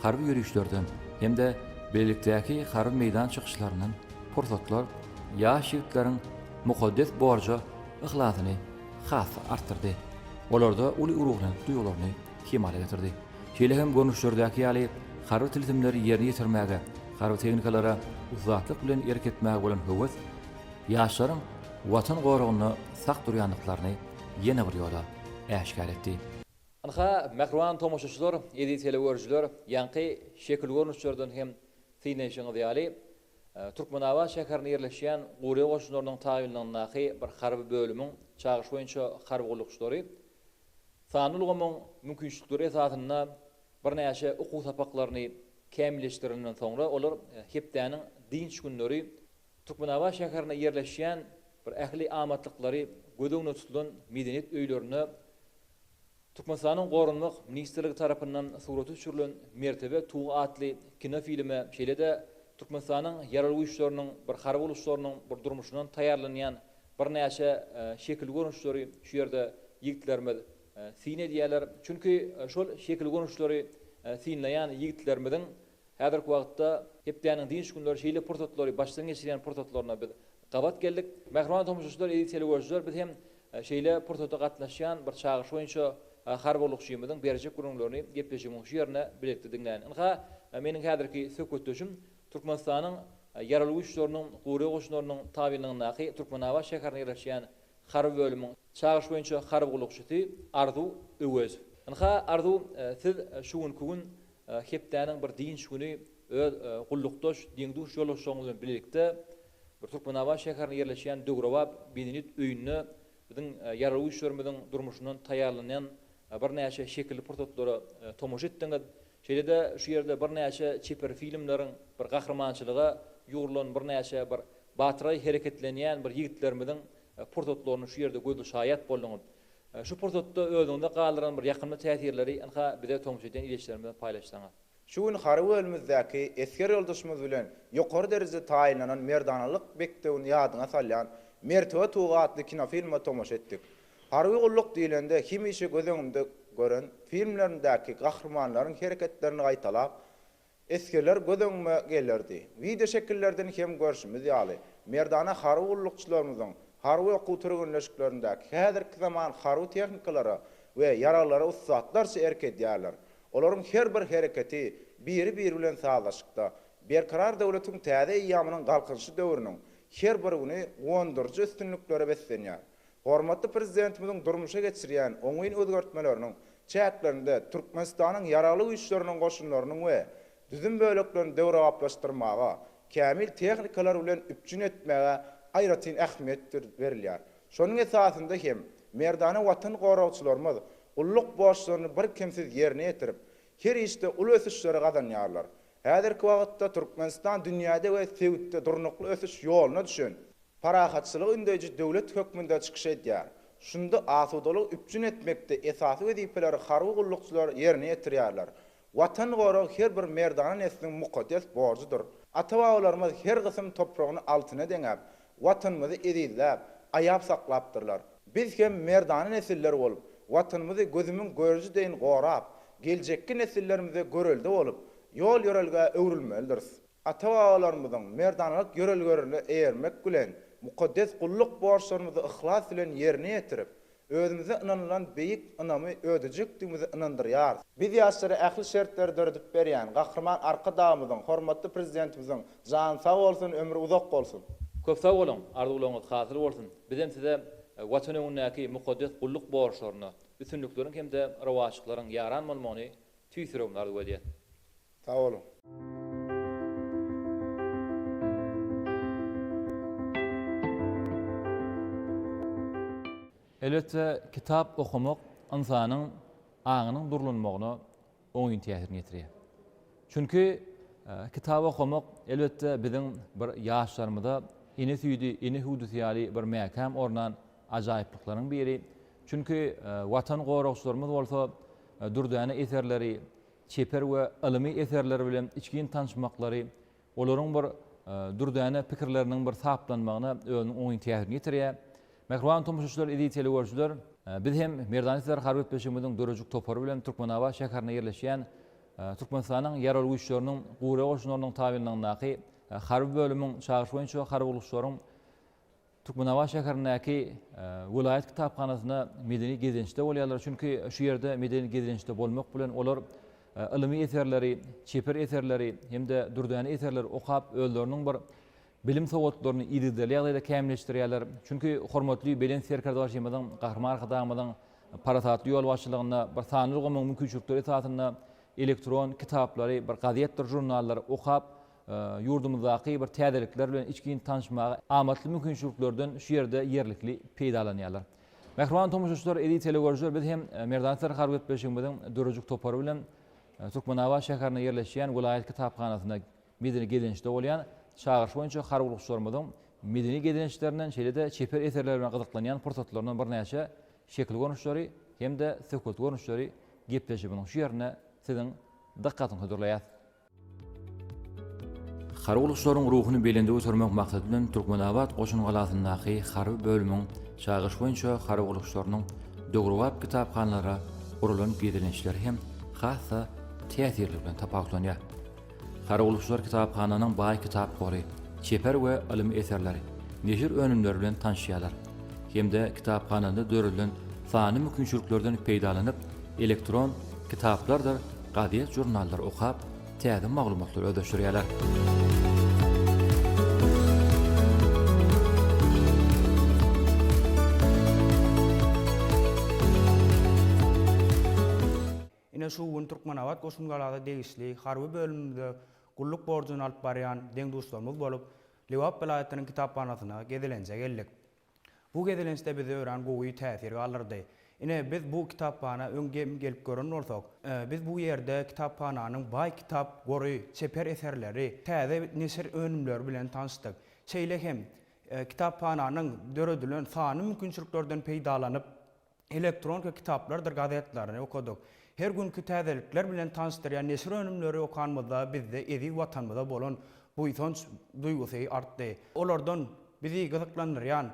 S14: harby ýörişlerden hem-de bilelikdäki harby meýdan çykyşlaryndan pursatlar ýaş ýigitleriň mukaddes borja yhlasyny has-da artdyrdy, olarda uly ruhlanlyk duýgularyny kemala getirdi. Şeýle hem görnüşlerdäki ýaly harby tilsimleri ýerine ýetirmäge, harby tehnikalara ussatlyk bilen erk etmäge bolan höwes ýaşlaryň Watan goragynda sak durýandyklaryny ýene bir ýola äşgär etdi. Ynha, mähriban tomaşaçylar, eziz telegörüjiler, ýaňky şekil görnüşlerden hem synlaýşyňyz ýaly, Türkmenabat şäherinde ýerleşýän Guryýer goşunlarynyň tabynlygyndaky bir harby bölümiň çagyryş boýunça harby gullukçylary Sanly ulgamyň mümkinçilikleri esasynda birnäçe okuw sapaklaryny kämilleşdirenden soňra olar hepdäniň dynç günleri Türkmenabat şäherinde ýerleşýän bir ähli amatlyklary göz öňünde tutulan medeniýet öýlerinde Türkmenistanyň Goranmak ministrligi tarapyndan surata düşürilen Mertebe tugy atly kinofilme şeýle-de Türkmenistanyň Ýaragly Güýçleriniň bir harby uluşlarynyň bir durmuşyndan taýýarlanýan Birnäçe şekil görnüşleri şu ýerde ýigitlerimiz syn edýärler. Çünki şol şekil görnüşleri synlaýan ýigitlerimiziň häzirki wagtda hepdäniň dynç günleri şeýle pursatlary başdan geçirýän pursatlaryna biz gabat geldik. Mähriban tomaşaçylar, eziz telegörüjiler, biz hem şeýle pursata gatnaşýan bir çagyryş boýunça harby gullukçymyzyň berjek gürrüňlerini gepleşigimiň şu ýerinde bilelikde diňläýin. Ynha, meniň häzirki söhbetdeşim Türkmenistanyň Ýaragly Güýçleriniň Gury goşunlarynyň tabynlygyndaky Türkmenabat şäherinde ýerleşýän harby bölümiň çagyryş boýunça harby gullukçysy Arzuw Öwezow. Ynha, Arzuw, siz şu günki gün hepdäniň bir dynç güni öz gullukdaş, deň-duş ýoldaşlaryňyz bilen bilelikde bir Türkmenabat şäherinde ýerleşýän döwrebap medeniýet öýünde biziň Ýaragly Güýçlerimiziň durmuşyndan taýýarlanan birnäçe şekilli pursatlara tomaşa etdiňiz. Şeýle-de şu ýerde birnäçe çeper filmleriň, bir gahrymançylyga ýugrulan birnäçe bir batyrgaý hereketlenýän bir ýigitlerimiziň pursatlaryny şu ýerde gözli şaýat bolduňyz. Şu pursatda özüňizde galdyran bir ýakymly täsirleri ynha bize tomaşa edýän ildeşlerimiz bilen paýlaşsaňyz.
S20: Şu gün harby bölümimizdäki esger ýoldaşymyz bilen ýokary derejede taýynlanan merdanalyk mekdebini ýadyňa salýan Mertebe tugy atly kinofilme tomaşa etdik. Harby gulluk diýlende hemişe göz öňümde. gören filmlerindäki gahrymanlaryň hereketlerini gaýtalap, esgerler göz öňüme gelerdi. Wideoşekillerden hem görşümiz ýaly, merdana harby gullukçylarymyzyň harby okuw türgenleşiklerindäki häzirki zaman harby tehnikalara we ýaraglara ussatlarça erk edýärler. Olaryň her bir hereketi biri-biri bilen sazlaşykda. Berkarar döwletiň täze eýýamynyň Galkynyşy döwrüniň her bir güni guwandyryjy üstünliklere beslenýär. Hormatly Prezidentimiziň durmuşa geçirýän oňyn özgertmeleriniň çäklerinde Türkmenistanyň Ýaragly Güýçleriniň goşunlarynyň we düzüm böleklerini döwrebaplaşdyrmaga, kämil tehnikalar bilen üpjün etmäge aýratyn ähmiýet berilýär. Şonuň esasynda hem merdana Watan goragçylarymyz gulluk borçlaryny birkemsiz ýerine ýetirip, her işde uly ösüşleri gazanýarlar. Häzirki wagtda Türkmenistan dünýäde we sebitde durnukly ösüş ýoluna düşen, parahatçylygy ündeýji döwlet hökmünde çykyş edýär. Şunda asudalygy üpjün etmekde esasy wezipeleri harby gullukçylar ýerine ýetirýärler. Watan goragy her bir merdana nesliň mukaddes borjudyr. Ata-babalarymyz her gysym topragyny altyna deňäp, Watanymyzy ezizläp, aýap saklapdyrlar. Biz hem merdana nesiller bolup, Watanymyzy gözümiň göreji deýin gorap, geljekki nesillerimize görelde bolup, ýol-ýörelgä öwrülmelidiris. Ata-babalarymyzyň merdanalyk ýörelgerine eýermek bilen, mukaddes gulluk borçlarymyzy yhlas bilen ýerine ýetirip, özümize ynanylan beýik ynamy ödejekdigimizi ynandyrýarys. Biz ýaşlara ähli şertleri döredip berýän Gahryman Arkadagymyzyň, hormatly Prezidentimiziň jany sag bolsun, ömri uzak bolsun!
S14: Köp sag boluň, arzuwlaryňyz hasyl bolsun! Bizem size Watan öňündäki mukaddes gulluk borçlarynda üstünlikleriň hem-de rowaçlyklaryň ýaran bolmagyny tüýs ýüregimden arzuw edýäs.
S20: Sag boluň.
S14: Elbetde, kitap okamak ynsanyň aňynyň durlanmagyna oňyn täsirini ýetirýär. Çünki kitap okamak, elbetde, biziň bir ýaşlarymyza ene süýdi, ene hüwdüsi ýaly bir mäkäm ornan ajaýyplyklaryň biri. Çünki Watan goragçylarymyz bolsa dürdäne eserleri, çeper we ylmy eserler bilen içgin tanyşmaklary, olaryň bir dürdäne pikirleriniň bir saplanmagyna özüniň oňyn täsirini ýetirýär. Mähriban tomaşaçylar, eziz telegörüjiler, biz hem Merdana Serdar harby gepleşigimiziň döredijilik topary bilen Türkmenabat şäherinde ýerleşýän Türkmenistanyň Ýaragly Güýçleriniň Gury goşunlarynyň tabynlygyndaky harby bölümiň çagyryş boýunça harby gullukçylaryň Türkmenabat şäherindäki welaýat kitaphanasyna medeni gezelençde bolýarlar. Çünki şu ýerde medeni gezelençde bolmak bilen olar ylmy eserleri, çeper eserleri hem-de dürdäne eserleri okap, özleriniň bir bilim sowatlaryny yzygiderli ýagdaýda kämilleşdirýärler. Çünki hormatly Belent Serkerdebaşymyzyň, Gahryman Arkadagymyzyň parasatly ýolbaşçylygynda bir sanly ulgamyň mümkinçilikleri esasynda elektron kitaplary, bir gazetdir žurnallary okap, ýurdumyzdaky bir täzelikler bilen içgin tanyşmaga amatly mümkinçiliklerden şu ýerde ýerlikli peýdalanýarlar. Mähriban tomaşaçylar, eziz telegörüjiler, biz hem Merdan Serhar gepleşigimiziň döredijilik topary bilen Türkmenabat şäherinde ýerleşýän welaýat kitaphanasynda medeni gezelençde bolýan çagyryş boýunça harby gullukçylarymyzyň medeni gezelençlerinden, şeýle-de çeper eserler bilen gyzyklanýan pursatlaryndan birnäçe şekil görnüşleri hem-de söhbet görnüşleri gepleşigimiziň şu ýerinde siziň dykgatyňyza hödürleýäris. Harby gullukçylaryň ruhuny belende götermek maksady bilen Türkmenabat goşun galasyndaky harby bölümiň çagyryş boýunça harby gullukçylarynyň döwrebap kitaphanalara guralan gezelençleri hem has-da täsirligi bilen tapawutlanýar. Harby gullukçylar kitaphananyň baý kitap gory, çeper we ylmy eserleri, neşir önümleri bilen tanyşýarlar hem-de kitaphanada döredilen sanly mümkinçiliklerden peýdalanyp, elektron kitaplardyr gazet-žurnallary okap, täze maglumatlary özleşdirýärler.
S21: Ine şu gün Türkmenabat goşungalada degişli harby bölümimizde gulluk borjuny alyp barýan deň-duşlarymyz bolup, Lebap welaýatynyň kitaphanasyna gezelenje geldik. Bu gezelençde bizde örän gowy täsir galdyrdy. Ine, biz bu kitaphana öň hem gelip gören bolsak, biz bu ýerde kitaphananyň baý kitap gory, çeper eserleri, täze neşir önümleri bilen tanyşdyk. Şeýle hem, kitaphananyň döredilen sanly mümkinçiliklerden peýdalanyp, elektronka kitaplardyr gazetlerini okadyk. Her günki täzelikler bilen tanyşdyrýan neşir önümleri okanymyzda bizde eziz Watanymyza bolan buýsanç duýgusy artdy. Olardan bizi gyzyklandyrýan.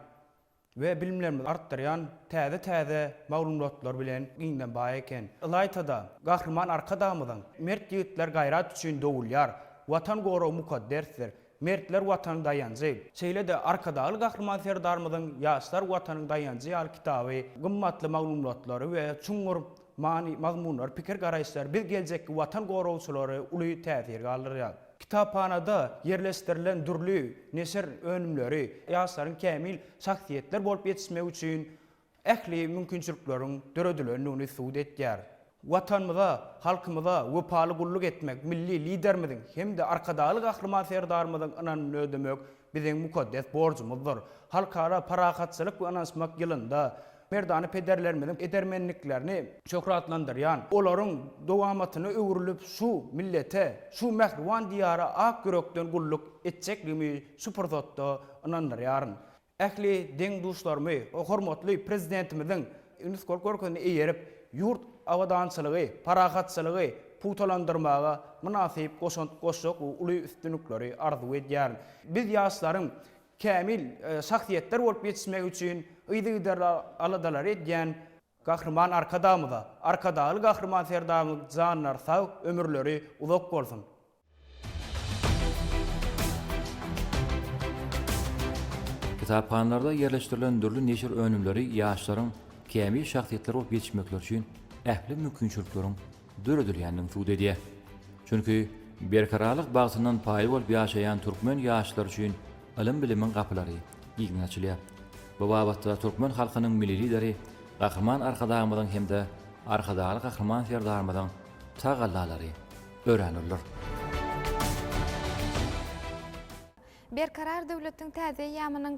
S21: we bilimlerimizi artdyrýan täze-täze maglumatlar bilen giňden baý eken. Ylaýta-da, Gahryman Arkadagymyzyň Mert ýigitler gaýrat üçin dogulýar, Watan goragy mukaddersdir, Mertler Watanyň daýanjy, şeýle-de Arkadagly Gahryman Serdarymyzyň Ýaşlar Watanyň daýanjy ýaly kitaby gymmatly maglumatlary we çuňňur many-mazmunlary, pikir-garaýyşlary biz geljekki Watan goragçylary uly täsir galdyrýar. Kitaphanada ýerleşdirilen dürli neşir önümleri ýaşlaryň kämil şahsyýetler bolup ýetişmegi üçin ähli mümkinçilikleriň döredilendigini subut etýär. Watanymyza, halkymyza wepaly gulluk etmek milli Liderimiziň hem-de Arkadagly Gahryman Serdarymyzyň ynamyny ödemek biziň mukaddes borjumyzdyr. Halkara parahatçylyk we ynanyşmak ýylynda merdana pederlerimiziň edermenliklerini şöhratlandyrýan, olaryň dowamatyna öwrülip şu millete, şu mähriban Diýara ak ýürekden gulluk etjekligimi şu pursatda ynandyrýaryn. Ähli deň-duşlarymy hormatly Prezidentimiziň nusgalyk görkezine eýerip, ýurt abadançylygy, parahatçylygy pugtalandyrmaga mynasyp goşant goşjak uly üstünlikleri arzuw edýärin. Biz ýaşlaryň kämil şahsyýetler bolup ýetişmegi üçin yzygiderli aladalary edýän Gahryman Arkadagymyza, Arkadagly Gahryman Serdarymyzyň janlary sag, ömürleri uzak bolsun!
S14: Kitaphanalarda ýerleşdirilen dürli neşir önümleri ýaşlaryň kämil şahsyýetler bolup ýetişmekleri üçin ähli mümkinçilikleriň döredilýändigini subut edýär. Çünki berkararlyk bagtyndan paýly bolup ýaşaýan türkmen ýaşlary üçin ylym-bilimiň gapylary giňden açylýar. Bu babatda türkmen halkynyň Milli Lideri Gahryman Arkadagymyzyň hem-de Arkadagly Gahryman Serdarymyzyň tagallalary örän uludyr.
S1: Berkarar döwletiň täze eýýamynyň.